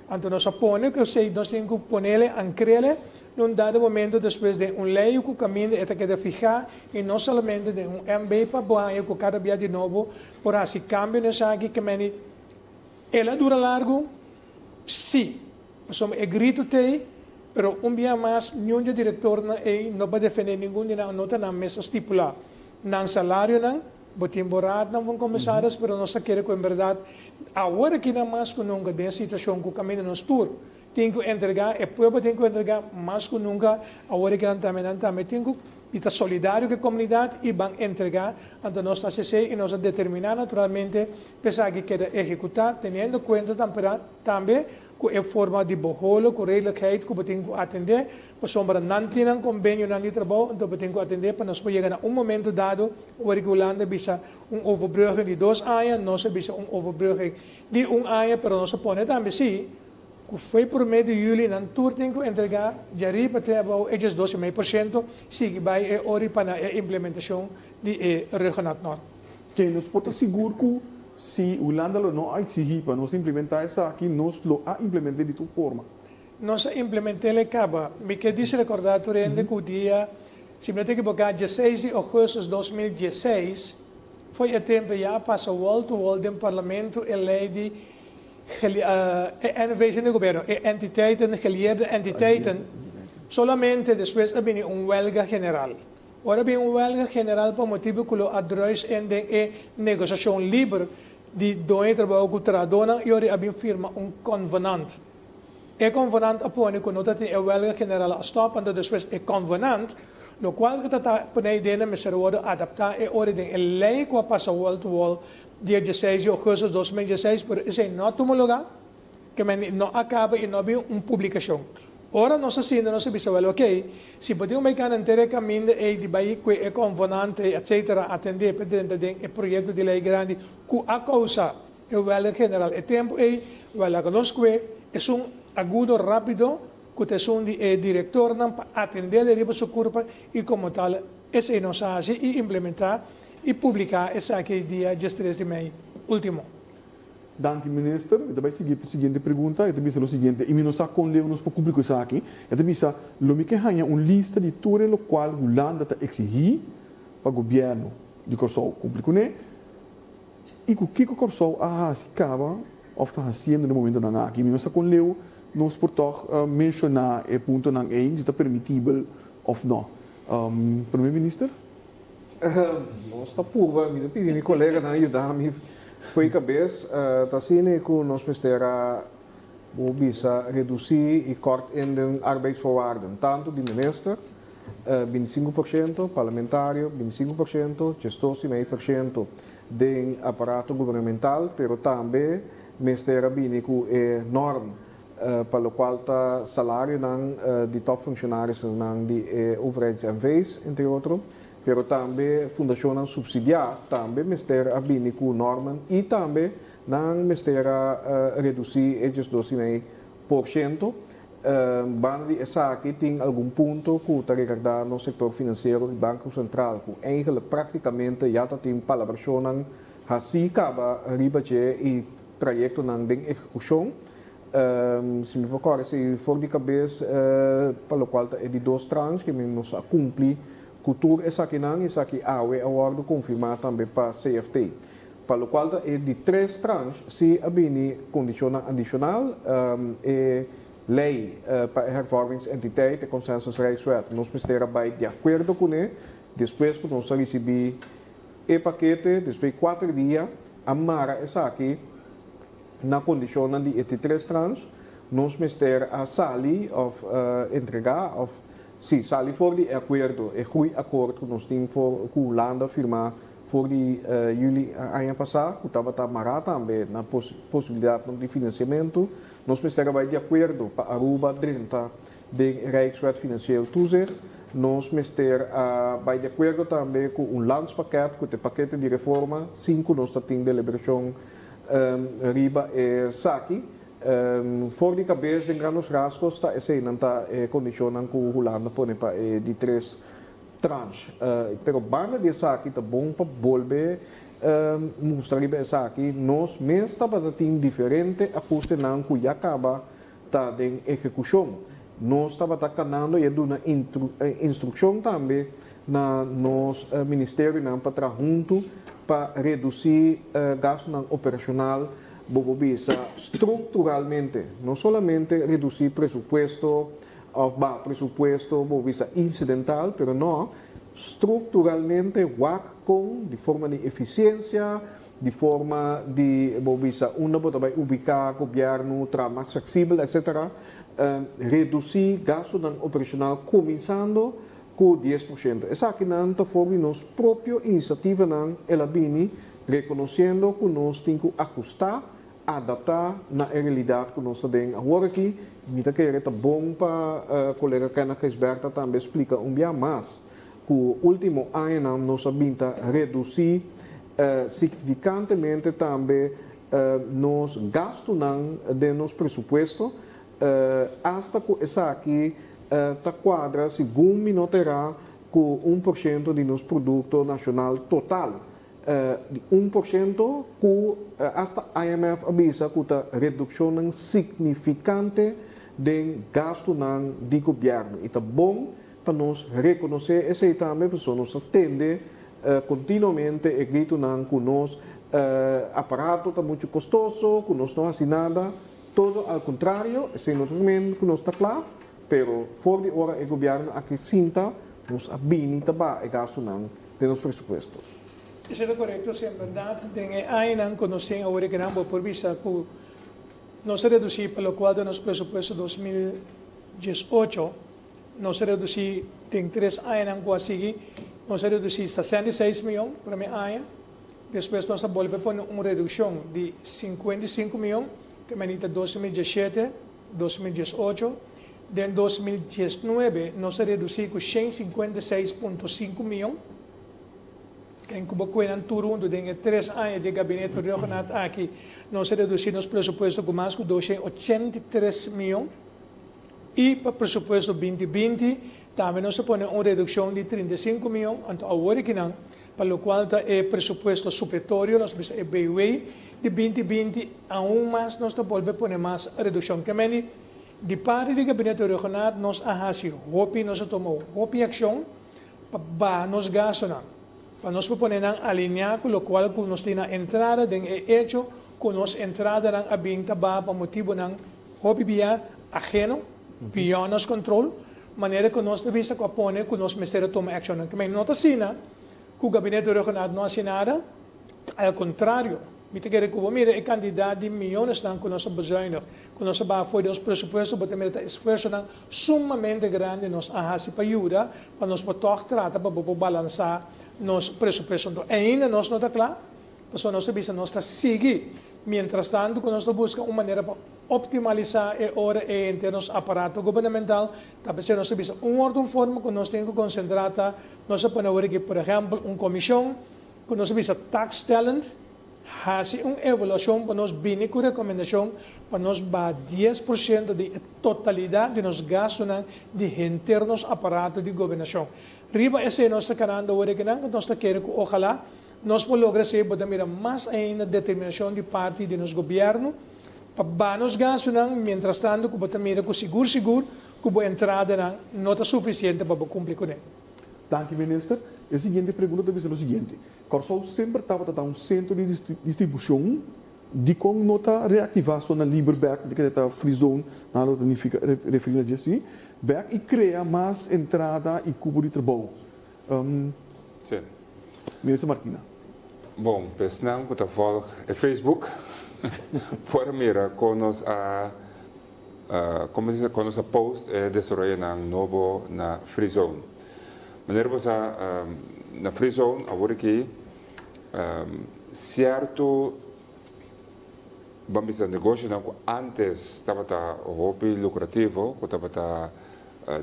Anto nos a pone ku esei nos tin ku ponele, ankrele, na un dado momento despues den un lei ku kaminda e ta keda fihá i no solamente den un MB pa bo haña ku kada bia di nobo por hasi kambio na esaki ke meni el a dura largu? Sí, pasobra e gritu t'ei, pero un bia mas niun di e direktornan ei no pa defendé ningun di nan, no ta nan mes a stipulá nan salarionan. Bo tin bo raadnan van commissaris, pero nos ta kere cu en berdad awor aki nan mas cu nunca den e situacion cu caminda nos tur tin cu entrega, e pueblo tin cu entrega mas cu nunca, awor aki nan tambe nan tambe tin cu y ta solidario cu e comunidad y ban entrega, anto nos ta haci esey y nos a determina naturalmente pa esaki keda ehecuta teniendo cuenta tambe cu e forma di behoorlijk cu redelijkheid cu bo tin cu atende Pasobra nan tin nan konbenionan di trabou, anto bo tin ku atendé pa nos por yega na un momento dado ora ku Hulanda bisa un overbrugging di dos aña, nos a bisa un overbrugging di un aña, pero nos a pone tambe sí ku fo'i promé di yüli nan tur tin ku entregá djariba te abou e diesdos i mei por shento, sigui bai e ori pa na e implementashon di e Ruggenaath-norm. Ke nos por ta sigur ku si Hulanda lo no a eksigí pa nos implementá esaki, nos lo a implement'é di tur forma. Nos a implement'el e kaba. Mi ke dis rekordá tur hende ku dia, si mi no ta ekiboká, dieseis di ougùstus 2016, Fo'i e tempo ya a pasa wall to wall den parlamento e ley di e NV's di gobierno, e entiteiten, gelieerde entiteiten, solamente despues a bini un welga general. Ora a bini un welga general pa motibo cu lo a druis in den e negociacion liber di doño trabao cu trahadornan y ora a bin firma un convenant. E convenant a pone cu no ta tin e welga general a stop, anto despues e convenant, locual cu ta ta pone idea mester wordo adapta e ora den e ley cu a pasa wall to wall dia 16 di augustus 2016, pero esey no a tuma lugar, ke men no a caba y no a bin un publicacion. Ora nos a sinta nos a bisa wel ok, si bo tin un bay cana henter e caminda ey di bay cu e convenant ey etcetera atende pa drenta den e proyecto di ley grandi cu a causa e welga general e tempo ey, wel laga nos cue esun agudo rapido cu ta esun di e directornan pa atendele riba su curpa y como tal esey nos a haci y implementa y publica esaki dia 13 di mei ultimo. Danki minister. Mi ta bai sigui pa e siguiente pregunta. E ta bisa lo siguiente, y mi no sa con leu nos por cumpli cu esaki. E ta bisa, lo mi ke haña un lista di tur e locual Hulanda ta exigi pa gobierno di Corsou cumpli cune y cu kico Corsou a haci caba of ta haciendo na e momentonan aki. Mi no sa con leu nos por tog menciona e puntonan ey, si ta permitibel of no. Primer Minister? Nos ta purba, mi ta pidi mi coleganan yuda mi fo'i cabes. Ta asina cu nos mester a, bo bisa, reduci y kort in den arbeidsvoorwaarden, tanto di minister, 25%, parlamentario, 25%, 12,5% den aparato gubernamental, pero tambe mester a bini cu e norm pa locual ta salarionan di topfunctionarisnan di e overheids-NV's, entre otro, pero tambe fundacionnan subsidia tambe mester a bini cu normen y tambe nan mester a reduci e 12,5%. Banda di esaki tin algun punto cu ta regarda nos sector financiero y Banco Central cu eigenlijk practicamente ya ta tin palabracionnan haci caba riba dje y trayectonan den ehecucion. Si mi por corda si for di cabes pa locual ta e di dos tranche cu nos a cumpli cu tur esakinan, esaki awe a wordo confirma tambe pa CFT. Pa locual ta e di tres tranche si a bini condicionnan adicional, e ley pa e hervormingsentiteit, e consensus Rijkswet, nos mester a bay di acuerdo cune despues cu nos a ricibi e pakete, despues di 4 dia a mara esaki na condicionnan di e di tres tranche, nos mester a sali of entrega of si sali for di e acuerdo, e groeiakkoord cu nos tin for cu Hulanda firma for di juli aña pasa, cu tabata mara tambe na posibilidadnan di financiamento, nos mester a bay di acuerdo pa Aruba drenta den Rijkswet Financieel Toezicht. Nos mester a bay di acuerdo tambe cu un landspakket, cu ta e pakete di reforma, sin cu nos ta tin deliberacion riba esaki. For di cabes den grandes rasgos ta eseynan ta e condicionnan cu Hulanda pone pa e di tres tranche. Pero banda di esaki ta bon pa bolbe mustra riba esaki. Nos mes tabata tin diferente ajustenan cu ya caba ta den ehecucion. Nos tabata canando y a duna instruccion tambe na nos ministerionan pa traha hunto pa reduci gastonan operacional, bo por bisa structuralmente, no solamente reduci presupuesto of baha presupuesto, bo por bisa incidental, pero no, structuralmente wak con di forma di eficiencia, di forma di bo bisa unda bo ta bay ubica gobierno, traha mas flexibel, etcetera, reduci gastonan operacional cuminsando cu 10%. Esakinan ta for di nos propio iniciativanan el a bini reconociendo cu nos tin cu ajusta, adapta na e realidad cu nos ta den awor aki. Mi ta kere ta bon pa colega Kenneth Gijsbertha tambe splica un bia mas cu ultimo añanan nos a bin ta reduci significantemente tambe nos gastonan den nos presupuesto, hasta cu esaki ta cuadra, segun mi no ta era, cu 1% di nos producto nacional total. Di 1% cu hasta IMF a bisa cu ta reduccionnan significante den gastonan di gobierno. Y ta bon pa nos reconoce esey tambe, pasobra nos ta tende Kontinuamente e gritunan ku nos aparato ta muchu kostoso, ku nos no hasi nada, todo al kontrario, esei no ta men ku nos ta kla, pero for di ora e gobièrnu aki sinta, nos a bini ta baha e gastunan den nos presupuesto. Esei ta korekto, si en bèrdat den e añanan ku nos tin awor e bo por bisa ku nos a redusí pa lokual ta nos presupuesto 2018, nos a redusí den 3 añanan ku a sigui, nos a redusí 66 mion promé aña, despues nos a bolbe pone un redukshon di 55 mion, ku ta 2017, 2018, den 2019 nos a redusí ku 156,5 mion, ku ku kuenan tur huntu den 3 aña di gabinete Rhuggenaath aki, nos a redusí nos presupuesto ku mas ku 283 mion, i pa presupuesto 2020 tambe nos a pone un redukshon di 35 mion, anto awor akinan, pa lokual ta e presupuesto supletorio, nos bisa e BW di 2020, aun mas nos ta bolbe pone mas redukshon. Ke men di parti di gabinete Rhuggenaath nos a hasi hopi, nos a tuma hopi akshon pa baha nos gastunan. Pa nos pone nan alineá ku lokual ku nos tin na entrada den e echo ku nos entradanan a bin ta baha pa motibunan hopi bia aheno, beyond nos control, manera ku nos bisa ku a pone ku nos mester tuma akshon. Ke men no ta asina ku gabinete Rhuggenaath no hasi nada, al kontrario, mi ta kere ku mira e kantidat di miónesnan ku nos a bezuinig, ku nos a baha for di nos presupuesto, bo ta mira ta esfuersonan sumamente grandi nos a hasi pa yuda, pa nos por tòg trata pa por balansá nos presupuesto. Anto, ainda nos no ta kla, pasobra nos ta bisa nos ta sigui. Mientras tantu, ku nos ta buska un manera pa optimalisá e ora e henter nos aparato gubernamental, ta p'esei nos ta bisa un otro forma ku nos tin ku konsentrá ta, nos a pone awor aki, por ehèmpel, un komishon ku nos ta bisa tax talent, hasi un evaluashon pa nos bini ku rekomendashon pa nos baha 10% di e totalidat di nos gastunan di henter nos aparato di gobernashon. Riba esei nos ta kanando awor akinan, ku nos ta kere ku ojalá nos por logra esei, bo ta mira mas ainda determinashon di parti di nos gobièrnu pa baha nos gastunan, mientras tantu ku bo ta mira ku sigur sigur ku bo entradanan no ta sufisiente pa bo kumpli kuné. Danki, minister. E siguiente pregunta ta bisa lo siguiente. Kòrsou semper tabata un sentro di distribushon, dikon no ta reaktivá zona liber bèk, di ku ta free zone, nan lo ta referí na dje bèk i krea mas entrada i kupo di trabou? Minister Martina. Bon, pa ku ta volg Facebook, por mira kon nos a kon kon nos a post e desaroyonan nobo na Free Zone. Manera bo sa, na Free Zone, awor aki, sierto, ban bisa, negoshinan ku antes tabata hopi lukrativo, ku tabata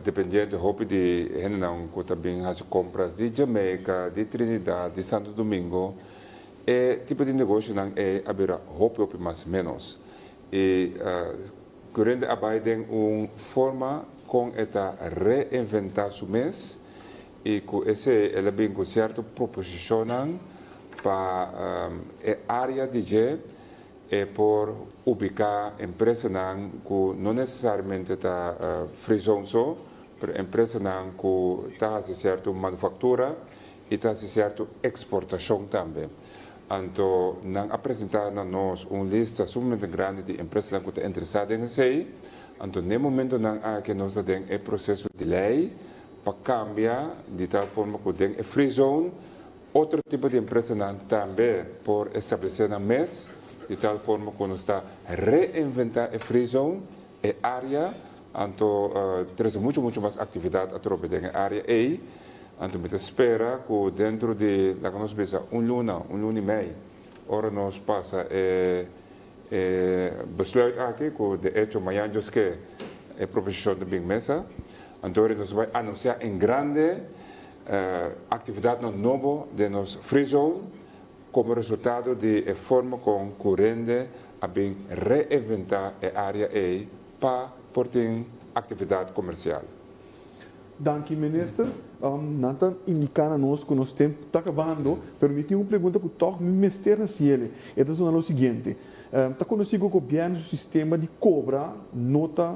dependiente hopi di hendenan ku ta bin hasi kompras di Jamaica, di Trinidad, di Santo Domingo, e tipo di negoshinan ei a bira hopi hopi mas menos. I Curinde a bai den un forma kon e ta reinventá su mes i ku esei el a bin ku sierto proposishonnan pa e área di dje e por ubiká empresanan ku no nesesariamente ta free zone so, pero empresanan ku ta hasi sierto manufaktura i ta hasi sierto eksportashon tambe. Anto nan a presentá na nos un lista sumamente grandi di empresanan ku ta interesá den esei. Anto na e momentonan aki nos ta den e proseso di lei pa kambia di tal forma ku den e free zone otro tipo di empresanan tambe por establesé nan mes, di tal forma ku nos ta reinventá e free zone, e área, anto trese muchu muchu mas aktividat atrobe den e área ei. Anto mi ta spera ku dentro di, laga nos bisa, un luna, un luna i mei, ora nos pasa e besluit aki, ku de hecho mañan djoske e proposishon ta bin mesa, anto nos ta bai anunsiá en grande aktividatnan nobo den nos free zone komo resultado di e forma kon Curinde a bin reinventá e área ei pa por tin aktividat komersial. Danki, minister. Nan ta indiká na nos ku nos tempu ta akabando, pero mi tin un pregunta ku tòg mi mester hasié. E ta lo siguiente. Ta konosí ku gobièrnu su sistema di kobra no ta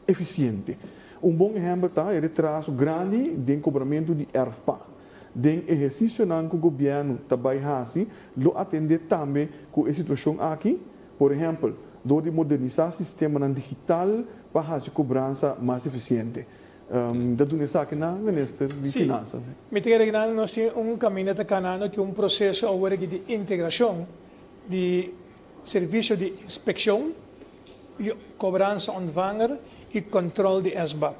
efisiente. Un bon ehèmpel ta e retraso grandi den kobramentu di erfpacht. Den ehersisionan ku gobièrnu ta bai hasi lo atendé tambe ku e situashon aki, por ehèmpel dor di modernisá sistemanan digital pa hasi kobransa mas efisiente. Ta duna esaki na Minister di Sí, Finansa. mi ta kere ku nan nos tin un kaminda ta kanando tin un proseso awor aki di integrashon di servisio di inspekshon i kobransa ontvanger i kòntròl di SBAP.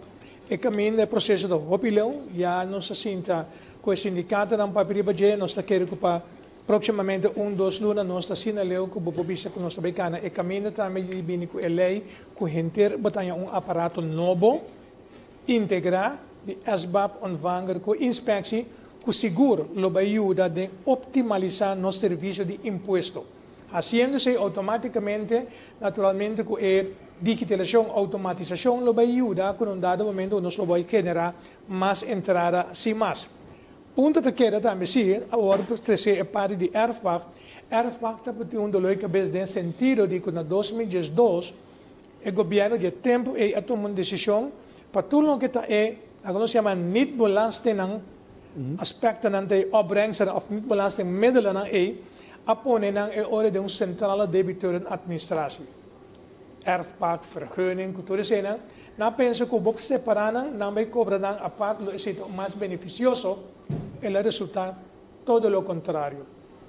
E kaminda e proseso ta hopi leu, ya nos a sinta ku e sindikatonan papia riba dje, nos ta kere ku pa Próximamente un dos luna nos ta asina leu ku bo por bisa ku nos ta bai kana e kaminda tambe di bini ku e lei ku henter bo ta haña un aparato nobo integrá di SBAP ontvanger ku inspeksie ku sigur lo bai yuda den optimalisá nos servisio di impuesto. Hasiendo esei outomátikamente naturalmente ku e digitalisashon outomatisashon lo bai yuda ku na un dado momento nos lo bai generá mas entrada sin mas. Punto ta keda tambe si awor por trese e parti di erfpacht. Erfpacht ta tin un dolor di kabes den sentido di ku na 2012 e gobièrnu di e tempu ei a tuma un desishon pa tur loke ta e loke nos yama niet belastingnan, aspektonan ta e opbrengstennan òf niet belastingmiddelennan ei a pone nan e ora den un centrale debiteuren administratie. Erfpacht, vergunning, ku tur eseinan. Nan a pensa ku bo separá nan, nan bai kobra nan apart, lo esei ta mas benefisioso. El a resultá todo lo kontrario.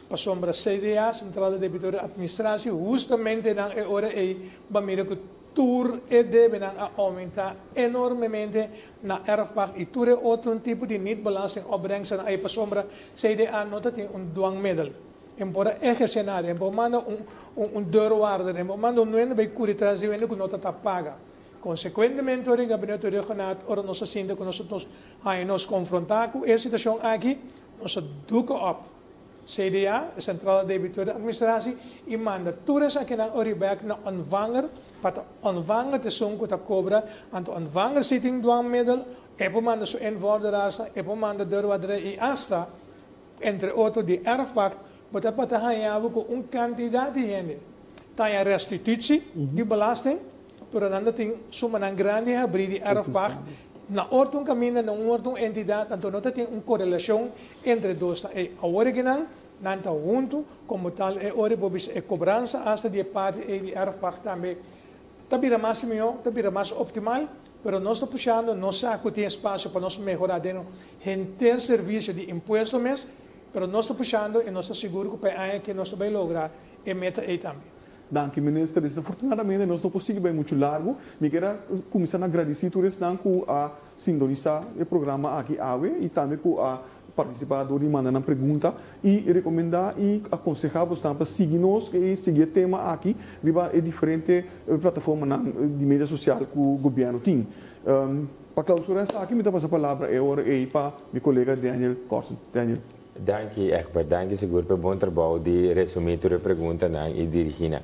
Pasobra CDA, Centrale Debitoren Administratie, hustamente nan e ora ei ba mira ku tur e debenan a oumentá enormemente na erfpacht i tur e otro tipo di niet-belastingopbrengsten ei pasobra CDA no ta tin un dwangmiddel. En por a ehersé nada, en por manda un un deurwaarder, en por manda un hende bai kuri tras di un hende ku no ta ta paga. Konsekuentemente ora e Gabinete Rhuggenaath, ora nos a sinti ku nos nos haña nos konfrontá ku e situashon aki, nos a duka òp CDA, e Centrale Debiteur Administratie, i manda tur esakinan ori bèk na ontvanger, pa ta ontvanger ta esun ku ta kobra, anto ontvanger si tin dwangmiddel, e por manda su invorderaars, e por manda deurwaarder i asta Entre otro di erfpacht, bo ta por ta haña bo ku un kantidat di hende ta haña restitutie di belasting, pero nan ta tin sumanan grandi habrí di erfpacht na otro un kaminda, na un otro un entidat, anto no ta tin un korelashon entre dos. E awor aki nan, nan ta huntu, komo tal e ora bo bisa e kobransa asta di e parti ei di erfpacht tambe ta bira mas mihó, ta bira mas optimal. Pero nos ta pushando, nos sa ku tin espasio pa nos mehorá den henter servisio di impuesto mes, pero nos ta pushando i nos ta sigur ku pa e aña aki nos ta bai logra e meta ei tambe. Danki Minister. Desafortunadamente nos no por sigui bai muchu largu. Mi kier a kuminsá na gradisí tur esnan ku a sintonisá e programa aki awe i tambe ku a partisipá dor di manda nan pregunta i rekomendá i akonsehá bosnan pa sigui nos i sigui e tema aki riba e diferente plataformanan di media sosial ku gobièrnu tin. Pa klausurá esaki mi ta pasa palabra e ora ei pa mi kolega Daniel Corsen. Daniel. Danki Egbert, danki sigur pa e bon trabou di resumí tur e preguntanan i dirigí nan.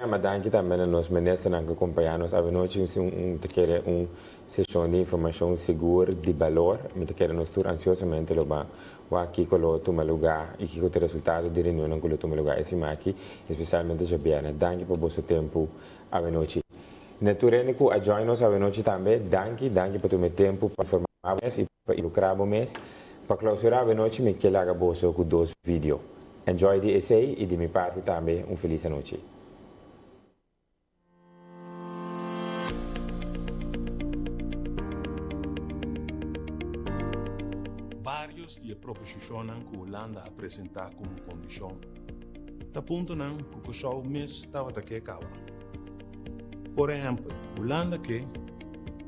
Ma danki tambe na nos ministernan ku kompañá nos avenochi un ta kere un Seshon di informashon sigur di balor. Mi ta kere nos tur ansiosamente lo ban wak kiko lo tuma lugá i kiko ta e resultado di reunionnan ku lo tuma lugá e siman aki, espesialmente djabièrnè. Danki pa boso tempu awenochi. Na tur hende ku a join nos awenochi tambe, danki, danki pa tuma e tempu pa informá bo mes i pa involukrá bo mes. Pa klausurá awenochi mi ke laga boso ku dos video. Enjoy di esei i di mi parti tambe un felis anochi. Bários di e proposishonnan ku Hulanda a presentá komo kondishon ta puntonan ku Kòrsou mes tabata ke kaba. Por ehèmpel, Hulanda ke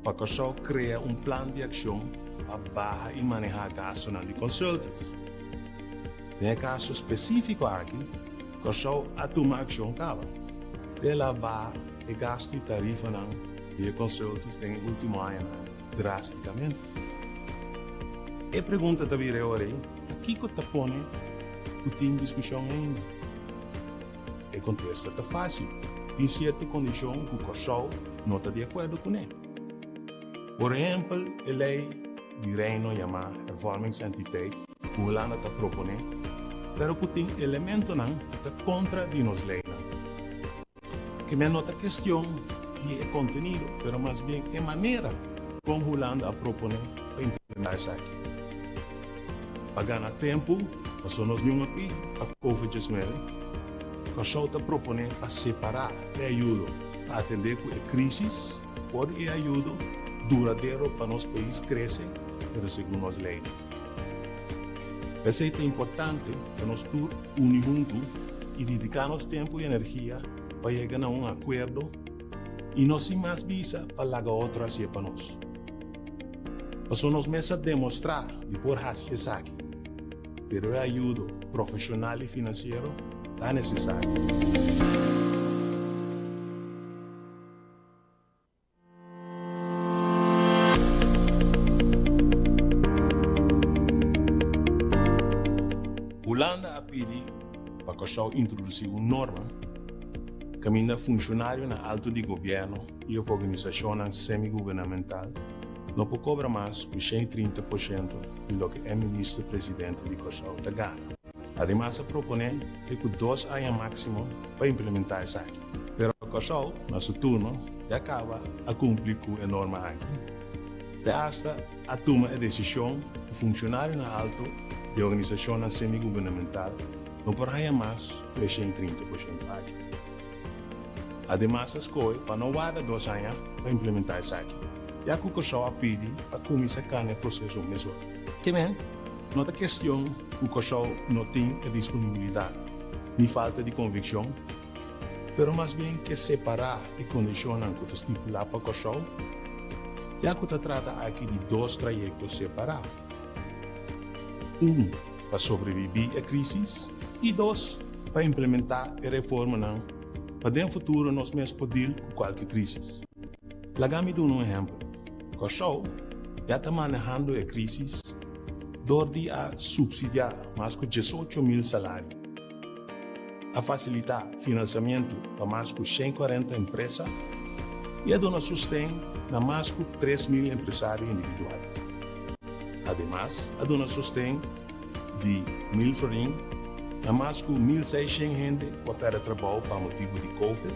pa Kòrsou krea un plan di akshon pa baha i manehá gastunan di consultants. Den e kaso spesífiko aki, Kòrsou a tuma akshon kaba. Te el a baha e gastu i tarifanan di e consultants den e último añanan drástikamente. E pregunta ta bira e ora ei, ta kiko ta pone ku tin diskushon ainda? E kontesta ta fásil, tin sierto kondishon ku Kòrsou no ta di akuerdo kuné. Por ehèmpel, e lei di Reino yamá Hervormingsentiteit ku Hulanda ta proponé, pero ku tin elementonan ku ta kontra di nos leinan. Kimen no ta kestion di e kontenido, pero mas bien e manera kon Hulanda a proponé pa implementá esaki. Pa gana tempu, paso nos niun a pidi pa Covid 19, Kòrsou ta proponé pa separá e ayudo pa atendé ku e krísis for di e ayudo duradero pa nos pais krese pero segun nos leinan. P'esei ta importante pa nos tur uni huntu i dediká nos tempu i energia pa yega na un akuerdo i no sin mas bisa pa laga otro hasié pa nos. Pasobra nos mes a demostrá di por hasi esaki, pero e ayudo profeshonal i finansiero ta nesesario. Hulanda a pidi pa Kòrsou introdusí un norma kaminda funshonarionan altu di gobièrnu i of organisashonnan semi-gubernamental no por kobra mas ku 130% di loke e minister presidente di Kòrsou ta gana. Ademas a proponé te ku dos aña máksimo pa implementá esaki. Pero Kòrsou, na su turno, ya kaba a kumpli ku e norma aki. Te asta a tuma e desishon ku funshonarionan alto di organisashonnan semi-gubernamental no por haña mas ku e 130% aki. Ademas a skohe pa no warda dos aña pa implementá esaki, ya ku Kòrsou a pidi pa kuminsá kana e proseso mesora. Ke men, no ta kestion ku Kòrsou no tin e disponibilidat ni falta di konvikshon, pero mas bien ke separá e kondishonnan ku ta stipulá pa Kòrsou, ya ku ta trata aki di dos trayekto separá, un pa sobrebibí e krísis i dos pa implementá e reformanan pa den futuro nos mes por deal ku kualke krísis. Laga mi duna un ehèmpel. Kòrsou ya ta manehando e krísis dor di a supsidiá mas ku 18.000 salario, a fasilitá finansiamentu pa mas ku 140 empresa i a duna sosten na mas ku 3.000 empresario individual. Ademas, a duna sosten di 1.000 florin na mas ku 1.600 hende ku a pèrdè trabou pa motibu di Covid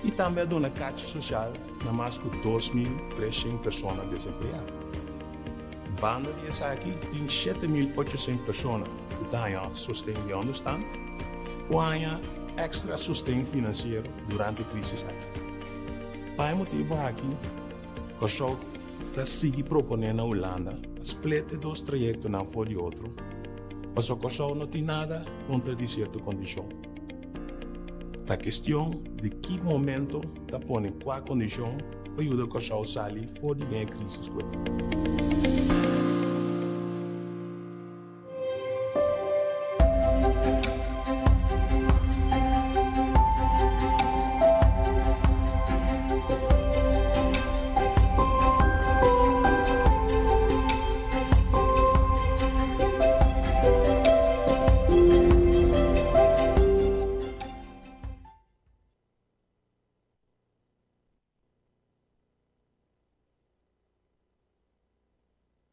i tambe a duna kachi sosial na mas ku 2.300 persona desempleá. Banda di esaki tin 7.800 persona ku ta haña sosten di ònderstant ku a haña èkstra sosten finansiero durante e krísis aki. Pa e motibu aki Kòrsou ta sigui proponé na Hulanda pa split e dos trayektonan for di otro, pasobra Kòrsou no tin nada kontra di sierto kondishon. Ta kestion di ki momento ta pone kua kondishon pa yuda Kòrsou sali for di den e krísis ku e ta.